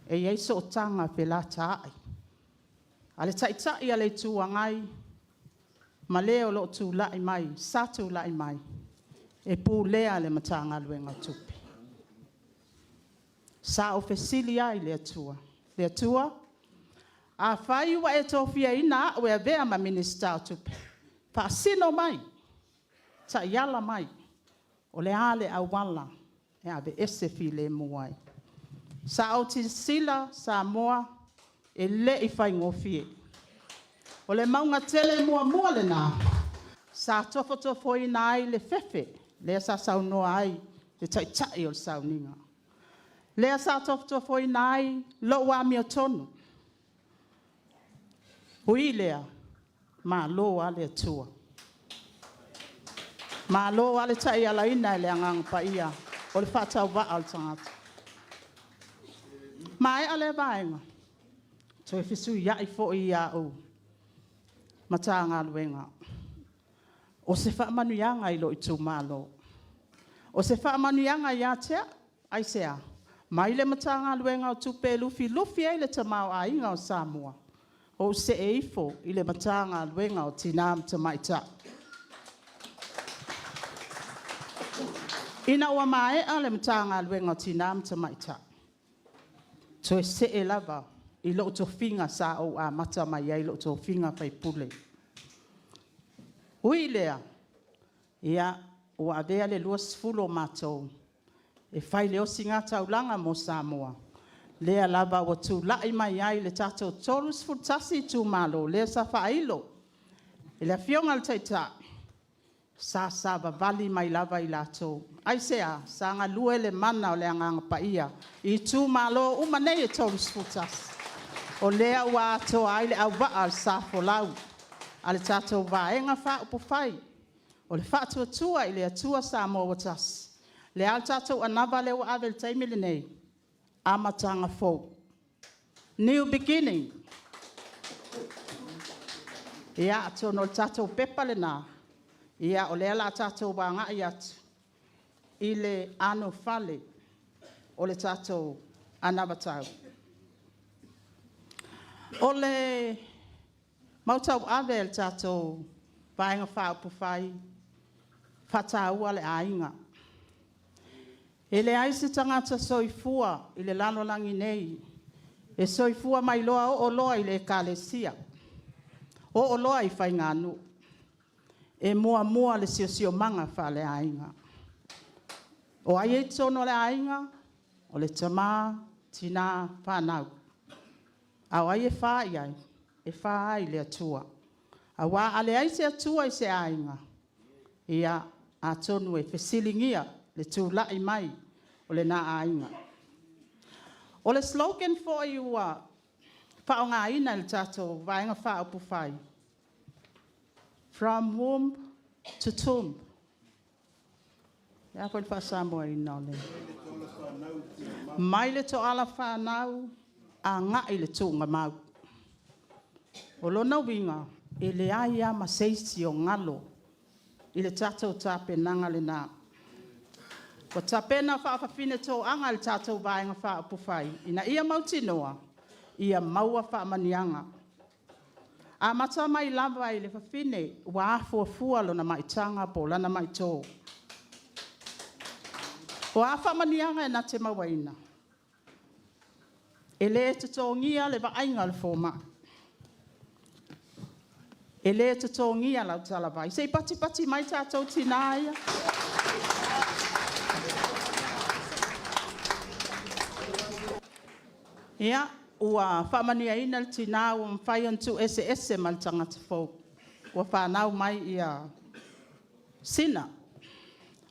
E i ai sootaga felataai a le Taitai o le Itu Agai ma le o lo o tulai mai sa tulai mai e pulea le Matagaluega o Tupe. Sa ou fesili ai i le Atua, le Atua, afai ua e tofiaina au e avea ma Minisita o Tupe, faasino mai, taiala mai, o le a le auala e aveese filemu ai. Sa ou silasila Samoa, e le i faigofie. O le mauga tele muamua lena sa tofotofoina ai le fefe lea sa saunoa ai le Taitai o le sauniga. Lea sa tofotofoina ai lou amiotonu. Ui i lea, malo lava le Atua, malo lava le taialaina e le Agaga Paia o le faatauvaa o le tagata. Maea lea vaega, toe fesuiai foi au Matagaluega. O se faamanuiaga i lou itumalo, o se faamanuiaga ia te au. Aisea? Mai le Matagaluega o Tupe e lufilufi ai le tamaoaiga o Samoa, ou see ifo i le Matagaluega o Tina ma Tamaitai. Ina ua maea le Matagaluega o Tina ma Tamaitai, toe see lava i lou tofiga sa ou amata mai ai i lou tofiga faipule. Ui i lea, ua avea le 20 o matou e fai le ositaulaga mo Samoa, lea lava ua tulai mai ai le tatou 31 itumalo, lea sa faailo e le Afioga i le Taitai, sa savavali mai lava i latou. Aisea? Sa galue le mana o le Agaga Paia i itumalo uma nei e 31. O lea ua atoa ai le auvaa o le sa folau a le tatou Vaega Faaupufai o le Faatuatua i le Atua Samoa ua Tasi. O le a le tatou anava lea ua ave i le taimi lenei? Amataga fou, new beginning. Ia, atonu o le tatou pepa lena, o lea o le a tatou agai atu i le anofale o le tatou anavatau. O le mau tauave a le tatou Vaega Faaupufai, e faataua le aiga. E leai se tagata soifua i le lalolagi nei e soifua mai loa oo loa i le Ekalesia, oo loa i faiganuu, e muamua le siosiomaga faaleaiga. O ai e i totonu o le aiga? O le tama, tina, fanau. A o ai e fa i ai? E fa ai le Atua. Aua a leai se Atua i se aiga, ia, atonu e fesiligia le tulai mai o lena aiga. O le slogan foi ua faaaogaina e le tatou Vaega Faaupufai, from womb to tomb. O le a foi le faa-Samoa ina o lea? Mai le toala fanau agai i le tuugamau. O lona uiga, e leai lava ma se isi o galo i le tatou tapenaga lena. Ua tapena faafafine toaga e le tatou Vaega Faaupufai ina ia mautinoa ia maua faamanuiaga. Amata mai lava i le fafine ua afuafua lona maitaga po o lana maito. O a faamanuiaga e na te mauaina? E le totogia le vaaiga a le fomai, e le totogia lau talavai. Se i patipati mai tatou tina ia. Ia, Ua faamanuiaina le tinā ua mafai ona tuueseese ma le tagata fou, ua fanau mai Sina.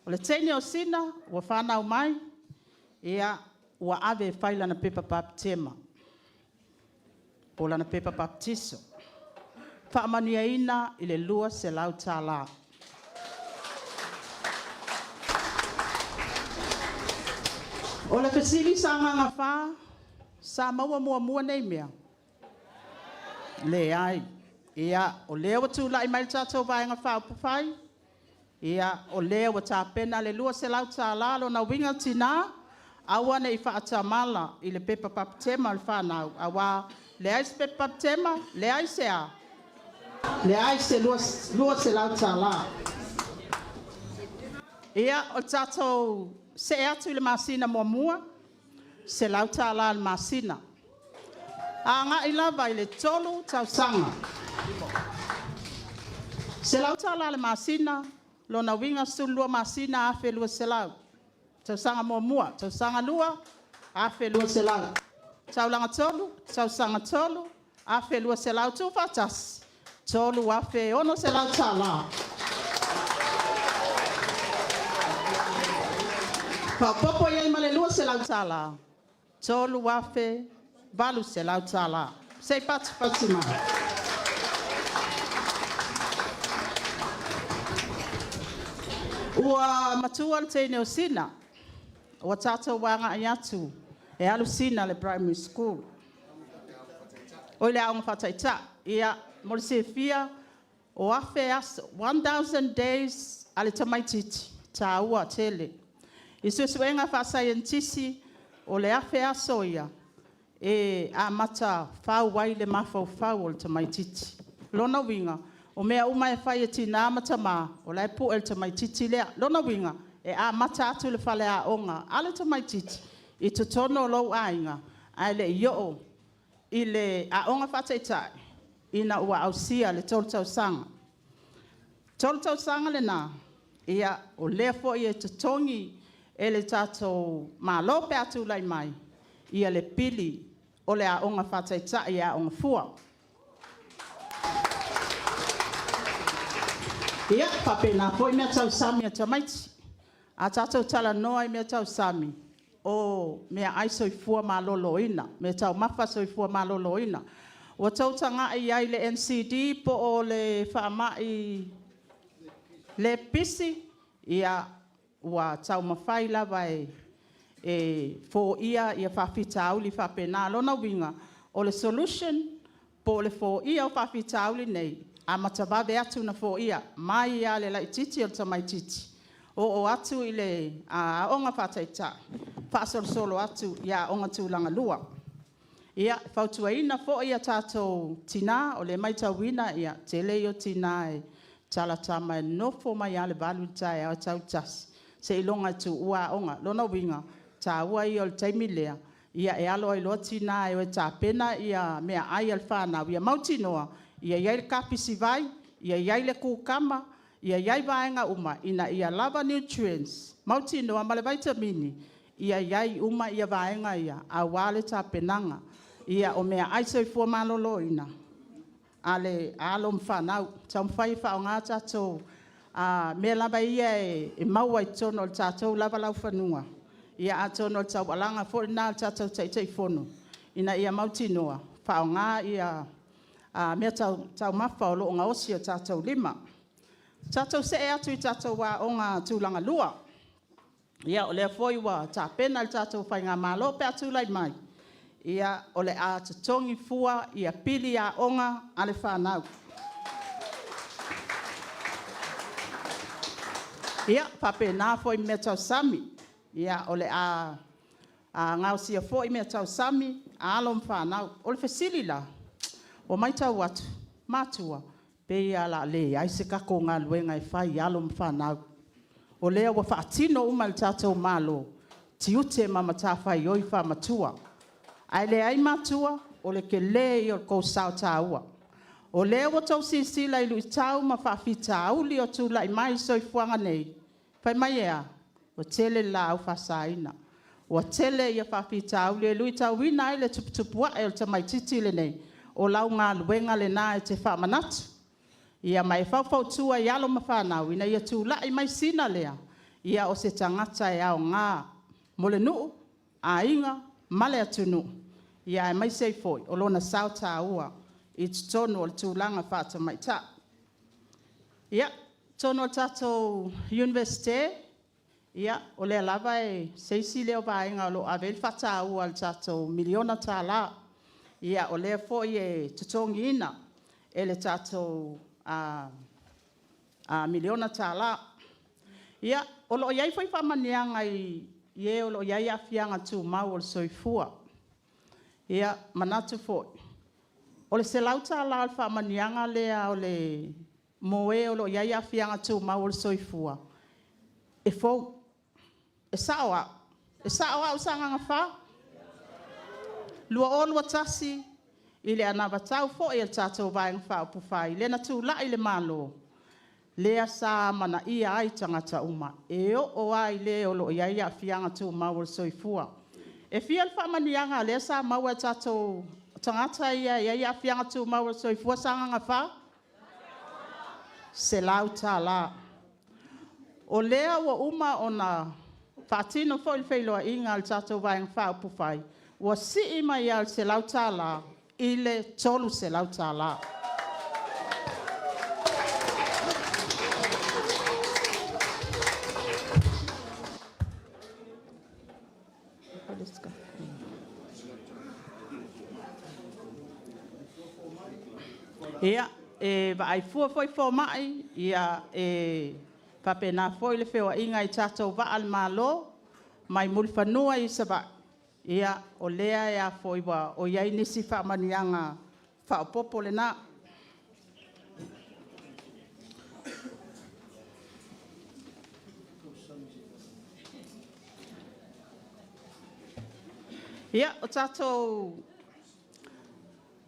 O le teine o Sina ua fanau mai, ua ave e fai lana pepa patema po o lana pepa papatiso. Faamanuiaina i le $200. O le fesili Sagaga 4, sa maua muamua nei mea? Leai. Ia, o lea ua tulai mai le tatou Vaega Faaupufai, o lea ua tapena le $200. O lona uiga tinã, aua ne i faatamala i le pepa bapetema a le fanau aua e leai se pepa bapetema, leai se a? Leai se $200. Ia, o le tatou se'e atu i le masina muamua, $100 i le masina, agai lava i le 3 tausaga. $100 i le masina, o lona uiga e 12 masina, $1,200. Tausaga muamua. Tausaga lua, $1,200. Tausaga tolu, $1,200. Tuufaatasi, $3,600. Faaopoopo i ai ma le $200, $3,800. Se i patipati mai. Ua matua le teine o Sina, ua tatou agai atu e alu Sina i le Primary School, oi le Aoga Faataitai. Ia, mo le silafia, o afe aso, 1,000 days a le tamaitiiti, e taua tele. I suesuega faasaienitisi, o le 1,000 aso ia e amata fau ai le mafaufau o le tamaitiiti. O lona uiga, o mea uma e fai e tina ma tama, o la e pue e le tamaitiiti lea. O lona uiga, e amata atu le faleaoga a le tamaitiiti i totonu o lou aiga, ae le i oo i le aoga faataitai ina ua ausia le 3 tausaga. 3 tausaga lena, o lea foi e totogi e le tatou Malo pe a tulai mai le pili o le aoga faataitai e aoga fua. Ia, e faapena foi meatausami a tamaiti. A tatou talanoa i meatausami, o meaai soifua maloloina, meataumafa a le soifua maloloina. Ua outou tagai i ai i le NCD po o le faamai le pipisi? Ia, ua taumafai lava e foia faafitauli faapena. O lona uiga, o le solution po o le foia o faafitauli nei, amata vave atu ona foia, mai lava i le laitiiti o le tamaitiiti, oo atu i le aoga faataitai, faasolosolo atu i aoga tulagalua. Ia, e fautuaina foi a tatou tina, o lea e maitauina o le tele ia o tina e talatama e nofo mai lava i le 8 i le taeao e tau i le 1 seiloga e tuua aoga. O lona uiga, o le taua ia o le taimi lea e alo ai loa tina e o e tapena meaai a le fanau, ia mautinoa ia i ai le kapisi vai, ia i ai le kukama, ia i ai vaega uma ina ia lava nutrients mautinoa ma le vaitamini, ia i ai uma vaega ia aua le tapenaga o meaai soifua maloloina a alo ma fanau. Taumafai e faaaoga tatou mea lava ia e maua i totonu o le tatou lava laufanua, atonu o le taualaga foi lena a le tatou Taitaifono ina ia mautinoa e faaaoga meataumafa o lo o gaosi e o tatou lima. Tatou see atu i tatou aoga tulagalua. Ia, o lea foi ua tapena e le tatou faigamalo pe a tulai mai, o le a totogi fua pili aoga a le fanau. Ia, e faapena foi i meatausami. O le a gaosia foi meatausami a alo ma fanau. O le fesili la; ua maitau atu matua, pei lava o le a leai se tatou galuega e fai i alo ma fanau, o lea ua faatino uma e le tatou Malo tiute ma matafaioi faamatua. Ae leai matua, o le tele ia o le tou sao taua. O lea ua outou silasila i luitau ma faafitauli o tulai mai i le soifuaga nei, fai mai e a? Ua tele le laau faasaina, Ua tele ia faafitauli e luitauina ai le tuputupuae o le tamaititi lenei. O lau galuega lena e te faamanatu ma e faufautua i alo ma fanau ina ia tulai mai sina lea o se tagata e aoga mo le nuu, aiga ma le atunuu, aemaise ai foi o lona sao taua i totonu o le tulaga faa-tamaitai. Ia, totonu o le tatou Iunivesite, o lea lava o se isi lea o vaega o lo o ave i ai le faataua a le tatou $1miliona. O lea foi e totogiina e le tatou $1miliona. Ia, o lo o i ai foi faamanuiaga i e o lo o i ai aafiaga tumau o le soifua. E manatu foi, o le $100 o le faamanuiaga lea mo e o lo o i ai aafiaga tumau o le soifua, e fou. E sao au? E sao au Sagaga 4? 2021 i le anavatau foi a le tatou Vaega Faaupufai lea na tulai i le Malo, lea sa amanaia ai tagata uma, e oo lava i le o lo o i ai aafiaga tumau o le soifua. E fia le faamanuiaga lea sa maua e tatou tagata ia e i ai aafiaga tumau o le soifua Sagaga 4? E $100. O lea ua uma ona faatino foi le feiloaiga a le tatou Vaega Faaupufai, ua sii mai lava i le $100 i le $300. Ia, e vaai fua foi fomai, e faapena foi le feoaiga i tatou vaa a le Malo mai Mulifanua i Savaii, o lea ua i ai nisi faamanuiaga faaopoopo lena. Ia, o tatou...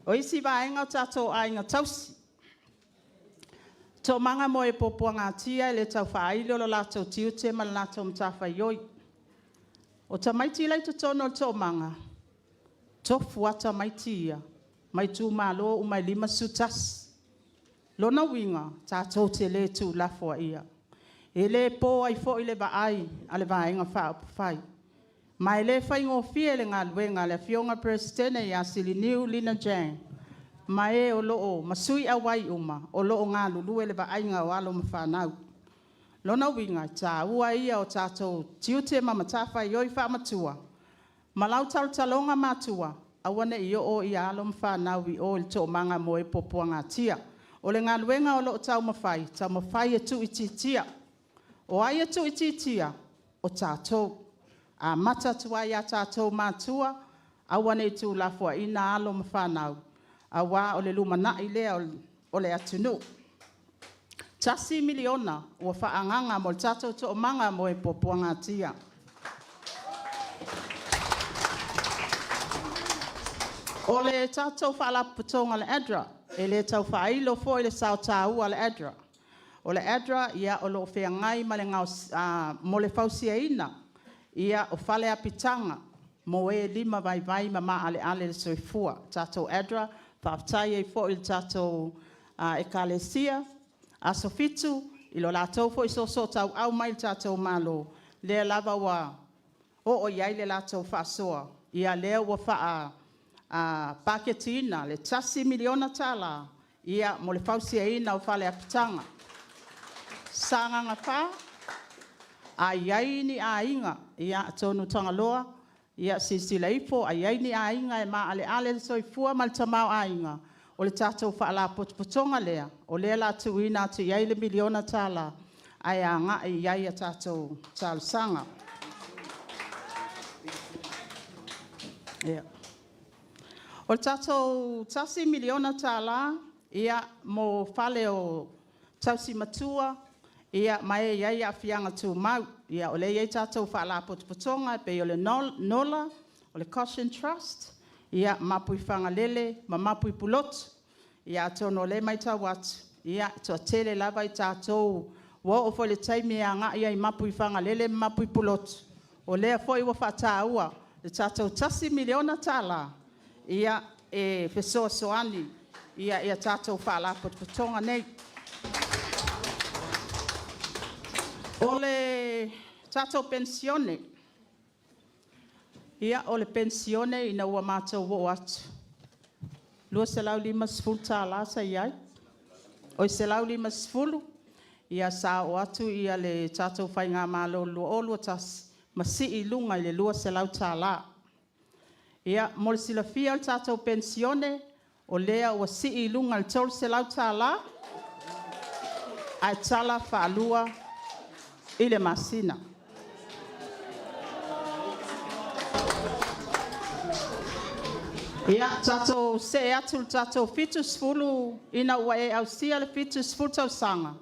O isi vaega o tatou aiga tausi. Toomaga mo e Puapuagatia e le tau faailo lo latou tiute ma le latou matafaioi. O tamaiti la e i totonu o le toomaga, e tofu lava tamaiti ia mai itumalo uma e 51. O lona uiga, tatou te le tuulafoaia. E le po ai foi le vaai a le Vaega Faaupufai. Ma e le faigofie le galuega a le Afioga i le Peresetene ia Siliniu Lina Jang ma sui auai uma o lo o galulue i le vaaiga o alo ma fanau. O lona uiga, o le taua ia o tatou tiute ma matafaioi faamatua ma lau talotaloga matua, aua ne i oo alo ma fanau i o i le toomaga mo e puapuagatia. O le galuega o lo o taumafai, taumafai e tuuitiitia. O ai e tuuitiitia? O tatou. Amata atu lava ia tatou matua, aua ne i tuulafoaiina alo ma fanau, aua o le lumanai lea o le atunuu. $1 miliona ua faaagaga mo le tatou Toomaga mo e Puapuagatia. O le tatou Faalapotopotoga o le ADRA, e le tau faailo foi le sao taua o le ADRA. O le ADRA o lo o feagai mo le fausiaina o fale apitaga mo e lima vaivai ma maaleale le soifua. Le tatou ADRA, faafetai ai foi i le tatou Ekalesia Aso Fitu i lo latou foi soosoo tauau mai i le tatou Malo, lea lava ua oo i ai le latou faasoa, lea ua faapaketiina le $1 miliona mo le fausiaina o fale apitaga. Sagaga 4, a i ai ni aiga, atonu Tagaloa, silasila ifo a i ai ni aiga e maaleale le soifua ma le tamaoaiga, o le tatou Faalapotopotoga lea, o lea o le a tuuina atu i ai le $1 miliona ae agai i ai a tatou talosaga. O le tatou $1 miliona mo fale o tausi matua ma e e i ai aafiaga tumau. O lea e i ai tatou Faalapotopotoga e pei o le NOLA, o le Goshen Trust, Mapuifagalele ma Mapuipulotu. Atonu o lea e maitau atu, e toatele lava i tatou ua oo foi i le taimi e agai ai i Mapuifagalele ma Mapuipulotu. O lea foi ua faataua le tatou $1 miliona ia e fesoasoani i tatou Faalapotopotoga nei. O le tatou Penisione, o le penisione ina ua matou oo atu, e $250 sa i ai, oi $150, ia sa oo atu le tatou faigamalo i le 2021 ma sii i luga i le $200. Ia mo le silafia o le tatou penisione, o lea ua sii i luga i le $300 ae tala faalua i le masina. Ia, tatou see atu i le tatou 70 ina ua e ausia le 70 tausaga,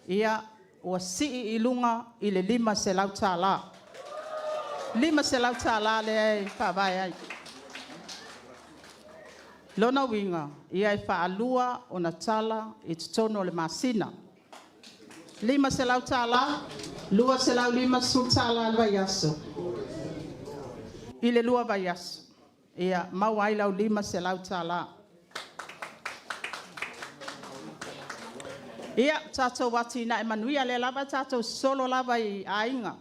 ia ua sii i luga i le $500. $500 lea e faavae ai. O lona uiga, e faalua ona tala i totonu o le masina. $500, $250 i le vaiaso i le 2 vaiaso, maua ai lau $500. Ia, tatou atinae manuia, lea lava tatou te sosolo lava i aiga,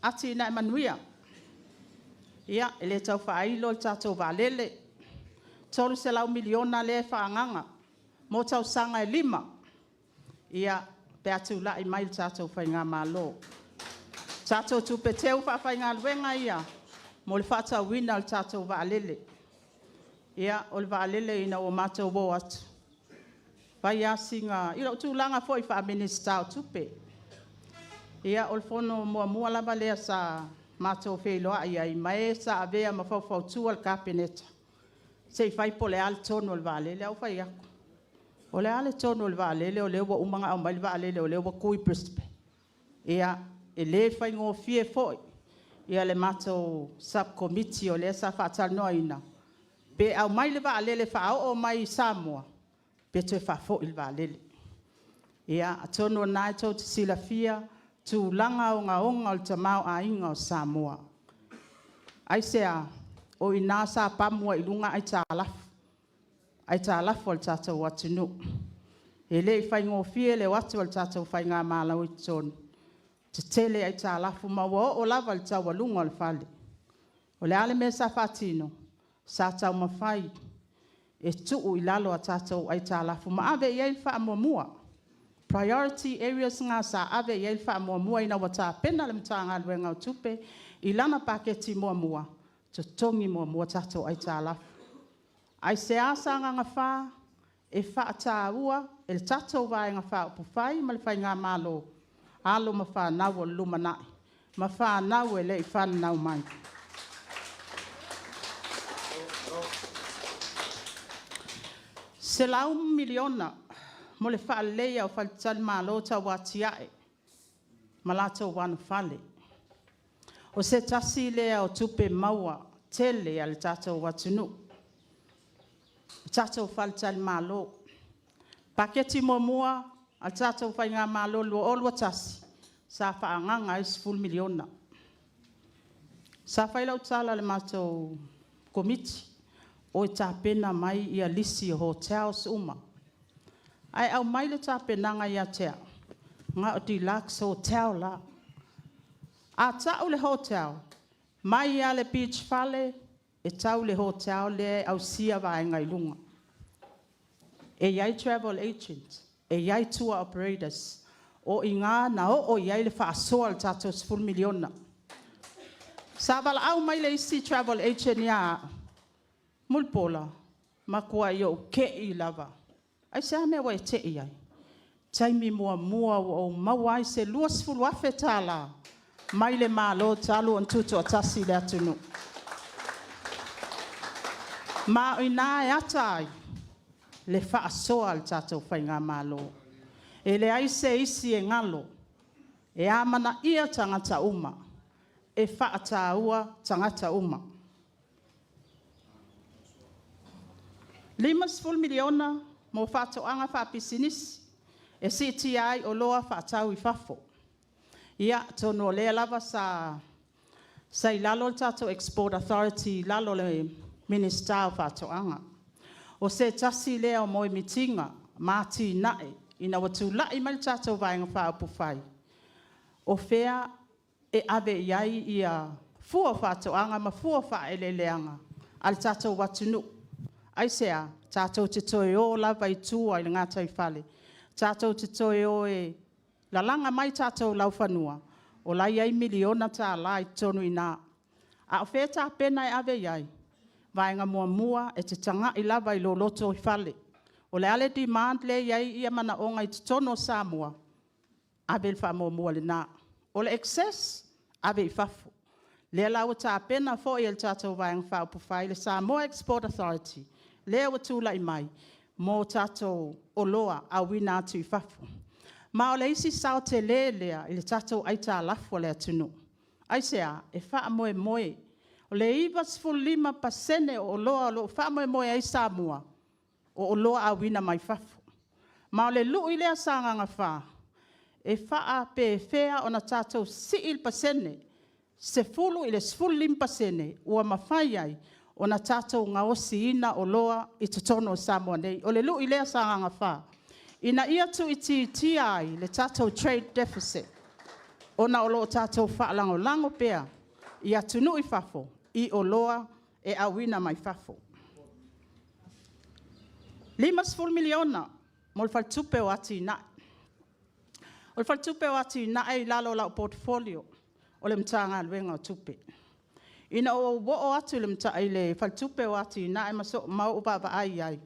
atinae manuia. Ia, e le tau faailo le tatou vaalele, $300 miliona lea e faaagaga mo tausaga e 5 pe a tulai mai le tatou faigamalo. O tatou tupe teu faafaigaluega ia mo le faatauina o le tatou vaalele. Ia, o le vaalele ina ua matou o atu, fai lava sina... I lou tulaga foi faa-Minisita o Tupe, o le fono muamua lava lea sa matou feiloai ai ma e sa avea ma faufautua i le Kapeneta, se i fai po o le a le tonu o le vaalele. Ae ou fai atu, o le a le tonu o le vaalele o lea ua uma ona aumai le vaalele o lea ua tu i Brisbane? Ia, e le faigofie foi le matou sub-Komiti o lea sa faatalanoaina, pe aumai le vaalele e faaoo mai i Samoa pe toe faafoi le vaalele. Ia, atonu o lena tou te silafia tulaga ogaoga o le tamaoaiga o Samoa. Aisea? O i ina sa pamu ai i luga aitalafu, aitalafu a le tatou atunuu. E le i faigofie le o atu a le tatou faigamalo i totonu, tetele aitalafu ma ua oo lava i le taualuga o le fale. O le a le mea sa faatino? Sa taumafai e tuu i lalo a tatou aitalafu ma ave i ai le faamuamua. Priority areas na sa ave i ai le faamuamua ina ua tapena le Matagaluega o Tupe i lana paketi muamua, totogi muamua tatou aitalafu. Aisea Sagaga 4 e faataua e le tatou Vaega Faaupufai ma le faigamalo alo ma fanau o le lumanai ma fanau e le i fananau mai. $100 miliona mo le faaleleia o faletalimalo tauatiae ma latou anofale. O se tasi lea o tupe maua tele a le tatou atunuu, o tatou faletalimalo. Paketi muamua a le tatou faigamalo i le 2021, sa faaagaga ai le $10 miliona. Sa fai lau tala i le matou Komiti, o e tapena mai lisi o hotels uma. Ae aumai le tapenaga ia te au, na o deluxe hotel lava. A tau le hotel, mai lava i le beach fale e tau i le hotel lea e ausia vaega i luga. E i ai travel agent, e i ai tour operators, o i ina na oo i ai le faasoa a le tatou $10 miliona. Sa valaau mai le isi travel agent ia au, Mulipola, na matuai ou te i lava. Aisea le mea ua e te i ai? Taimi muamua ua ou maua ai se $20,000 mai le Malo talu ona tutoatasi le atunuu. Ma o i ina e ata ai le faasoa a le tatou faigamalo. E leai se isi e galo, e amanaia tagata uma, e faataua tagata uma. $50 miliona mo faatoaga faapisinisi e siitia ai oloa faatau i fafo. Ia, atonu o lea lava sa Sa i lalo le tatou Export Authority i lalo o le Minisita o Faatoaga. O se tasi lea o moemitiga ma atinae ina ua tulai mai le tatou Vaega Faaupufai, o fea e ave i ai fua o faatoaga ma fua o faaeleeleaga a le tatou atunuu. Aisea? Tatou te toe o lava i tua i le gataifale, tatou te toe o e lalaga mai tatou laufanua, o la e i ai miliona tala i totonu i ina. A o fea e tapena e ave i ai? Vaega muamua, e te tagai lava i lou lotoifale. O le a le demand lea e i ai manaoga i totonu o Samoa? Ave le faamuamua lena. O le excess, ave i fafo. Lea la ua tapena foi e le tatou Vaega Faaupufai le Samoa Export Authority lea ua tulai mai mo tatou oloa auina atu i fafo. Ma o le isi sao tele lea i le tatou aitalafu a le atunuu. Aisea? E faamoemoe. O le 95% o oloa o lo o faamoemoe ai Samoa, o oloa auina mai fafo. Ma o le lui lea a Sagaga 4, e faapefea ona tatou sii le pasene, 10 i le 15% ua mafai ai ona tatou gaosiina oloa i totonu o Samoa nei. O le lui lea Sagaga 4, ina ia tuuitiitia ai le tatou trade deficit, ona o lo o tatou faalagolago pea i atunuu i fafo i oloa e auina mai fafo. E $50 miliona mo le Faletupe o Atinae. O le Faletupe o Atinae e i lalo o lau portfolio o le Matagaluega o Tupe. Ina ua ou oo atu i le Faletupe o Atinae ma ou vaavaai i ai, e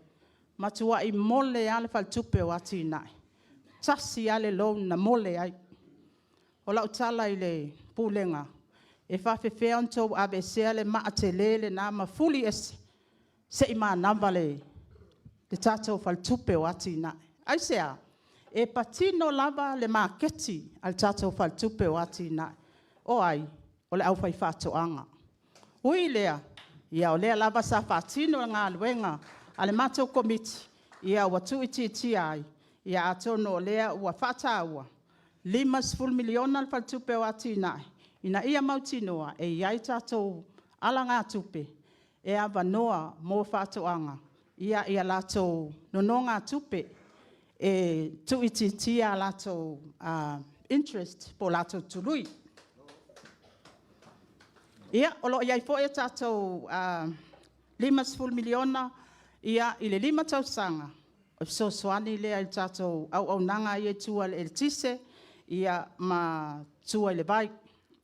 matuai mole lava le Faletupe o Atinae. E tasi lava le loan na mole ai. O lau tala i le Pulega, e faapefea ona outou aveesea le maa tele lena ma fuli ese, se i manava le tatou Faletupe o Atinae. Aisea? E patino lava le maketi a le tatou Faletupe o Atinae. O ai? O le aufaifaatoaga. Ui i lea, o lea lava sa faatino le galuega a le matou Komiti, ua tuuitiitia ai, atonu o lea ua faataua, e $50 miliona le Faletupe o Atinae, ina ia mautinoa e i ai tatou alagatupe e avanoa mo faatoaga i a latou nonogatupe, e tuuitiitia a latou interest po o latou tului. Ia, o lo o i ai foi a tatou $50 miliona i le 5 tausaga, o le fesoasoani lea i le tatou auaunaga lea i tua i le eletise ma tua i le vai.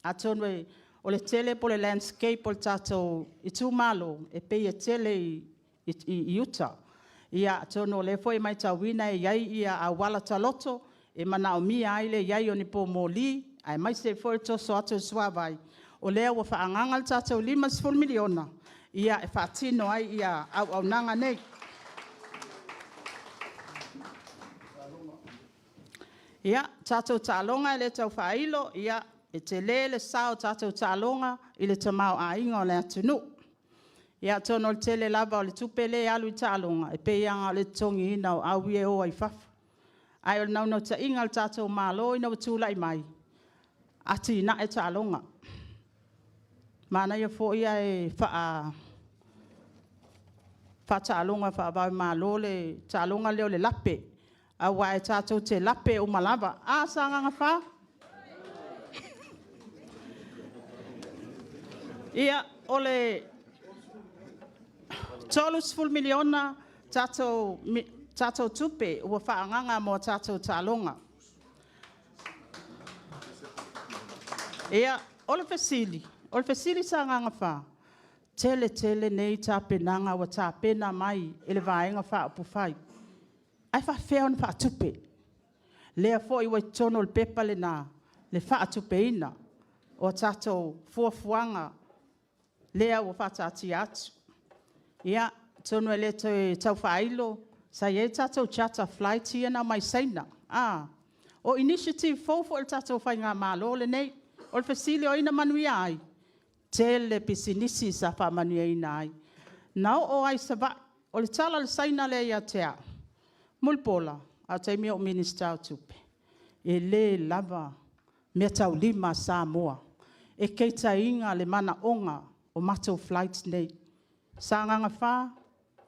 Atonu o le tele po o le landscape o le tatou itumalo, e pei e tele i uta. Ia atonu o lea foi e matauina e i ai auala taloto e manaomia ai le i ai o ni poumoli, aemaise ai foi o le toso atu o le suavai. O lea ua faaagaaga le tatou $50 miliona e faatino ai auaunaga nei. Ia, tatou taaloga e le tau faailo, e tele le sao o tatou taaloga i le tamaoaiga o le atunuu. Ia atonu o le tele lava o le tupe lea e alu i taaloga, e pei lava na o le totogiina o au ia e o ai i fafo. Ae o le naunautaiga o le tatou Malo ina ua tulai mai, atinae taaloga. Manaia foi ae faataaloga faava-o-Malo le taaloga lea o le lape, aua tatou te lape uma lava. A Sagaga 4? Ia, o le $30 miliona tatou tupe ua faaagaaga mo a tatou taaloga. Ia, o le fesili Sagaga 4, tele tele nei tapenaga ua tapena mai e le Vaega Faaupufai, ae faapefea ona faatupe? Lea foi ua i totonu o le pepa lena le faatupeina o a tatou fuafuaga lea ua faataatia atu. Ia, atonu e le toe tau faailo, sa i ai tatou charter flights ia na omai Saina, a? O initiative fou foi a le tatou faigamalo lenei. O le fesili o ai na manuia ai? Tele pisinisi sa faamanuiaina ai. Na oo lava i Savaii. O le tala a le Saina lea ia te au, Mulipola, a o le taimi o ou Minisita o Tupe, e le lava meataulima a Samoa e keitaina le manaoga o matou flights nei. Sagaga 4,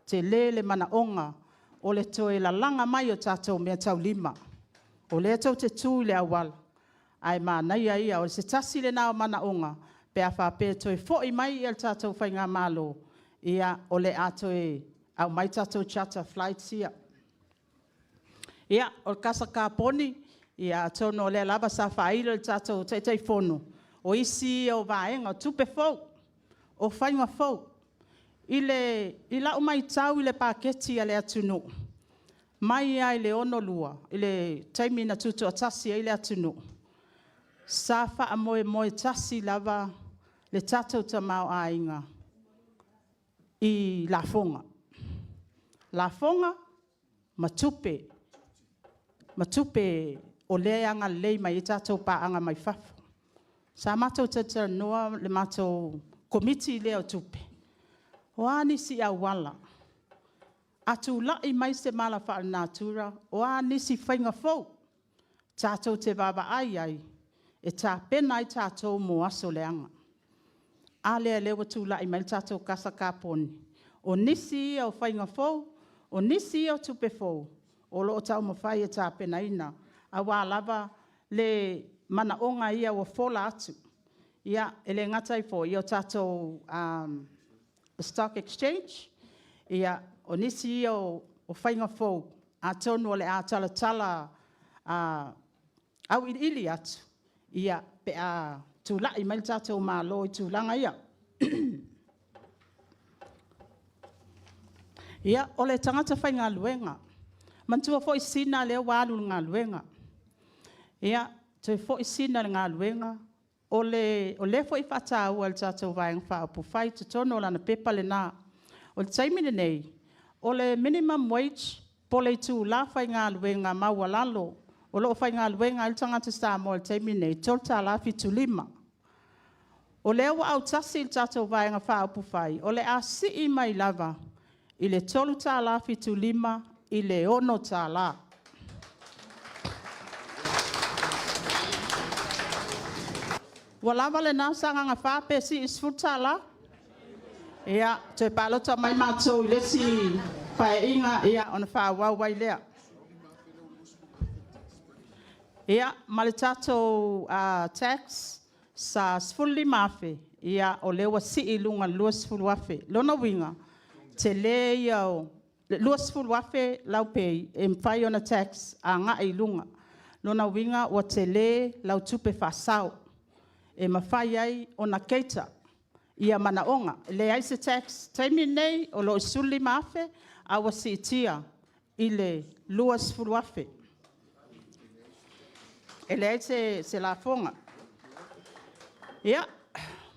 tele le manaoga o le toe lalaga mai o tatou meataulima. O lea e tou te tu i le auala, ae manaia ia, o se tasi lena o manaoga pe a faapea e toe foi mai ia le tatou faigamalo, ia o le a toe aumai ia tatou charter flights ia. Ia o le kasa kaponi, ia atonu o lea lava sa faailo e le tatou Taitaifono, o isi ia o vaega o tupe fou, o faiga fou. I lau matau i le Paketi a le atunuu, mai lava i le 1962 i le taimi na tutoatasi ai le atunuu, sa faamoemoe tasi lava le tatou tamaoaiga i lafoga. Lafoga ma tupe, ma tupe o lea e agalelei mai ai ia tatou paaga mai i fafo. Sa matou talatalanoa le matou Komiti lea o Tupe, o a nisi auala, a tulai mai se mala faalenatura, o a nisi faiga fou tatou te vaavaai i ai, e tapena ai tatou mo aso leaga. A lea ua tulai mai ia le tatou kasa kaponi, o nisi ia o faiga fou, o nisi ia o tupe fou, o lo o taumafai e tapenaina aua lava le manaoga ia ua fola atu. Ia e le gata ai foi, o tatou stock exchange, ia o nisi ia o faiga fou, atonu o le a talatala auiliili atu, ia pe a tulai mai ia le tatou Malo i tulaga ia. Ia o le tagata faigaluega, manatua foi Sina lea ua alu i le galuega. Ia toe foi Sina i le galuega, o lea foi e faataua e le tatou Vaega Faaupufai i totonu o lana pepa lena. O le taimi lenei, o le minimum wage po o le itula faigaluega maualalo o lo o faigaluega ai le tagata Samoa i le taimi lenei, e $3.75. O lea ua autasi le tatou Vaega Faaupufai, o le a sii mai lava i le $3.75 i le $6. Ua lava lena Sagaga 4 pe sii i le $10? Ia, toe palota mai matou i le isi Paeaiga ia ona faaauau ai lea. Ia ma le tatou tax sa $15,000, ia o lea ua sii i luga i le $20,000. O lona uiga, tele ia o... $20,000 lau pay e mafai ona tax agai i luga. O lona uiga ua tele lau tupe faasao, e mafai ai ona cater ia manaoga. E leai se tax, o le taimi lenei o lo o i le $15,000 ae ua siitia i le $20,000. E leai se lafoga. Ia,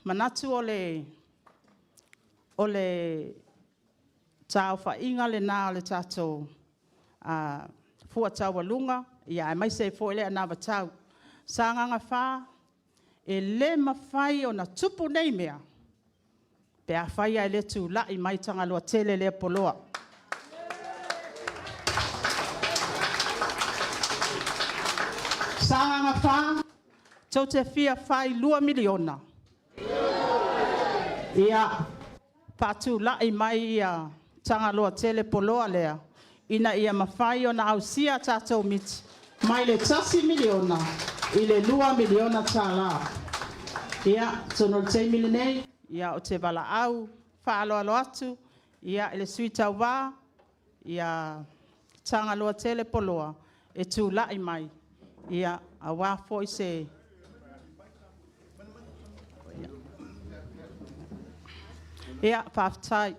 manatu o le taaofaiga lena o le tatou fua taualuga aemaise ai foi le anavatau. Sagaga 4, e le mafai ona tupu nei mea, pe afai ae le tulai mai Tagaloa tele Leiapoloa. Sagaga 4, tou te fia fai $2 miliona? Ia faatulai mai ia Tagaloatele Poloa lea, ina ia mafai ona ausia a tatou miti mai i le $1 miliona i le $2 miliona. Ia atonu o le taimi lenei, ia ou te valaau faaaloalo atu i le Sui Tauva ia Tagaloatele Poloa, e tulai mai aua foi se... Ia faafetai.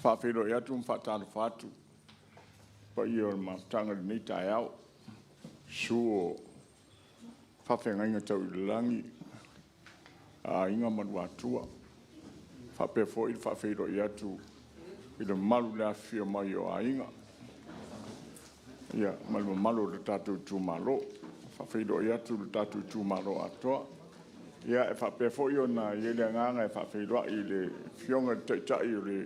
Faafeiloai atu ma faatalofa atu i le paia o le mafutaga i lenei taeao. Susu o faafeagaiga tau i le lagi, Aiga ma Luatua, faapea foi le faafeiloai atu i le mamalu i le afifio mai o Aiga, ia ma le mamalu o le tatou itumalo. faafeiloai atu i le tatou itumalo atoa. Ia, e faapea foi ona i ai le agaga e faafeiloai i le Afioga i le Taitai o le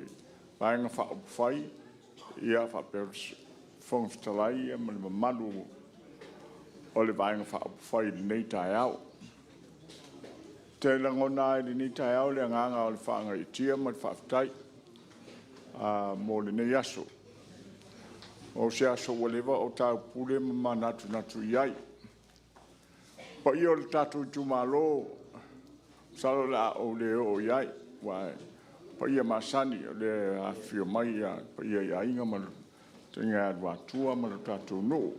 Vaega Faaupufai, ia faapea le Fofoga Fetalai ma le mamalu o le Vaega Faaupufai i lenei taeao. Ou te lagona lava i lenei taeao le agaga o le faagaeetia ma le faafetai mo lenei aso. O se aso ua leva o taupule ma manatunatu i ai. O paia o le tatou itumalo, masalo o le a ou le oo i ai, aua o paia masani o lea e afifio mai le paia i Aiga ma le Fetaiga ia Luatua ma le tatou nuu.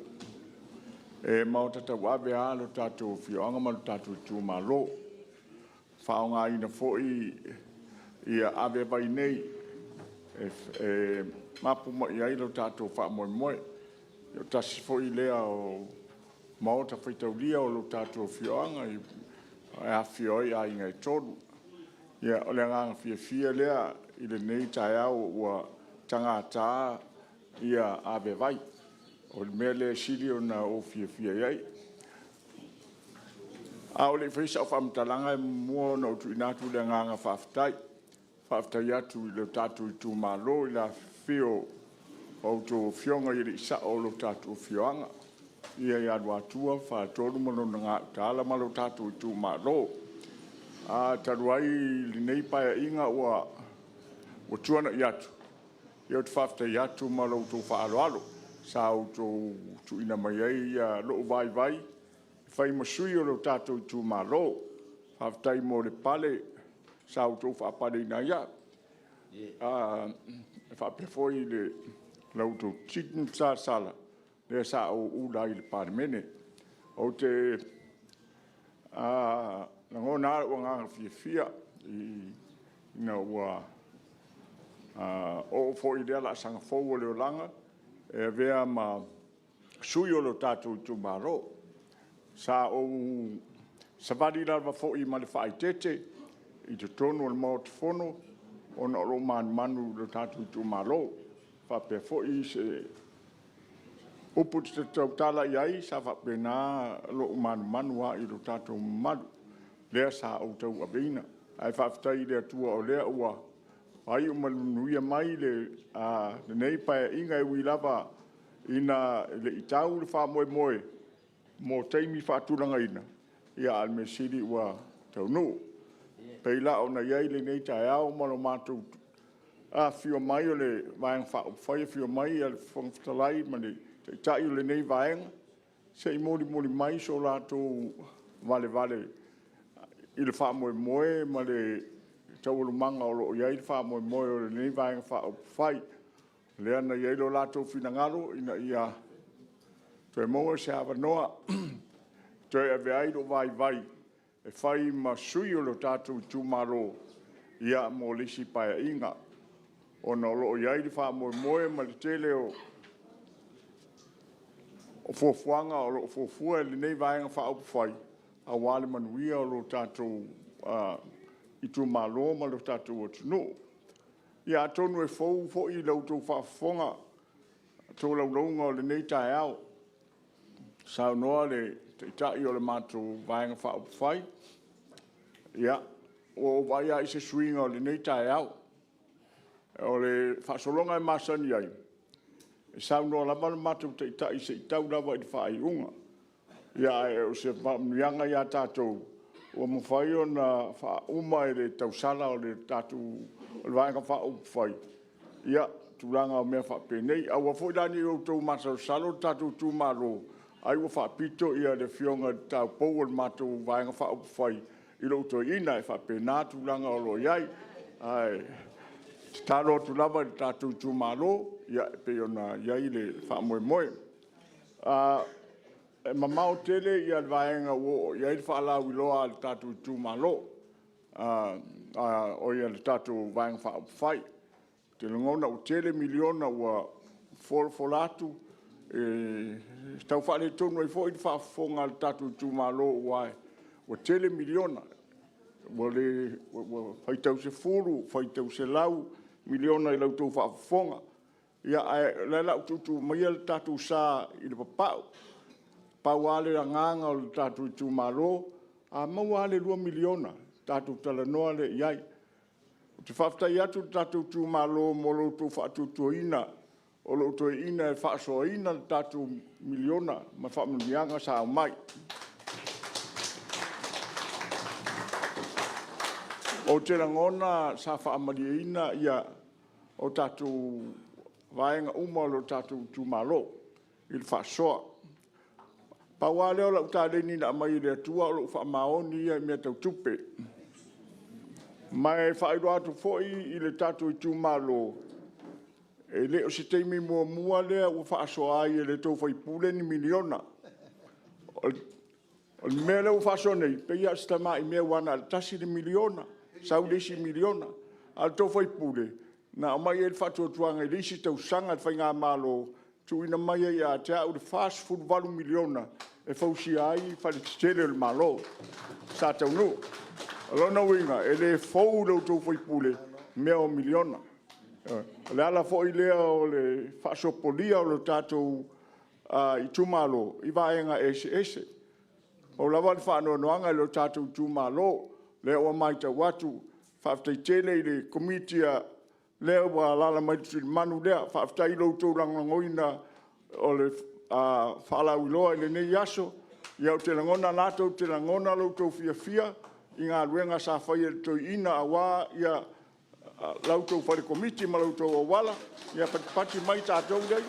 E maota tauave lava lo tatou afioaga ma le tatou itumalo, e faaaogaina foi avevai nei e mapu mai i ai lo tatou faamoemoe. O le tasi foi lea o maota faitaulia o lo tatou afioaga e afifio ai aiga e tolu. Ia, o le agaga fiafia lea i lenei taeao ua tagata avevai. O le mea lea e sili ona ou fiafia i ai. A o le i faia sau faamatalaga, e muamua ona ou tuuina atu le agaga faafetai. Faafetai atu i le tatou itumalo i le afifio o a outou Afioga i alii Sao o le tatou afioaga, le afio o Luatua ma Faletolu ma lona Gautaala ma lo tatou itumalo. Talu ai lenei Paeaiga ua tuanai atu, ia ou te faafetai atu ma la outou faaaloalo sa outou tuuina mai ai lou vaivai e fai ma sui o le tatou itumalo. Faafetai mo le pale sa outou faapaleina ai au, e faapea foi la outou titi ma salasala lea sa ou ula ai i le Palemene. Ou te lagona lava lou agaga fiafia ina ua oo foi i lea laasaga fou o le olaga e avea ma sui o le tatou itumalo. Sa ou savali lava foi ma le faaeteete i totonu o le Maota Fono ona o lou manumanu i le tatou itumalo. E faapea foi se upu ou te tautala i ai, sa faapena lou manumanu lava i lo tatou mamalu lea sa ou tauaveina. Ae faafetai i le Atua o lea ua faaiu ma le manuia mai lenei Paeaiga, e ui lava ina e le i tau le faamoemoe mo taimi faatulagaina, a o le mea sili ua taunuu. E pei la ona i ai lenei taeao ma lo matou afifio mai o le Vaega Faaupufai, afio mai le Fofoga Fetalai ma le Taitai o lenei Vaega, se i molimoli mai so latou valevale i le faamoemoe ma le taualumaga o lo o i ai le faamoemoe o lenei Vaega Faaupufai. Lea na i ai lo latou finagalo ina ia toe maua se avanoa e toe ave ai lou vaivai e fai ma sui o le tatou itumalo mo le isi Paeaiga, ona o lo o i ai le faamoemoe ma le tele o fuafuaga o lo o fuafua e lenei Vaega Faaupufai aua le manuia o lo tatou itumalo ma lo tatou atunuu. Ia atonu e fou foi i la outou faafofoga le tolaulauga o lenei taeao, saunoa le Taitai o le matou Vaega Faaupufai. Ia, ua ou vaai lava i se suiga o lenei taeao. O le faasologa e masani ai, e saunoa lava le matou Taitai se i tau lava i le faaiuga. Ae o se faamanuiaga ia tatou ua mafai ona faauma e le tausala o le tatou Vaega Faaupufai tulaga o mea faapenei. Aua foi la ne i outou masalosalo le tatou itumalo, ai ua faapito le Afioga i le taupou o le matou Vaega Faaupufai i lou toeaina. E faapena tulaga o lo o i ai. Ae tatalo atu lava i le tatou itumalo e pei ona i ai le faamoemoe. E mamao tele le vaega ua oo i ai le faalauiloa a le tatou itumalo, oi le tatou Vaega Faaupufai. Ou te lagona ua tele miliona ua folafola atu, e tau faaletonu ai foi le faafofoga a le tatou itumalo aua ua tele miliona, ua faitau sefulu, faitau selau miliona i la outou faafofoga. Ae o lea o le a ou tuutuu maia le tatou sa i le papau. Pau lava le agaga o le tatou itumalo, a maua lava le $2 miliona tatou talanoa lea i ai. Ou te faafetai atu i le tatou itumalo mo lo outou faatuatuaina o lou toeaina e faasoaina le tatou miliona ma faamanuiaga sa aumai. Ou te lagona sa faamalieina o tatou vaega uma o le tatou itumalo i le faasoa. Pau lava lea o lau taleni na aumai e le Atua o lou faamaoni ia i mea tau tupe. Ma e faailoa atu foi i le tatou itumalo, e le o se taimi muamua lea ua faasoa ai e le tou sui usufono ni miliona. O le mea lea ua faasoa nei, pei lava o si tamai mea aua na o le $1 le miliona, sau le isi miliona. A o le tou sui usufono, na aumai i ai le faatuatuaga i le isi tausaga i le faigamalo, tuuina mai ai ia te au le $48 miliona e fausia ai faletetele o le Malo sa taunuu. O lona uiga, e le fou i lo outou sui usufono mea o miliona. O le ala foi lea o le faasopolia o le tatou itumalo i vaega eseese. Pau lava le faanoanoaga i lo tatou itumalo, lea ua matau atu, faafetai tele i le Komiti lea ua alaala mai le Tulimanu lea. Faafetai i lo outou lagolagoina o le faalauiloa i lenei aso. Ia ou te lagona o lena tou te lagona lo outou fiafia i galuega sa faia e le toeaina aua la outou fale komiti ma lo outou auala. Ia patipati mai tatou ia.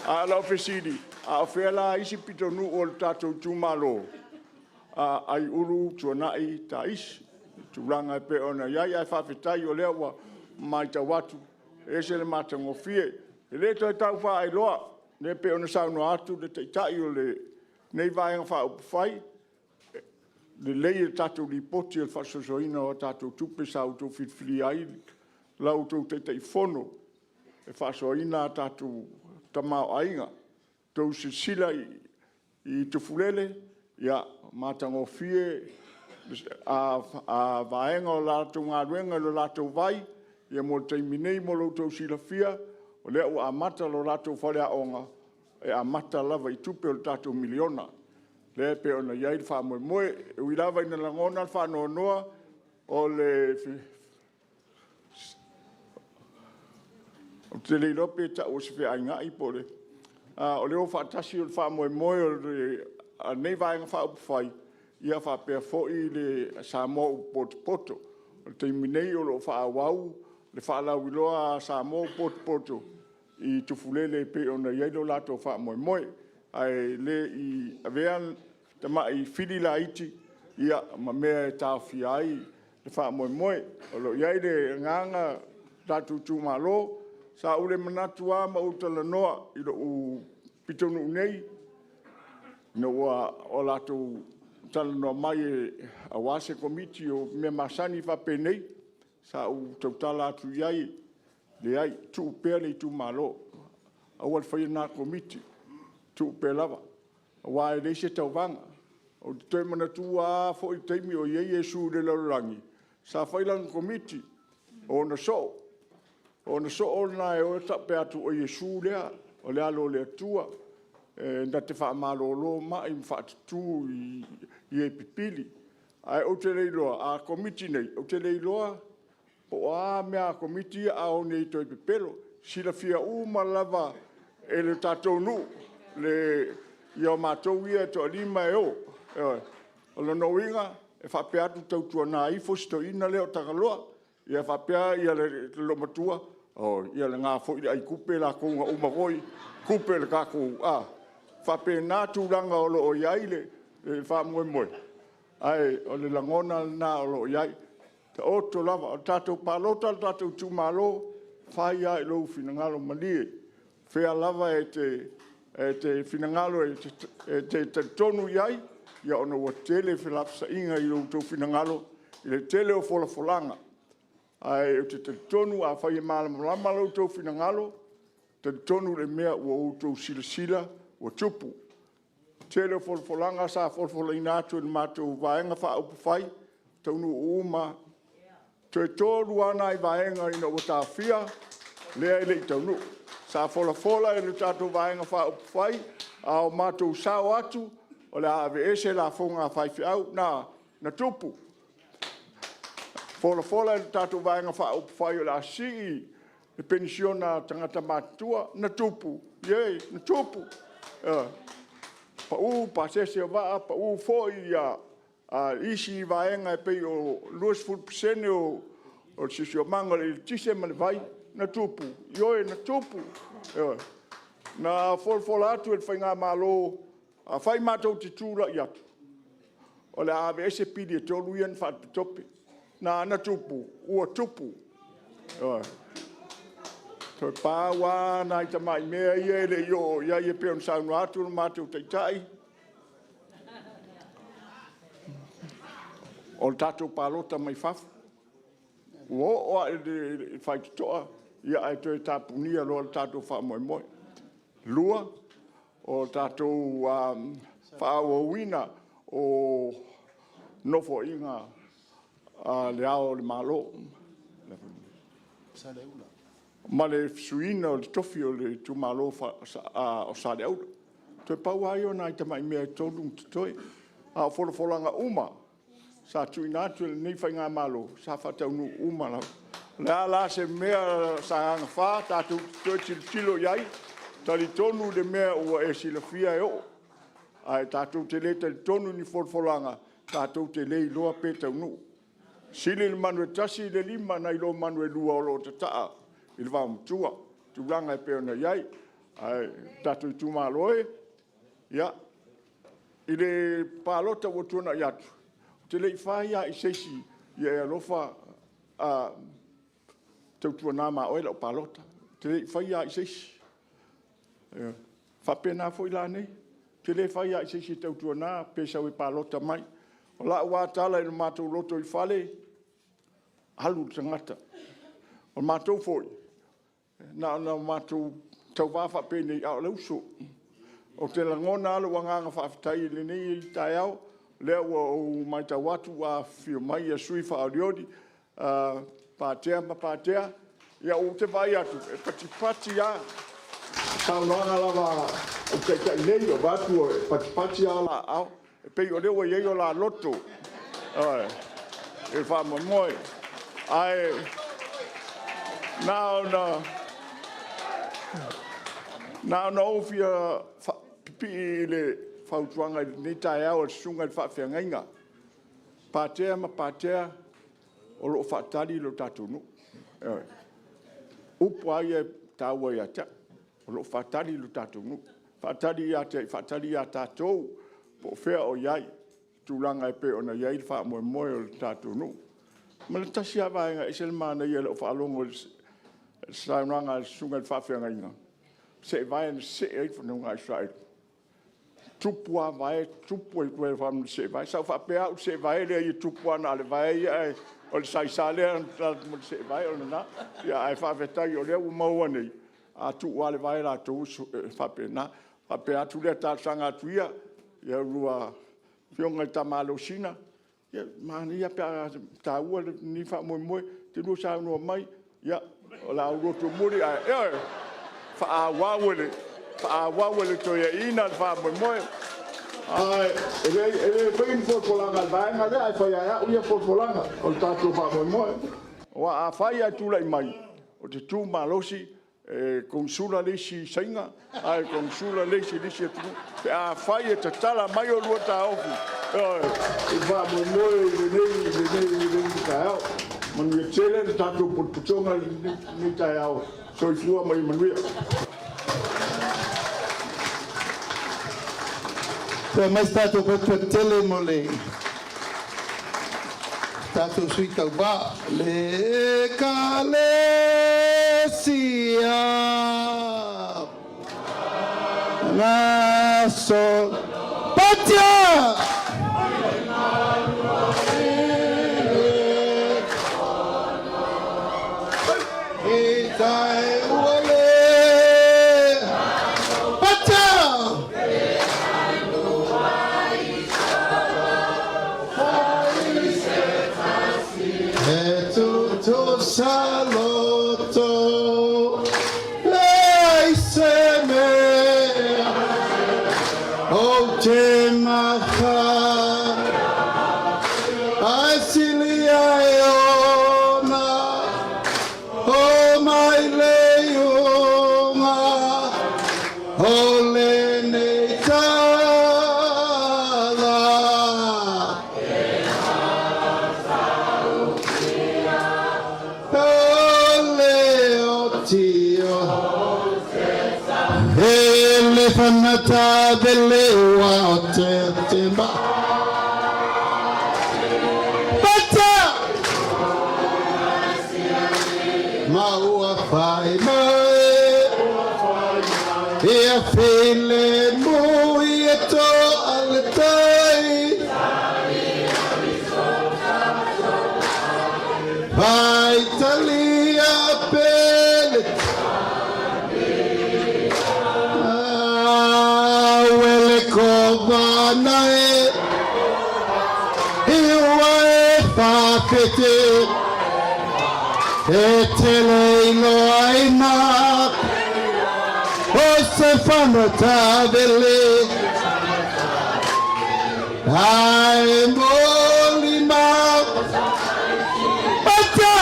A o lau fesili, a o fea la isi pitonuu o le tatou itumalo? Aiulu, Tuanai, Taisi i tulaga e pei ona i ai. Ae faafetai o lea ua matau atu e ese le matagofie. E le toe tau faailoa, lea e pei ona saunoa atu le Taitai o lenei Vaega Faaupufai, lelei le tatou Lipoti o le faasoasoaina o tatou tupe sa outou filifilia ai la outou Taitaifono e faasoaina a tatou tamaoaiga. Outou silasila i Tufulele, ia, matagofie vaega o la latou galuega i le latou vai. Mo le taimi nei mo lo outou silafia, o lea ua amata le latou faleaoga, e amata lava i tupe o le tatou miliona lea e pei ona i ai le faamoemoe. E ui lava ina lagona le faanoanoa o le… Ou te le iloa pe tau o se feainai po o le… A o le o faatasi o le faamoemoe o lenei Vaega Faaupufai faapea foi le Samoa ua potopoto. O le taimi nei o lo o faaauau le faalauiloa a Samoa ua potopoto i Tufulele e pei ona i ai lo latou faamoemoe, ae le i avea le tamai fili laiti ma mea e taofia ai le faamoemoe. O lo o i ai le agaga o le tatou itumalo. Sa ou le manatu lava ma ou talanoa i lou pitonuu nei ina ua latou talanoa mai aua se Komiti o mea masani faapenei, sa ou tautala atu i ai, leai, tuu pea le itumalo, aua le faia lena Komiti, tuu pea lava aua e leai se tauvaga. Ou te toe manatua lava foi le taimi o i ai Iesu i le lalolagi, sa fai lana Komiti o ona soo, o ona soo na e o e faapea atu, o Iesu lea, o le Alo o le Atua na te faamalolo mai ma faatutu i e pipili. Ae ou te le iloa a Komiti nei, ou te le iloa po o a mea a Komiti ia a o nei toe pepelo. E silafia uma lava e le tatou nuu matou ia e toalima e o. Ioe. O lona uiga e faapea atu, tautuana ifo si toeaina lea o Tagaloa, ia faapea le loomatua, oi, ia lena foi le aitupe latou na uma foi tupe o le tatou… E faapena tulaga o lo o i ai le faamoemoe, ae o le lagona lena o lo o i ai. Taoto lava. O le tatou palota lo tatou itumalo, fai lava i lou finagalo malie, o fea lava e te finagalo e te talitonu i ai, ona ua tele felafolafoaiga i o outou finagalo i le tele o folafolaga. Ae ou te talitonu afai e malamalama lo outou finagalo, e talitonu i le mea ua outou silasila ua tupu. O le tele o folafolaga sa folafolaina atu e le matou Vaega Faaupufai, e taunuu uma lava. Toe tolu lava nai vaega ina ua taofia lea e le i taunuu. Sa folafola e le tatou Vaega Faaupufai A o matou sao atu, o le a aveese lafoga a faifeau. Na tupu, folafola e le tatou Vaega Faaupufai o le a sii le penisione a tagata matutua. Na tupu? Ioe, na tupu. Ioe. Pau pasese o vaa, pau foi isi vaega e pei o le 20% o le siosiomaga, o le eletise ma le vai. Na tupu? Ioe, na tupu. Ioe. Na folafola atu e le Faigamalo, afai matou te tulai atu, o le a aveese pili e 3 ia na faatopetope. Na tupu? Ua tupu. Ioe. Toe pau lava nai tamai mea ia e le i oo i ai e pei ona saunoa atu le matou Taitai, o le tatou palota mai fafo. Ua oo lava i le faitotoa ae toe tapunia loa le tatou faamoemoe. Lua, o le tatou faaauauina o Nofoaiga a Le Ao o le Malo ma le suiina o le tofi o le itumalo o Saleaula. Toe pau lava ia o nai tamai mea e 3 o totoe, a o folafolaga uma sa tuuina atu e lenei faigamalo, sa faataunuu uma lava. O le a la se mea Sagaga 4 tatou te toe tilotilo i ai? E talitonu le mea ua e silafia e oo, ae tatou te le talitonu i ni folafolaga tatou te le iloa pe taunuu. E sili le manu e tasi i le lima nai lo manu e lua o lo o tataa i le vaomatua i tulaga e pei ona i ai. Ae le tatou itumalo e, ia, i le palota ua tuanai atu, ou te le i fai lava i se isi ia e alofa tautuana ma oe lau palota. Ou te le i faia lava i se isi. E faapena foi la nei, ou te le fai lava i se isi e tautuana pe sau e palota mai. O lau lava tala i le matou lotoifale, alu le tagata. O matou foi, na ona matou tauva faapenei, a o le uso. Ou te lagona lava lou agaga faafetai i lenei taeao, o lea ua ou matau atu ua afifio mai sui usufono faolioli, Patea ma Patea, ia ou te vaai atu e patipati lava. O saunoaga lava a Taitai nei, vaeatu e patipati lava o la aao, e pei o lea ua i ai o la loto i le faamoemoe. Ae na ona ou fia faapipii i le fautuaga i lenei taeao a le susuga i le faafeagaiga, Patea ma Patea, o lo o faatali lo tatou nuu. Ioe. O upu lava ia e taua ia te au, o lo o faatali lo tatou nuu, faatali ia te ai? Faatali ia tatou po o fea o i ai tulaga e pei ona i ai le faamoemoe o le tatou nuu. Ma le tasi lava vaega e ese le manaia i lau faalogo i le saunoaga a le susuga i le faafeagaiga, seevae na see ai le fanauga a Isaraelu, tupu lava vae tupu ai ma le seevae. Sa ou faapea au o le seevae lea e tupu lava na o le vae ia ae o le saisa lea na alu atu ma le seevae o lena. Ae faafetai o lea ua maua nei, a tuu lava le vae latou e faapena. Faapea atu lea, talosaga atu ia i a oulua Afioga i Tama Alosina, ia e manaia pe a taua lenei faamoemoe. E te lua saunoa mai, ia o le a ou loto mulimuli ae, ioe, faaauau e le toeaina le faamoemoe. Ae le faia ni folafolaga a le vaega lea, ae fai lava e au ia folafolaga o le tatou faamoemoe. Aua afai ae tulai mai, ou te tu malosi e konesula le isi Saina ae konesula le isi i le isi atunuu pe afai e tatala mai oulua taofi, ioe, i le faamoemoe i lenei taeao. Manuia tele le tatou potopotoga i lenei taeao. Soifua ma ia manuia. Toe aumai se tatou poto tele mo le tatou sui tauva. Le Ekalesia Gaso Patia! I tai ua le Patia! E tutusa loto, leai se mea. Ou te mafa ai silia e ona o mai le iuga o lenei tala. O le otio e le fanata vele wa o te temba. Pata! Ma ua fai mai ia file mui e to ale tai. Vai talia pele. Wele kovana e Iwa e whapete E te leilo aina O se whanata vele Ai moli mau Pata!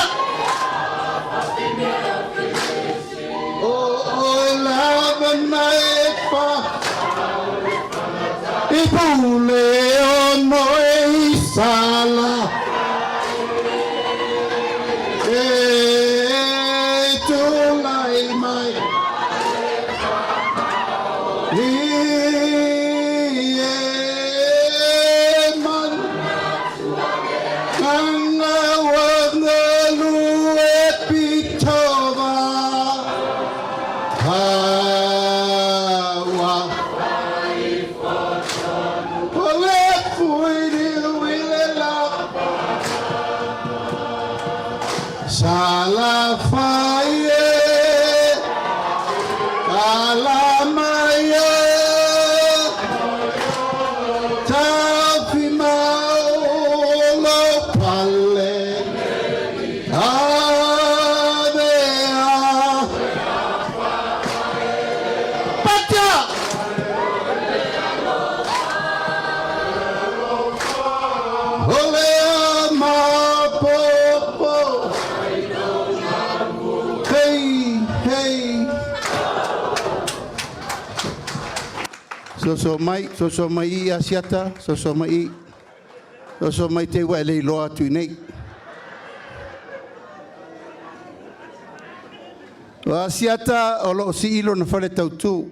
O o lava na e fa I pule o no e i sala E tūlai mai I e man Anga wangalu e pitova Hawa O le fuiri wile la Sala faie Alamaia Tawhi maolo pale Avea Pata! Ole mapopo Hey, hey. So mai, so mai i Asiata, so mai i. So mai te ua e le iloa atu i nei. O Asiata o loo si ilo na fale tautu.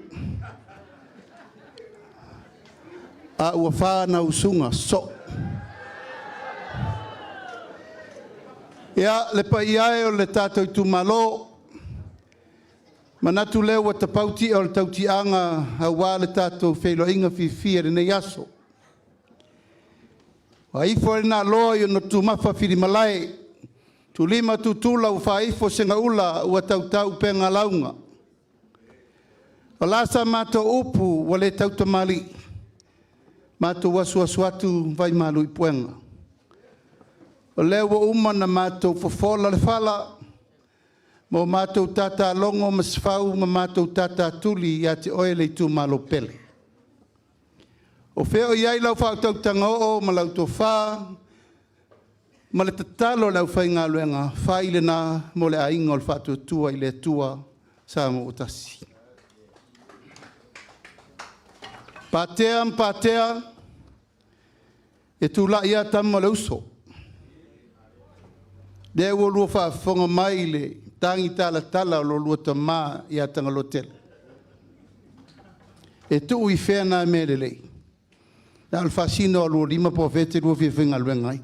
A ua wha na usunga, so. Ia, le pai ai o le tātou itumalo, manatu lea ua tapauti o le tautiaga auā le tatou feiloaiga fiafia i lenei aso. Ua ifo le naloa i ona tumafa filimalae, tulima tutula ua faaifo segaula ua tautau upega lauga. O la sa matou upu ua le tautamalii, matou asuasu atu vai malu i puega. O lea ua uma na matou fofola le fala, mo matou tatalogo ma sefau ma matou tatatuli ia te oe le itumalo pele. O fea o i ai lau faautautaga oo ma lau tofā ma le tatalo a le aufaigaluega fai lena mo le aiga o le Faatuatua i le Atua Samoa ua tasi. Patea ma patea, e tula'i a tama o le uso. Lea ua lua faafofoga mai le tagi talatala o lo lua tamā ia Tagaloatele. E tuu i fea nā mea lelei. Na o le faasino o lua lima po o fea te lua fia faigaluega ai.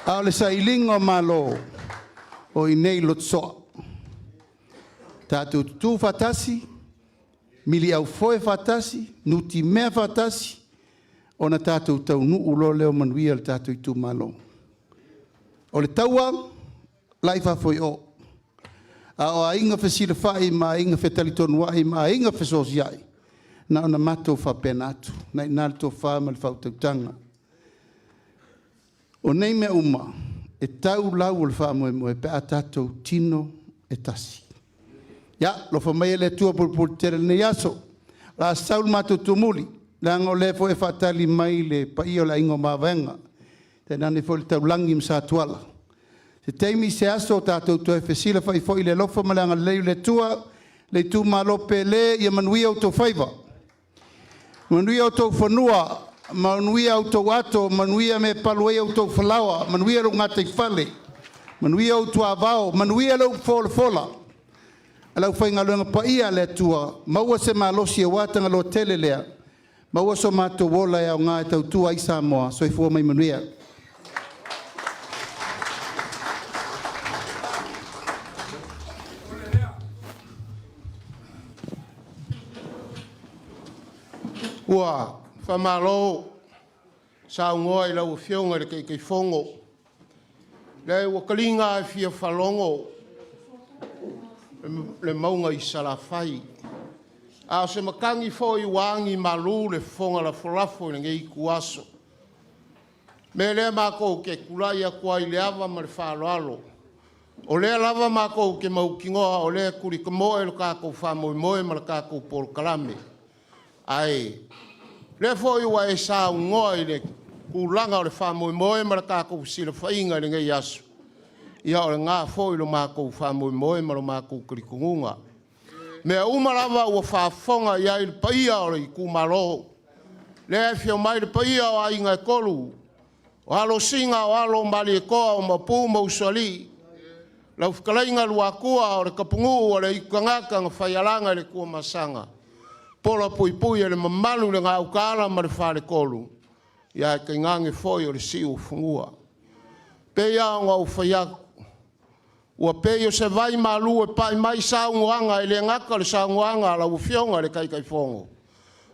A o le sailiga o Malo o i nei Lotosoa. Tatou tutū faatasi, miliau foe faatasi, nutimea faatasi, ona tatou taunuu loa lea o manuia le tatou itumalo. O le taua, la i fafo i o. A o aiga fesilafai ma aiga fetalitonuai ma aiga fesoosiai, na ona matou faapena atu, na ina le tofa ma le faautautaga. O nei mea uma, e tau lau o le faamoemoe pe a tatou tino e tasi. Ia, alofa maia le Atua pulepuletele i lenei aso. O le a sau le matou tumuli, leaga o lea foi e faatali mai le paia o le Aiga o Mavaega, tainane foi le Taulagi ma Satuala. Se taimi se aso tatou toe fesilafai foi i le alofa ma le agalelei o le Atua. Le itumalo pele, ia manuia outou faiva, manuia outou fanua, manuia outou ato, manuia mea e palu ai outou falaoa, manuia lou gataifale, manuia ou tuavao, manuia le upu folafola a le aufaigaluega paia a le Atua, maua se malosi aua Tagaloa tele lea, maua so matou ola e aoga e tautua ai Samoa. Soifua ma ia manuia. Ua faamalo saunoa i lau Afioga i le Taitaifono. Leai ua taliga lava i fia faalogo le mauga i Salafai, a o se matagi foi ua agi malu le fofoga lafolafo i lenei ituaso. O le mea lea matou te tulai atu ai i le ava ma le faaaloalo, o lea lava matou te mautinoa o lea e tulitamoe lo tatou faamoemoe ma le tatou polokalame. Ae o lea foi ua e saunoa i le tulaga o le faamoemoe ma le tatou fesilafaiga i lenei aso, ia o lena foi lo matou faamoemoe ma lo matou talitonuga. O mea uma lava ua faafofoga i ai le paia o le itumalo, lea e afio mai le paia o Aiga e Tolu, o Alo o Sina, o Alo o Malietoa, o Maopu ma Usoalii, lau Fetalaiga Luatua o le Tapunuu a le aitu tagata na faialaga i le Tuamasaga, pola puipui e le mamalu i le Gautaala ma le Faletolu, ae tainane foi o le Siuofanua. E pei lava ona ou fai atu, ua pei o se vai malu e pai mai saunoaga, e le gata o le saunoaga a lau Afioga i le Taitaifono,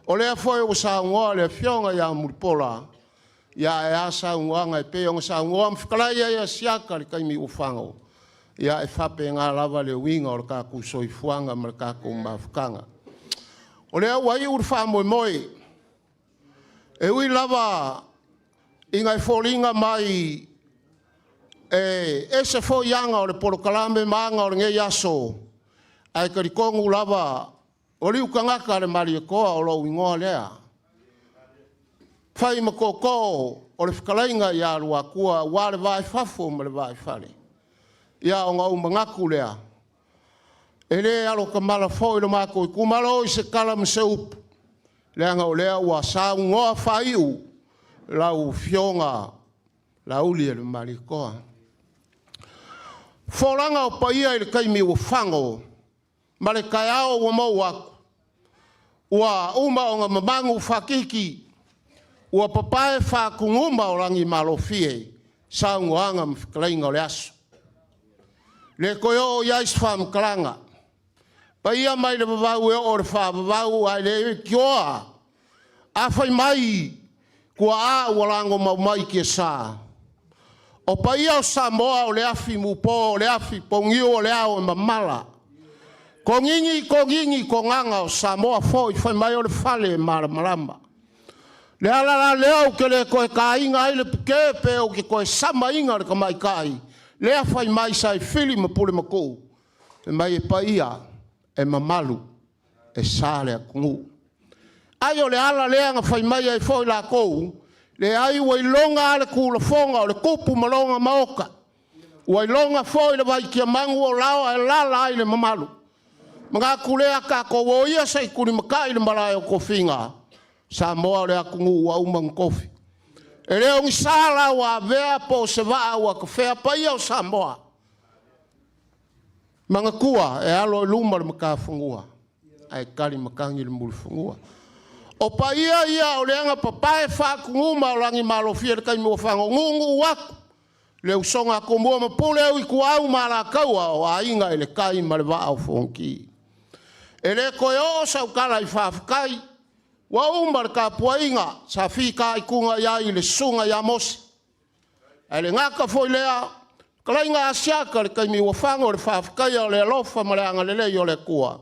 o lea foi ua saunoa le Afioga ia Mulipola, ae a saunoaga e pei ona saunoa ma fetalai ai Asiata i le taimi ua fano, ia e faapena lava le uiga o le tatou soifuaga ma le tatou mafutaga. O lea ua iu le faamoemoe, e ui lava ina e foliga mai e ese foi aga o le polokalame ma aga o lenei aso, ae talitonu lava o liu tagata a le Malietoa o lou igoa lea. Fai ma tootoo o le fetalaiga ia Luatua aua le va i fafo ma le va i fale. Ia ona ou manatu lea, e le alotamala foi lo matou itumalo i se tala ma se upu, leaga o lea ua saunoa faaiu lau Afioga Laaulialemalietoa. Folauga o paia i le taimi ua fano ma le taeao ua maua atu, ua uma ona mamanu faatiki ua papae faatuguma o lagimalofie saunoaga ma fetalaiga o le aso. E le toe oo i ai se faamatalaga, paia mai le vavau e oo i le faavavau ae le leitioa a fai mai tuaa ua lagomau mai tiasa. O paia o Samoa o le afi mupo, o le afi pouniu o le ao e mamala. Togigi, togigi togaga o Samoa foi fai mai o le fale e malamalama. O le ala la lea ou te le toe taina ai le pute pe ou te toe samaina le tamaitai lea fai mai sa e fili ma Pulematuu, fai mai e paia, e mamalu, e sa le atunuu. Ai o le ala lea na fai mai ai foi latou, leai ua iloga lava le tulafoga o le tupu ma lona maota, ua iloga foi le vaitiamanu o lao ae alaala ai le mamalu. Manatu lea, tatou o ia se i tulimatai le malae o tofiga, Samoa o le atunuu ua uma ona tofi. E le o ni sa la ua avea po o se vaa ua tafea, paia o Samoa. Manatua, e alo i luma le matafanua ae tali matagi le mulifanua. O paia ia o lea na papae faatuguma o lagimalofie i le taimi ua fano, nuunuu atu le usoga a Tumua ma Pule, Ituau ma Alataua, o Aiga i le Tai ma le Vaa o Fonoti. E le toe oo sau tala i faafetai, ua uma le tapuaiga sa fitaituga i ai le susuga ia Mose. Ae le gata foi i lea, fetalaiga Asiata i le taimi ua fano i le faafetaia o le alofa ma le agalelei o le Atua,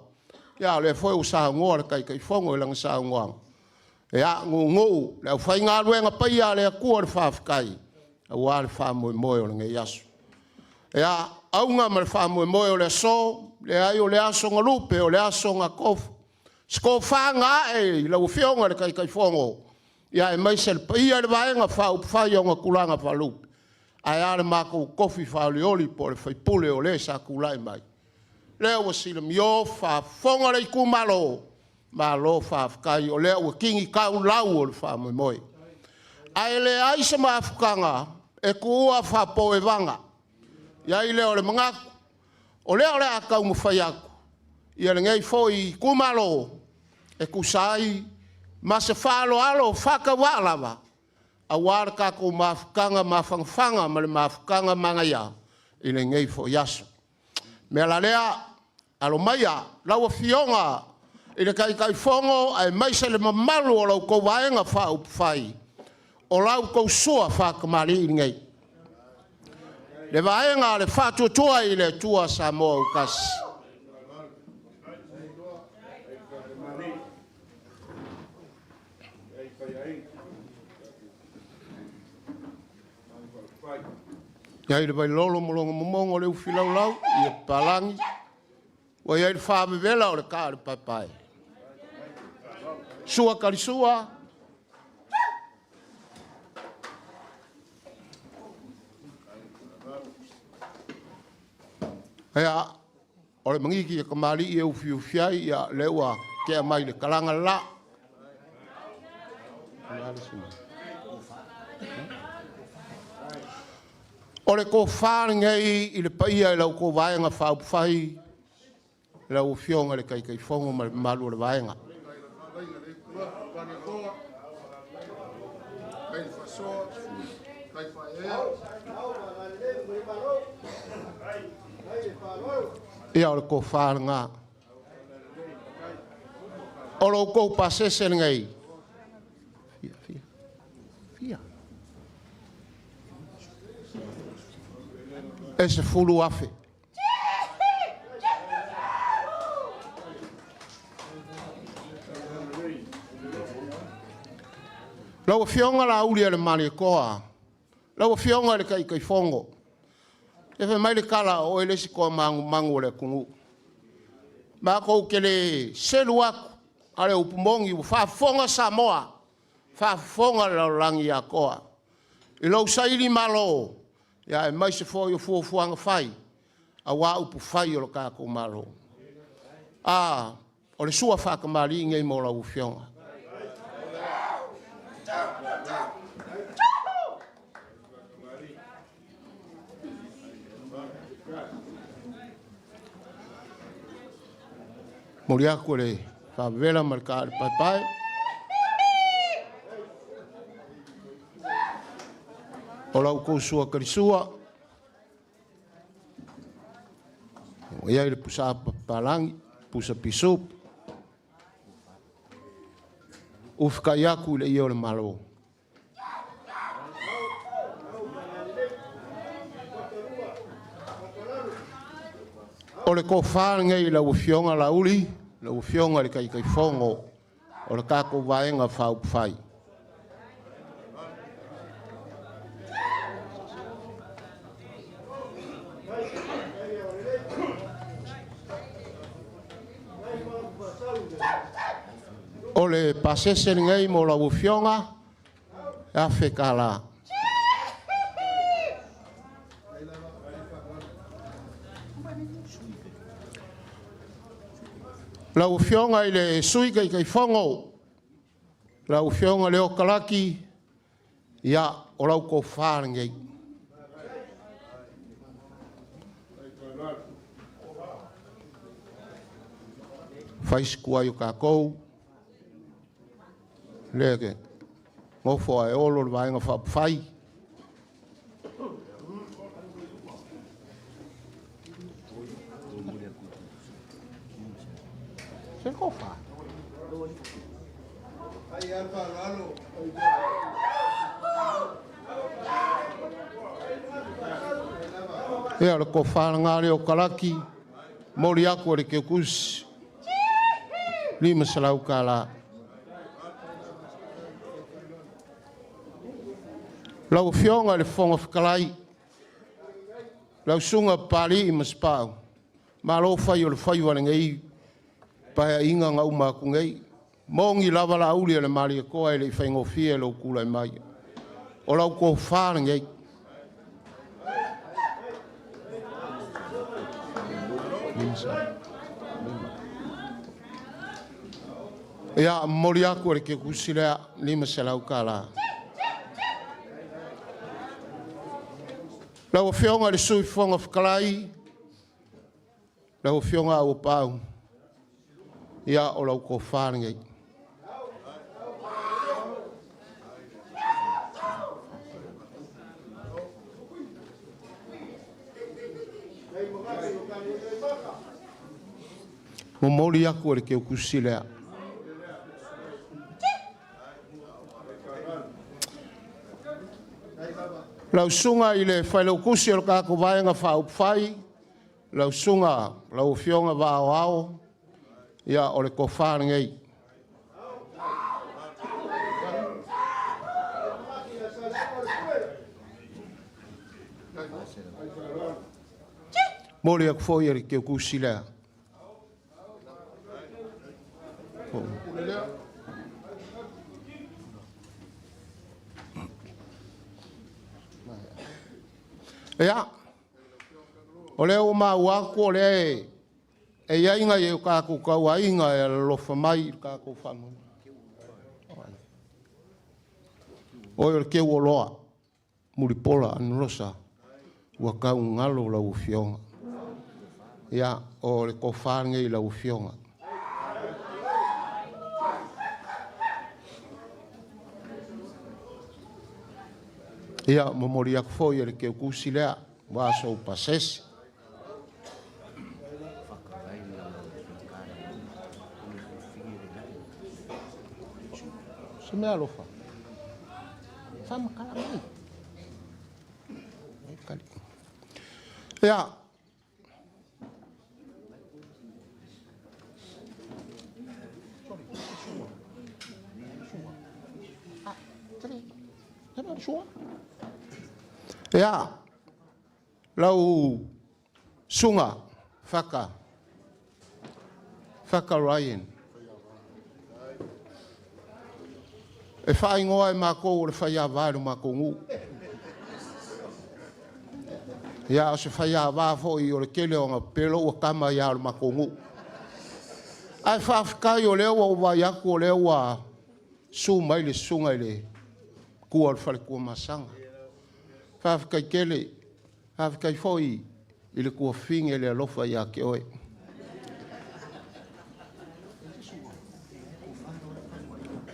a o lea foi ua saunoa le Taitaifono i lana saunoaga, ia, nuunuu le aufaigaluega paia a le Atua le faafetai aua le faamoemoe o lenei aso. Ia, auga ma le faamoemoe o le aso, leai o le aso galupe, o le aso na tofaga ae i lau Afioga i le Taitaifono, aemaise le paia i le Vaega Faaupufai i ona tulaga faalupe, ae a le matou tofi faolioli po o le sui usufono o le sa tulai mai, lea ua silamio faafofoga le itumalo, malo faafetai o lea ua tini tau lau o le faamoemoe. Ae leai se mafutaga e tuua faapopoevaga. Ona i ai lea o le manatu, o lea o le a taumafai atu lenei foi itumalo e tusa ai ma se faaaloalo faatauvaa lava aua le tatou mafutaga mafanafana ma le mafutaga manaia i lenei foi aso. O le mea la lea, alo maia lau Afioga i le Taitaifono aemaise le mamalu o la outou Vaega Faaupufai, o la outou sua faatamalii lenei, le Vaega a le Faatuatua i le Atua Samoa ua Tasi. E i ai le vailolo ma lona momono, o le ufi laulau, ia papalagi ua i ai le faavevela o le ta a le paepae. Sua talisua, ia, o le magigi a tamalii e ufiufi ai, ia lea ua tea mai le talaga le la. O le tofa lenei i le paia i la outou Vaega Faaupufai, lau Afioga i le Taitaifono ma le mamalu o le Vaega. Ia, o le tofa lena. O lo outou pasese lenei. Fia, fia, fia. E $10,000. Lau Afioga Laaulialemalietoa, lau Afioga i le Taitaifono, se fai mai le tala o oe le isi toa manumanu o le atunuu. Matou te le selu atu, a o le upu moni ua faafofoga Samoa, faafofoga le lalolagi atoa i lou sailimalo, aemaise foi o fuafuaga fai aua upufai o le tatou Malo. A, o le sua faatamalii lenei mo lau Afioga. Momoli atu le faavavela ma le ta o le paepae. O la outou sua talisua, ua i ai le pusaa papalagi, pusa pisup, ufikai atu i le ia o le Malo. O le tofa lenei i lau Afioga Laauli, lau Afioga i le Taitaifono o le tatou Vaega Faaupufai. O le pasese lenei mo lau Afioga, e $1,000. Lau Afioga i le Sui Taitaifono, lau Afioga Leo Talaki, ia, o lau tofa lenei. Fai si tuai o tatou, lea ke nofo ae olo le Vaega Faaupufai. Se tofa. Ia, o le tofa lena Leo Talaki, momoli atu e le Keukusi, $500. Lau Afioga i le Fofoga Fetalai, Lau susuga Papali'i ma Sapau, malo fai o le faiva i lenei paeaiga na uma atu nei. Moni lava Laauli o le Malietoa e le i faigofie lou tulai mai. O lau tofa lenei. Ia, momoli atu e le kekusi lea, $500. Lau Afioga i le Sui Fofoga Fetalai, lau Afioga Auuapaau, ia o lau tofa lenei. Momoli atu e le keukusi lea. Lau susuga i le failautusi o le tatou Vaega Faaupufai, lau susuga lau Afioga Vaaoao, ia o le tofa lenei. Momoli atu foi e le keukusi lea. Ia, o lea ua maua atu o lea e i ai nai o tatou tauaiga e alolofa mai i le tatou faamoemoe. Oe o le keu oloa, Mulipola Anarosa, ua tau galo lau Afioga. Ia, o le tofa lenei i lau Afioga. Ia, momoli atu foi e le keukusi lea, ua sou pasese. Se mea alofa. Faamatala mai. Ia, ia, lau susuga Faka, Faka Ryan. E faaigoa e matou o le faiava i le matou nuu. Ia, o se faiava foi o le tele o ona pepelo ua tama ia o le matou nuu. Ae faafetai o lea ua ou vaai atu o lea ua su mai le susuga i le matua o le faletua Masaga. Faafetai tele, faafetai foi i le tuafafine le alofa ia te oe.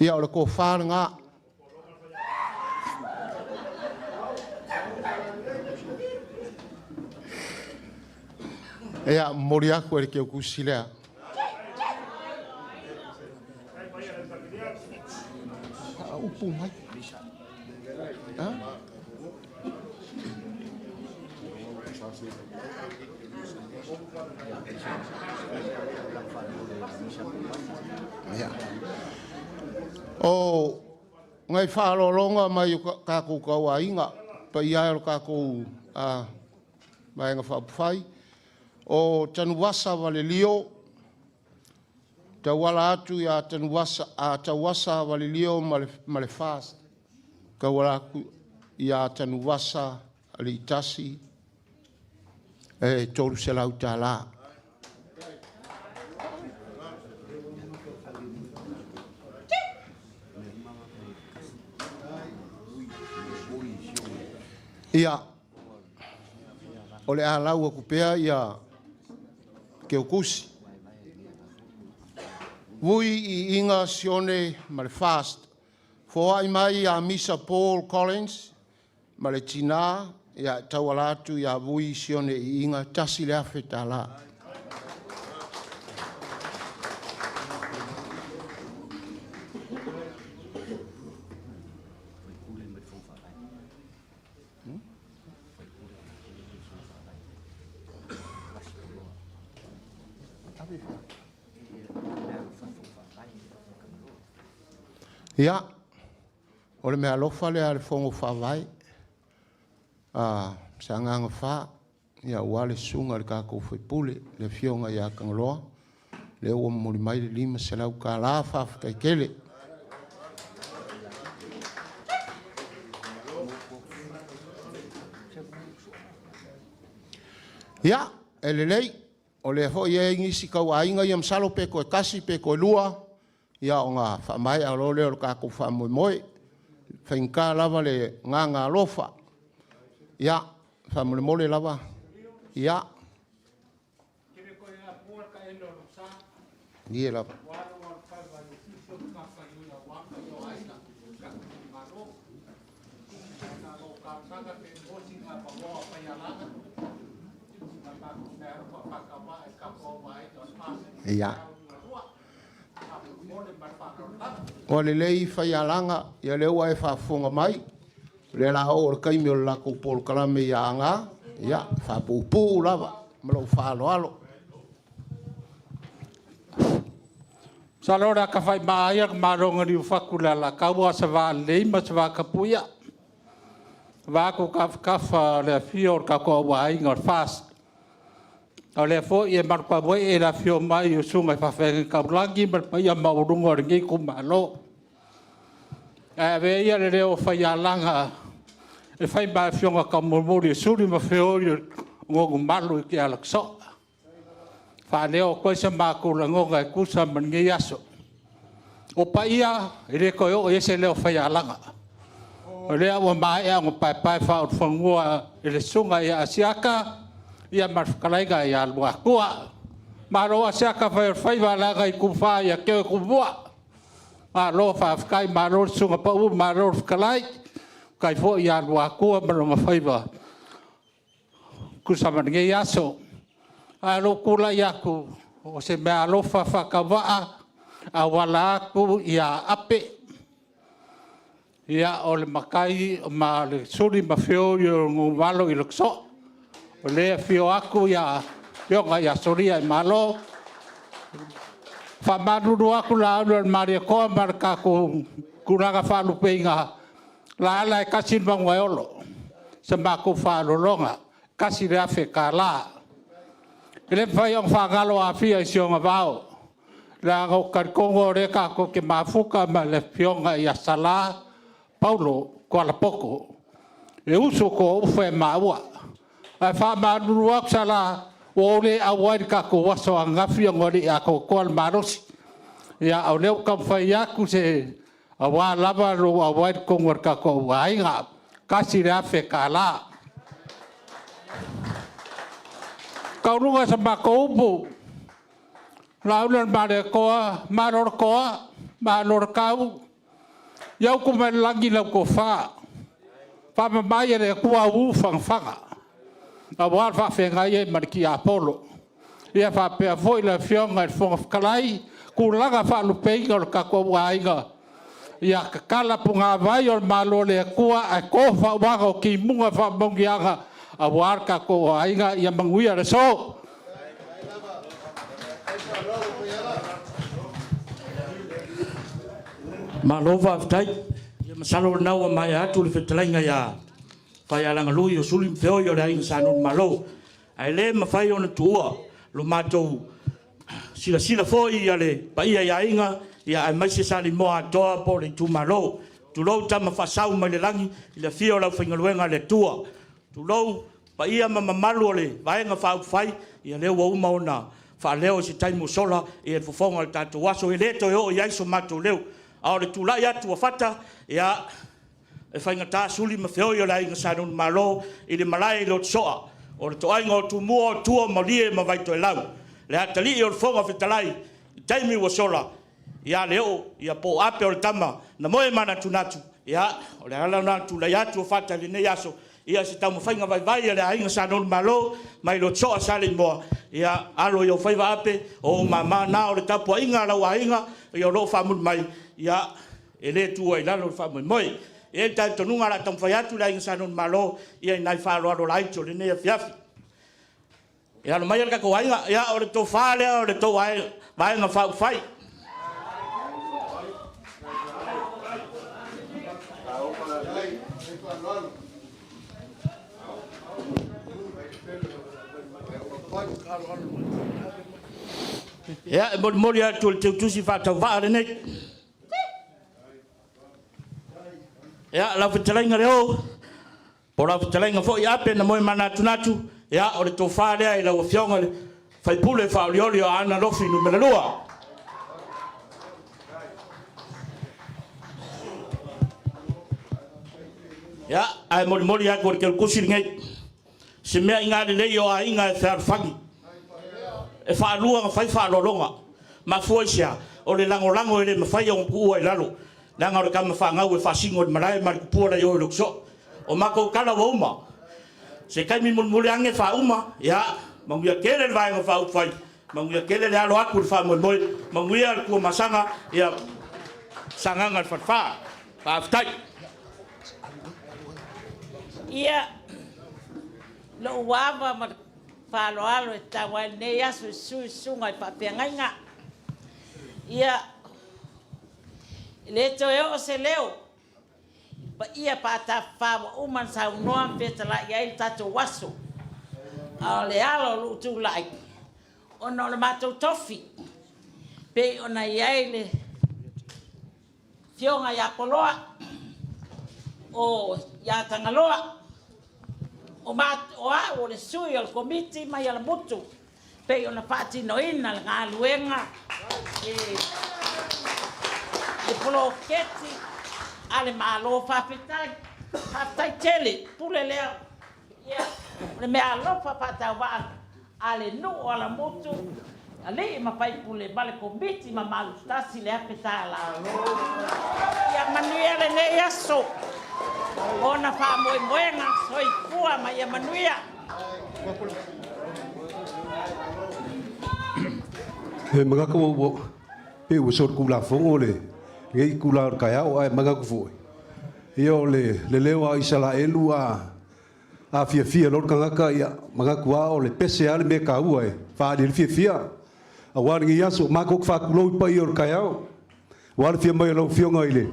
Ia, o le tofa lena. Ia, momoli atu e le keukusi lea. Upu mai. Ha? Ia. O ngai faaaloaloga mai o tatou tauaiga, paia e o le tatou Vaega Faaupufai, o Tanuvasa Valelio, tauala atu ia Tanuvasa, Tauasa Valelio ma le FAST, tauala atu ia Tanuvasa Aliitasi, e $300. Ia, o le a lau atu pea ia keukusi. Vui i Inga Sione ma le FAST. Foai mai ia Misa Paul Collins ma le tina, ia tauala atu ia Vui Sione i Inga, $1,000. Ia, o le mea alofa lea a le Fono Faavae, Sagaga 4, ia aua le susuga i le tatou faipule, le Afioga ia Tagaloa, lea ua momoli mai le $500, faafetai tele. Ia, e lelei, o lea foi e i ai nisi tauaiga ia masalo pe toe tasi pe toe lua, ia ona faamaea loa lea o le tatou faamoemoe. E faigata lava le agaga alofa. Ia, faamolemole lava. Ia. Malie lava. Ia. Ua lelei Faialaga, ia lea ua e faafofoga mai, o lea o le a oo i le taimi o le latou polokalame ia Aana, ia faapuupuu lava ma lou faaaloalo. Masalo o le a tafa'i ma'a ia le malo na liufatu i le Alataua, o se va lelei ma se va tapuia, vaeatu tafatafa o le afio o le tatou aiga o le FAST, a o lea foi e manutaue'e le afifio mai o susuga i faafeagaiga taulagi ma le paia maualuga o lenei itumalo. Ae avea ia le leo o Faialaga e fai ma afioga taumolimoli e suli ma feoi o Nonumalo i le Alasoo. E faaleo atu ai so matou lagona e tusa ma lenei aso. O paia, e le toe oo i ai se leo o Faialaga, o lea ua maea ona paepae faaulufanua e le Susuga ia Asiata ma le fetalaiga ia Luatua. Malo Asiata fai o le faiva leaga e itufa ia te oe Tumua. Malo faafetai, malo le susuga pau, malo le fetalai. Faafetai foi ia Luatua ma lona faiva e tusa ma lenei aso. Ae o lou tulai atu, o se meaalofa faatauvaa e auala atu ia Ape. Ia, o le matai ma le suli ma feoi o Nonumalo i Letosoa. O lea e afio atu le Afioga ia Soliaimalo. E faamalulu atu Laauli ma le Malietoa ma le tatou tulaga faalupeina, Laala e tasi le mauga e olo. O sa matou faaaloaloga, e $1,000. E le mafai ona faagalo Afia i si ona vao, leaga ou te talitonu o lea tatou te mafuta ma le Afioga ia Sala Paulo Tualapoto, le uso toaufa e maua. Ae faamalulu atu Sala, ua ou le auai i le tatou aso ananafi ona e le i atoatoa le malosi. A o lea ua taumafai atu aua lava lou auai i totonu o le tatou aiga. $1,000. Taualuga e sa matou upu, Laauli ma le Malietoa, malo le toa, malo le tau, ia utu mai le lagi lau tofa, faamama e le Atua au ufagafaga aua le faafeagai ai ma le tiapolo. Ia faapea foi le Afioga i le Fofoga Fetalai, tulaga faalupeina o le tatou aiga, ia tatala punavai o le Malo o le Atua ae to faauaga o timuga faamanuiaga aua le tatou aiga. Ia manuia le aso. Malo faafetai. Ia masalo o lena ua maea atu le fetalaiga ia Faialaga Lui o Suli ma Feoi o le Aiga Sa Nonumalo. Ae le mafai ona tuua lo matou silasila foi i le paia i aiga aemaise Salimoa atoa po o le itumalo. Tulou Tama Faasau mai le lagi i le afio o le aufaigaluega a le Atua. Tulou paia ma mamalu o le Vaega Faaupufai, ia lea ua uma ona faaleo i se taimi ua sola le fofoga o le tatou aso, e le toe oo i ai so matou leo. A o le tulai atu o Fata, ia, e faigata suli ma feoi o le Aiga Sa Nonumalo i le malae i Lotosoa, o le toaiga o Tumua o Tua o Malie ma Vaitoelau, le atalii o le Fofoga Fetalai i taimi ua sola, ia Leoo, ia po o Ape o le tama na moe manatunatu. Ia, o le ala lena o le tulai atu o Fata i lenei aso, ia o se taumafaiga vaivai a le Aiga Sa Nonumalo mai Lotosoa Saleimoa, ia alo i ou faiva Ape, o ou mama na, o le tapuaiga a lau aiga o lo o faamuli mai, ia e le tuua i lalo le faamoemoe. E i ai le talitonuga o le a taumafai atu le Aiga Sa Nonumalo i nai faaaloalo laiti o lenei afiafi. Ia alo maia le tatou aiga, ia o le tofa lea o le tou Vaega Faaupufai. Ia, e molimoli atu e le Teutusi faatauvaa lenei. Ia, lau fetalaiga Leo, po o lau fetalaiga foi Ape na moe manatunatu, ia, o le tofa lea i lau Afioga i le sui usufono faaolioli o Aana Alofi Nu.2. Ia, ae molimoli atu e le Teutusi lenei, se mea i lelei o aiga e fealofani. E faalua ona fai faaaloaloga. Mafua i se a? O le lagolago e le mafai ona tuua i lalo, leaga o le tama fanau e faasino i le malae ma le tupua laioe i le soo. O matou tala ua uma. Se taimi mulimuli ane faauma, ia, manuia tele le Vaega Faaupufai, manuia tele le alo atu i le faamoemoe, manuia le Tuamasaga, ia, Sagaga le Falefa. Faafetai. Ia, lou ava ma le faaaloalo e tatau ai lenei aso i susu i susuga i faafeagaiga. Ia, e le toe oo se leo i paia faatafafa ua uma ona saunoa ma fetalai ai le tatou aso. A o le ala o lou tulai, ona o le matou tofi, pei ona i ai le afioga ia Poloa, o ia Tagaloa, o au o le sui o le komiti mai Alamutu, pei ona faatinoina le galuega le poloketi a le Malo. Faafetai, faafetai tele, pule lea. Ia, o le meaalofa faatauvaa a le nuu o Alamutu, alii ma faipule ma le komiti mamalu, $1,000. Ia manuia lenei aso, ona faamoemoega, soifua ma ia manuia. E manatu ua pei ua solitulafono lenei itula o le taeao, ae manatu foi, ia o le leo a Isaraelu a fiafia loa le tagata, ia manatu lava o le pese lava le mea taua e faaali ai le fiafia. Aua lenei aso, matou te faatulou i paia o le taeao, aua le afio mai o lau Afioga i le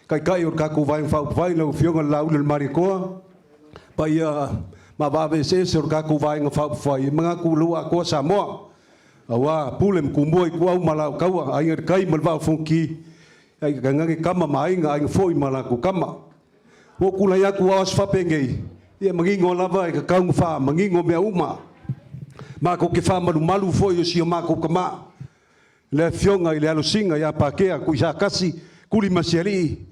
Taitai o le tatou Vaega Faaupufai, lau Afioga i le Laauli o le Malietoa, paia mavaave eseese o le tatou Vaega Faaupufai, e manatu o lea ua atoa Samoa, aua Pule ma Tumua, Ituau ma Alataua, Aiga i le Tai ma le Vaa o Fonoti, ae tainane Tama ma Aiga, Aiga foi ma latou Tama. Ua ou tulai atu aua o aso faapenei, ia e manino lava e tatau ona faamanino mea uma. Matou te faamalumalu foi o si o matou tama, le Afioga i le Alosina ia Pakea Tuisatasi Tulimasialii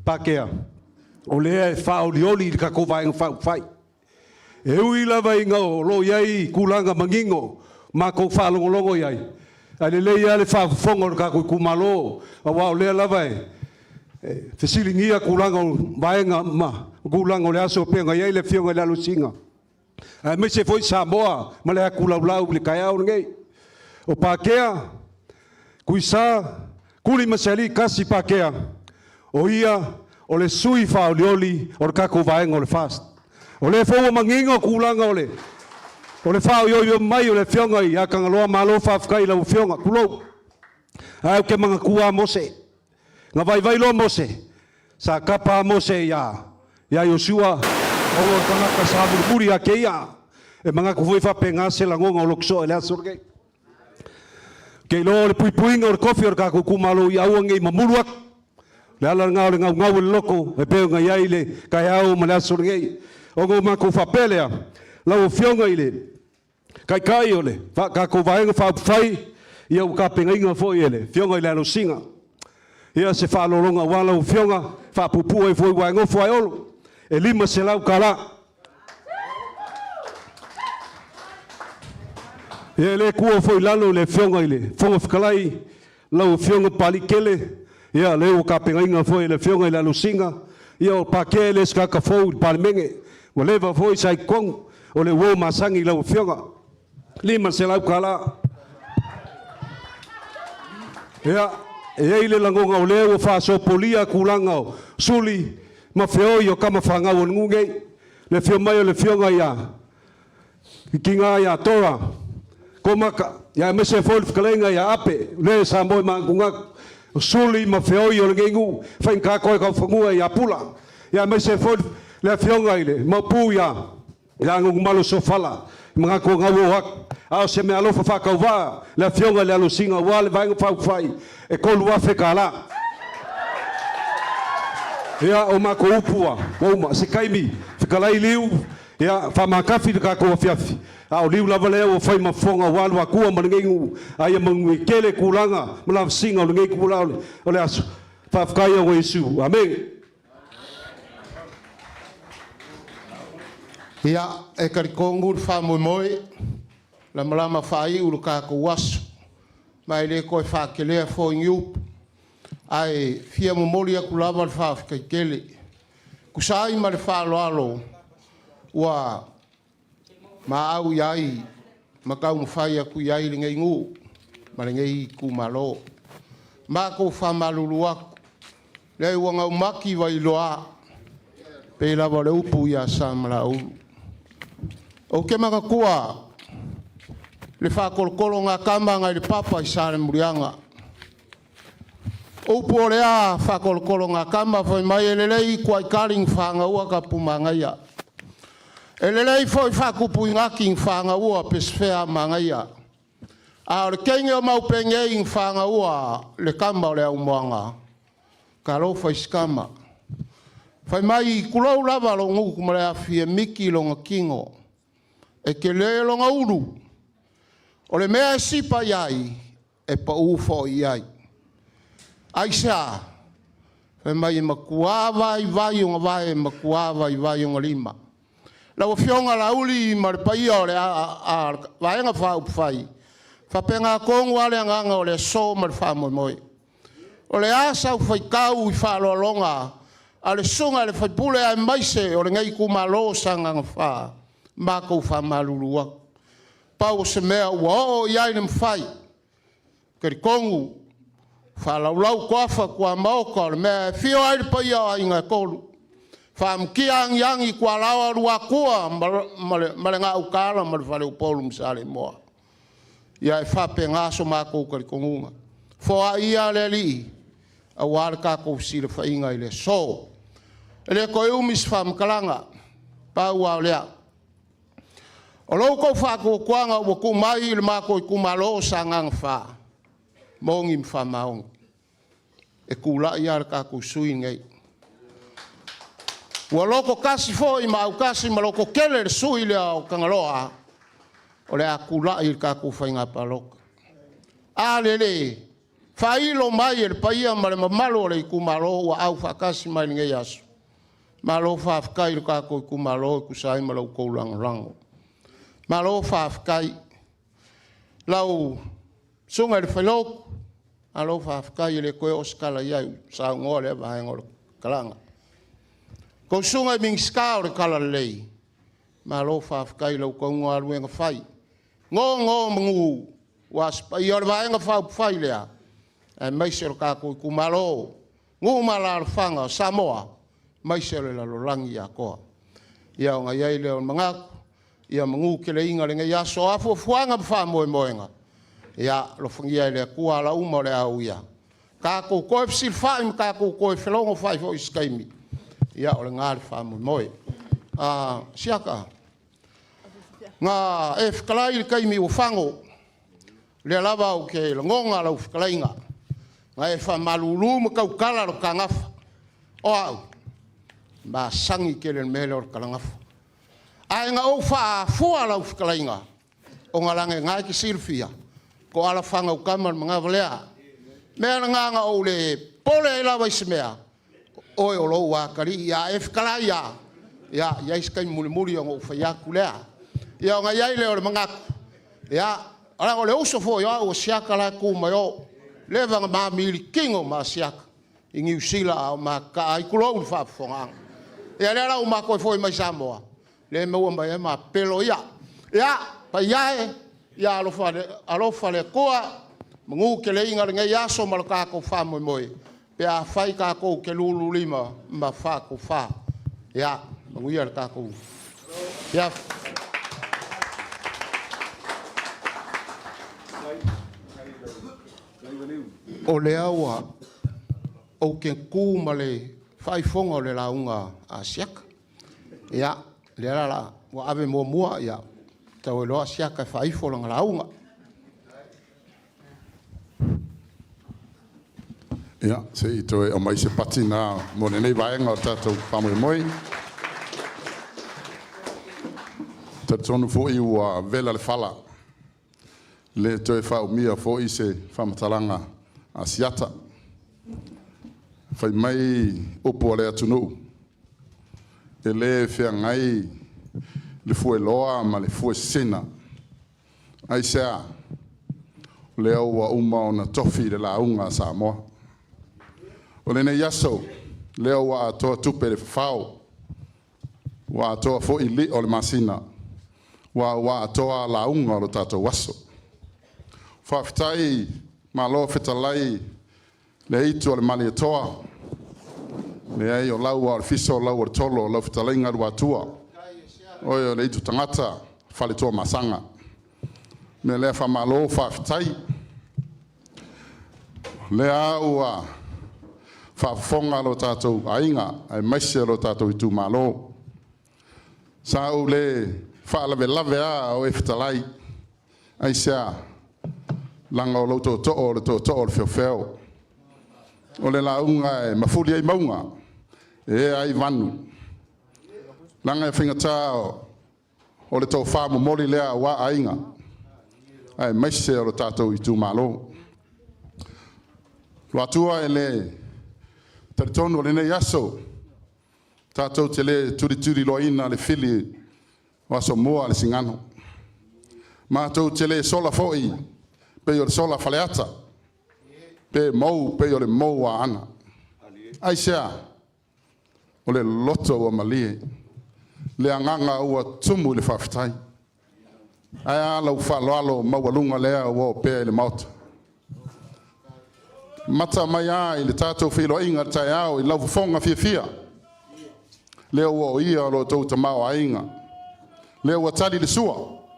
Pakea, o lea e faaolioli i le tatou Vaega Faaupufai. E ui lava ina o lo o i ai tulaga manino matou faalogologo i ai, ae lelei lava le faafofoga o le tatou itumalo, aua o lea lava e fesiligia tulaga o vaega ma tulaga o le aso e pei ona i ai le Afioga i le Alosina, aemaise foi Samoa ma le atu laulau i le taeao lenei. O Pakea, Tuisa, Tulimasialii Kasi Pakea, o ia o le sui faaolioli o le tatou vaega o le FAST. O lea foi ua manino tulaga o le faaoioio mai o le Afioga ia Tagaloa, malo faafetai i lau Afioga, tulou. Ae ou te manatua lava Mose, na vaivai loa Mose, sa tapa lava Mose ia Iosua, ona o le tagata sa mulimuli ia te ia. E manatu foi faapena se lagona o Lokisoa i le aso lenei. Ou te iloa o le puipuiga o le tofi o le tatou itumalo ia aua ne i mamulu atu. O le ala lena o le gaugau o le loto e pei ona i ai le taeao ma le aso lenei. Ona o matou faapea lea, lau Afioga i le Taitai o le tatou Vaega Faaupufai, ia ua tapenaina foi e le Afioga i le Alosina ia se faaaloaloga aua lau Afioga, faapuupuu ai foi aua e nofo lava e Olo, e $500. Ia e le tuua foi i lalo le Afioga i le Fofoga Fetalai, lau Afioga Papalii Kele, ia lea ua tapenaina foi e le Afioga i le Alosina, ia o Pakea e le o se tagata fou i le Palemene, ua leva foi sa i totonu, o le uo masani i lau Afioga, $500. Ia, e i ai le lagona o lea ua faasopolia tulaga o suli ma feoi o tama fanau a le nuu nei, le afio mai o le Afioga ia Kiga ia Tora Komaka, ia aemaise foi le fetalaiga ia Ape, le sa moe maatunatu, o suli ma feoi o lenei nuu, faigata toe taufanua ia Pula, ia aemaise foi le afioga i le Maopu ia Gugumalo Sofala. Manatu o gau o atu, a o se meaalofa faatauvaa le Afioga i le Alosina aua le Vaega Faaupufai e $3,000. Ia, o matou upu ua uma. Se taimi fetalai Liu, ia, faamatafi le tatou afiafi, a o Liu lava lea ua fai ma fofoga aua Luatua ma lenei nuu, a ia manuia tele tulaga ma lavasiga o lenei itula o le aso. Faafetai ona Iesu. Amene. Ia, e talitonu le faamoemoe, lamalama faaiu le tatou aso, ma e le toe faatelea foi ni upu, ae fia momoli atu lava le faafetai tele. Tusa ai ma le faaaloalo ua maau i ai ma taumafai atu i ai lenei nuu ma lenei itumalo. Matou faamalulu atu, leai ua gaumati vailoa, pei lava o le upu ia Samalaeulu. Ou te manatua le faatolotolo a tama nai le papa i Salemuliaga. O upu o lea faatolotolo a tama fai mai e lelei tuaitali na fagaua tapu manaia. E lelei foi faatupuinati na fagaua pesefea manaia. A o le teine o Maupegei na fagaua le tama o le aumoaga, talofa i si tama. Fai mai, tulou lava lou gutu ma le afi e miti lona tino, e tele lona ulu, o le mea e sipa i ai, e pau foi i ai. Aisea? Fai mai e matua vaivai ona vae, e matua vaivai ona lima. Lau Afioga Laauli ma le paia o le Vaega Faaupufai, faapena tonu lava le agaga o le aso ma le faamoemoe. O le a sau faitau i faaaloaloga a le susuga i le sui usufono aemaise o lenei itumalo o Sagaga 4, matou faamalulu atu. Pau o se mea ua oo i ai le mafai, talitonu faalaulau toafa tuamaota o le mea e afio ai le paia o Aiga e Tolu, faamutia agiagi tualaoa Luatua ma le Gautaala ma le Faleupolu ma Saleimoa. Ia e faapena so matou talitonuga. Foai ia le Alii aua le tatou fesilafaiga i le aso. E le toe umi se faamatalaga, pau lava o lea, o lo outou faatuatuaga ua tuu mai i le matou itumalo o Sagaga 4, moni ma faamaoni, e tulai lava le tatou sui usufono lenei. Ua loto tasi foi ma autasi ma lototele le sui usufono lea o Tagaloa o le a tulai i le tatou faiga palota. A lele faailo mai e le paia ma le mamalu o le itumalo ua aufaatasi mai i lenei aso, malo faafetai i le tatou itumalo e tusa ai ma la outou lagolago. Malo faafetai. Lau Susuga i le Failautu, malo faafetai, e le toe oo se tala i ai, ua saunoa lea vaega o le talaga. Tou Susuga i Minisita o le Talalelei, malo faafetai i la outou galuega fai. Nonomanu aua se paia o le Vaega Faaupufai lea, aemaise o le tatou itumalo, nuu ma alaalafaga o Samoa, aemaise o le lalolagi atoa. Ia ona i ai lea o le manatu, ia manuteleina lenei aso. O a fuafuaga ma faamoemoega, ia alofagia e le Atua ala uma o le a uia, tatou toe fesilafai ma tatou toe felogofai foi i se taimi, ia o lena le faamoemoe. Siaka, na e fetalai i le taimi ua fano, o lea lava ou te lagona lau fetalaiga, na e faamalulu ma tautala lo ta gafa. O au, e masani tele i le mea lea o le talagafa. Ae na ou faafua lau fetalaiga, ona leaga o lena e te silafia, toala fanau tama le manava lea. O le mea lena na ou le popole ai lava i se mea, o oe o lou atalii, a e fetalai lava, ia, e i ai se taimi mulimuli ona ou fai atu lea. Ia ona i ai lea o le manatu, ia, leaga o le uso foi o au o Asiata la e tu mai o, leva ona ma militino ma Asiata i Niu Sila a o ma tataa ai, tulou le faafofogaaga. Ia lea la ua ma toe foi mai Samoa, lea e maua mai ai ma pepelo ia. Ia, paia e, ia alofa le Atua, manuteleina lenei aso ma lo tatou faamoemoe pe afai tatou te lululima ma faatofa. Ia manuia le tatou afiafi. O lea ua ou te tu ma le faaifoga o le lauga a Asiata. Ia, lea la ua ave muamua, ia, Tau e loa siaka e faaifo lana lauga. Ia, se i toe aumai se pati na mo lenei vaega o le tatou faamoemoe. Talitonu foi ua vela le fala, le toe faaumia foi se faamatalaga a siata. Fai mai upu a le atunuu, e le feagai le fueloa ma le fuesesena. Aisea? O lea ua uma ona tofi le lauga a Samoa. O lenei aso, lea ua atoa tupe i le fafao, ua atoa foi lio o le masina, ua atoa lauga o le tatou aso. Faafetai, malo fetalai le aitu o le Malietoa, leai o lau o le fiso, o lau o le tolo, o lau fetalaiga Luatua, oe o le aitu tagata, faletoa masaga. Mea lea faamalo, faafetai. Lea ua faafofoga lo tatou aiga aemaise lo tatou itumalo. Sa ou le faalavelave a o e fetalai, aisea? Laga o lou tootoo o le tootoo o le feofeo. O le lauga e mafuli ai mauga, e ea ai vanu. Laga e faigata o le tofa momoli lea aua aiga, aemaise o lo tatou itumalo. Luatua e le talitonu o lenei aso, tatou te le tulituliloaina le fili o aso mua le sigano. Matou te le sola foi pei o le sola faleata, pe mou pei o le mou a Ana. Aisea? O le loto ua malie, le agaga ua tumu i le faafetai. Ae a lau faaaloalo maualuga lea ua opea i le Maota. Mata mai a i le tatou feiloaiga i le taeao i lau fofoga fiafia, lea ua oia o lo outou tamaoaiga, lea ua tali le sua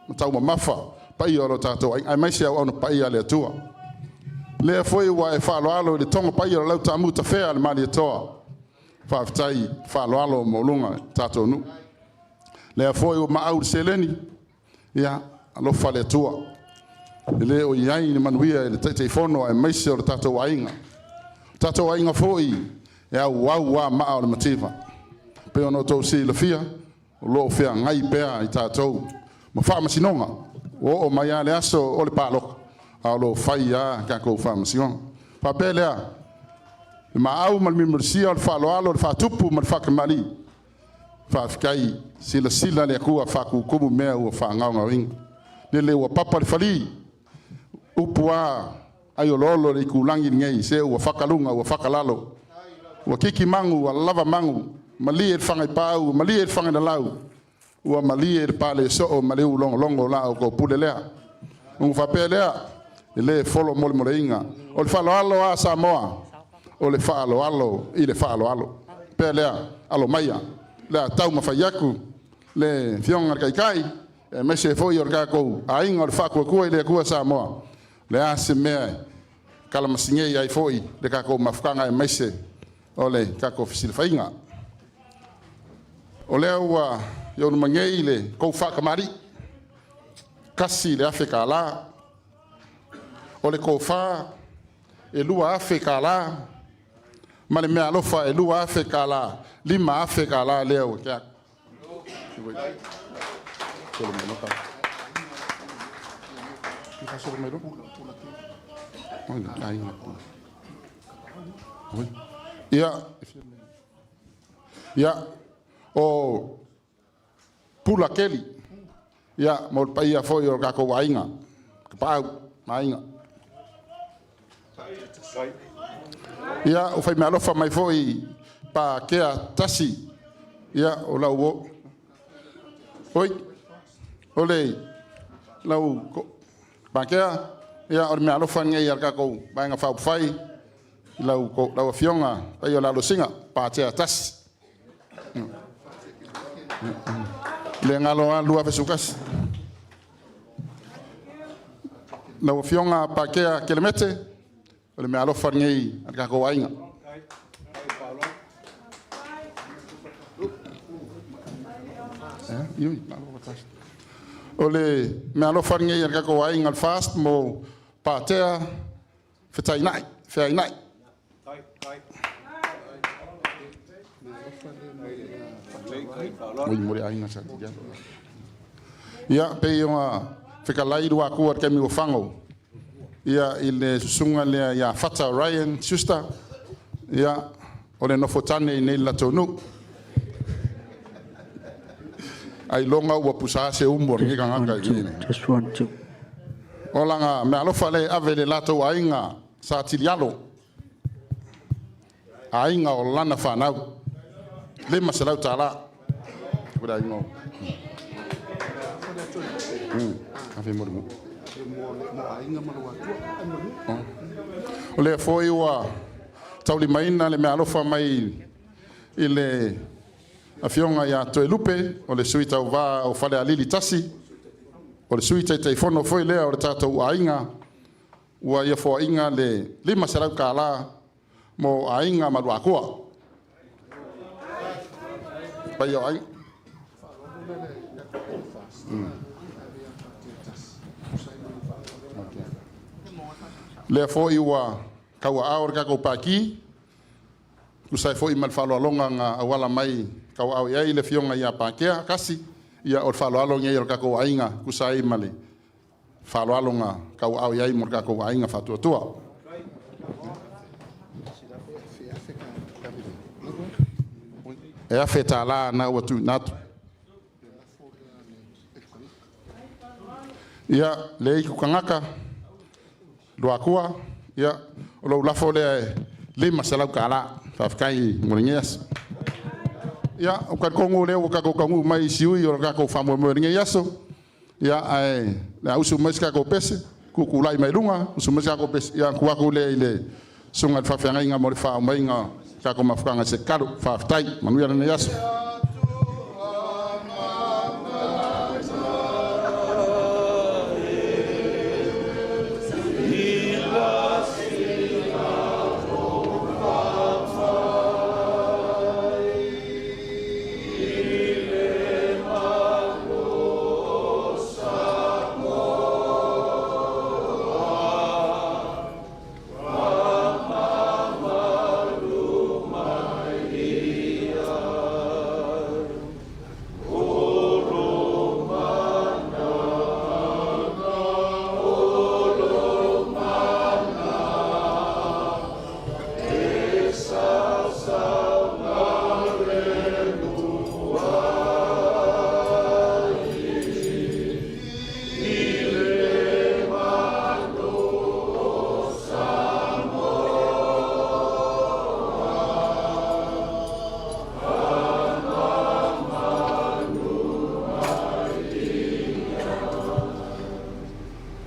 ma taumamafa paia o lo tatou aiga, aemaise auauna paia a le Atua. Lea foi ua e faaaloalo i le togo paia o lau taamu tafea a le Malietoa. Faafetai faaaloalo maualuga i tatou nuu. Lea foi ua maau le seleni, ia alofa le Atua. E le o i ai le manuia i le Taitaifono aemaise o le tatou aiga. O tatou aiga foi e auau a maa o le mativa. Pei ona outou silafia, o lo o feagai pea i tatou ma faamasinoga. Ua oo mai lava le aso o le palota, a o lo o fai lava tatou faamasinoga. Faapea lea, le maau ma le mimolisia o le faaaloalo, o le faatupu ma le faakamalii. Faafetai, silasila le Atua faatutumu mea ua faagaogaoina. Lele ua papa le fali, upu a ai ololo le itulagi lenei, se ua fakaluga ua fakalalo. Ua kiki magu, ua lava magu, malie le fagaipau, malie le faganalau, ua malie le pale soo ma le ulogologo la o kou pule lea. Ua faapea lea, e le folo molemoleina. O le faaaloalo a Samoa, o le faaaloalo i le faaaloalo. Pea lea, alo maia, lea tau mawhai aku, le fionga le kaikai, aemaise foi o le tatou aiga o le Faatuatua i le Atua Samoa. Le a se mea kalamasingei ai foi le tatou mafutaga aemaise o le tatou fesilafaiga. O lea ua i ona magei le kou faakamali'i, $1,000. O le tofa e $2,000 ma le meaalofa e $2,000, $5,000 lea ua tea atu. Ia, o Pula Keli, ia, mo le paia foi o le tatou aiga, Tapaau ma Aiga. Ia, o fai meaalofa mai foi Pakea tasi, ia, o lau oi, o le lau Pakea, ia, o le meaalofa lenei a le tatou Vaega Faaupufai, lau afioga, paia o le alosiga, Patea tasi. Le galo a 2011. Lau afioga Pakea Kelemete, o le meaalofa lenei a le tatou aiga. O le meaalofa lenei a le tatou aiga o le FAST mo Patea Fetainai, Feainai. Oi mo le aiga sa Ia, pei ona fetalai Luatua i le taimi ua fano. Ia, i le susuga lea ia Fata Ryan Schuster. Ia, o le nofotane i nei le latou nuu. Ailoga ua pusa se umu o lenei tagata i Two, test one, two. O laga meaalofa lea e ave i le latou aiga sa Tilialo, aiga o lana fanau, $500. O le aiga o ave mo le nuu. O lea foi ua taulimaina le meaalofa mai i le afioga ia Toelupe, o le sui tauva o Falealili 1, o le sui Taitaifono foi lea o le tatou aiga, ua ia foaiina le $500 mo aiga ma Luatua. Paia o aiga. Lea foi ua tauaao le tatou Pati, tusa ai foi ma le faaaloaloga na auala mai tauaao i ai le afioga ia Patea Kasi. Ia, o le faaaloalo lenei o le tatou aiga, tusa ai ma le faaaloalo na tauaao i ai mo le tatou aiga faatuatua. E $1,000 na ua tuuina atu. Ia, le itu tagata, Luatua, ia, o lou lafo lea e $500. Faafetai mo lenei aso. Ia, o talitonu lea ua tatou taunuu mai i siui o le tatou faamoemoe i lenei aso. Ia, ae le a usu mai se tatou pese, tutulai mai luga, usu mai se tatou pese, ia tuu atu lea i le susuga i le faafeagaiga mo le faaumaiga o tatou mafutaga i se tatalo. Faafetai, manuia lenei aso.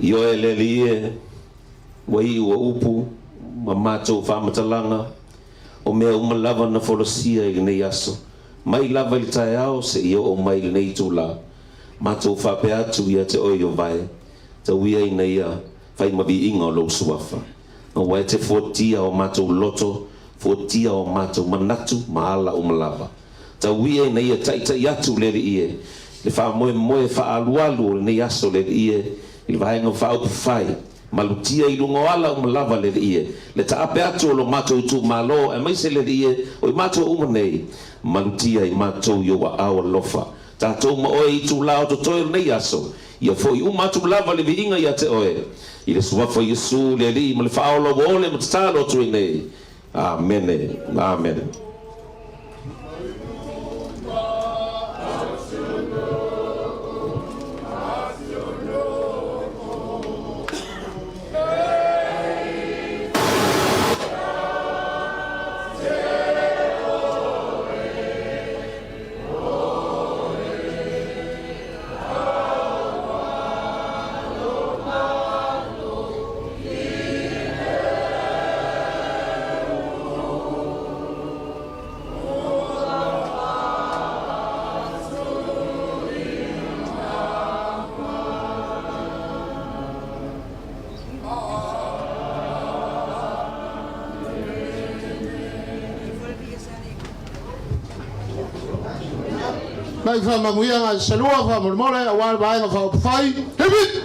Ioe le Alii e, ua iu o upu ma matou faamatalaga, o mea uma lava na folasia i lenei aso, mai lava i le taeao seia oo mai i lenei itulā, matou faapea atu ia te oe o vae, tau ia ina ia fai ma viiga o lou suafa. Aua e te fuatia o matou loto, fuatia o matou manatu ma ala uma lava. Tau ia ina ia taʻitaʻi atu le Alii e, le faamoemoe faaalualu o lenei aso le Alii e, i le Vaega Faaupufai, malutia i luga o ala uma lava le Alii e, le taape atu o lo matou itumalo, aemaise le Alii e, o i matou uma nei, malutia i matou i ou aao alofa. Tatou ma oe i itulā o totoe o lenei aso, ia foʻi uma atu lava le viiga ia te oe, i le suafa o Iesu le Alii ma le Faaola ua ole ma tatalo atu ai nei. Amene. Amene. Mai faamanuiaga se lua faamolemole aua le Vaega Faaupufai. Hip hip!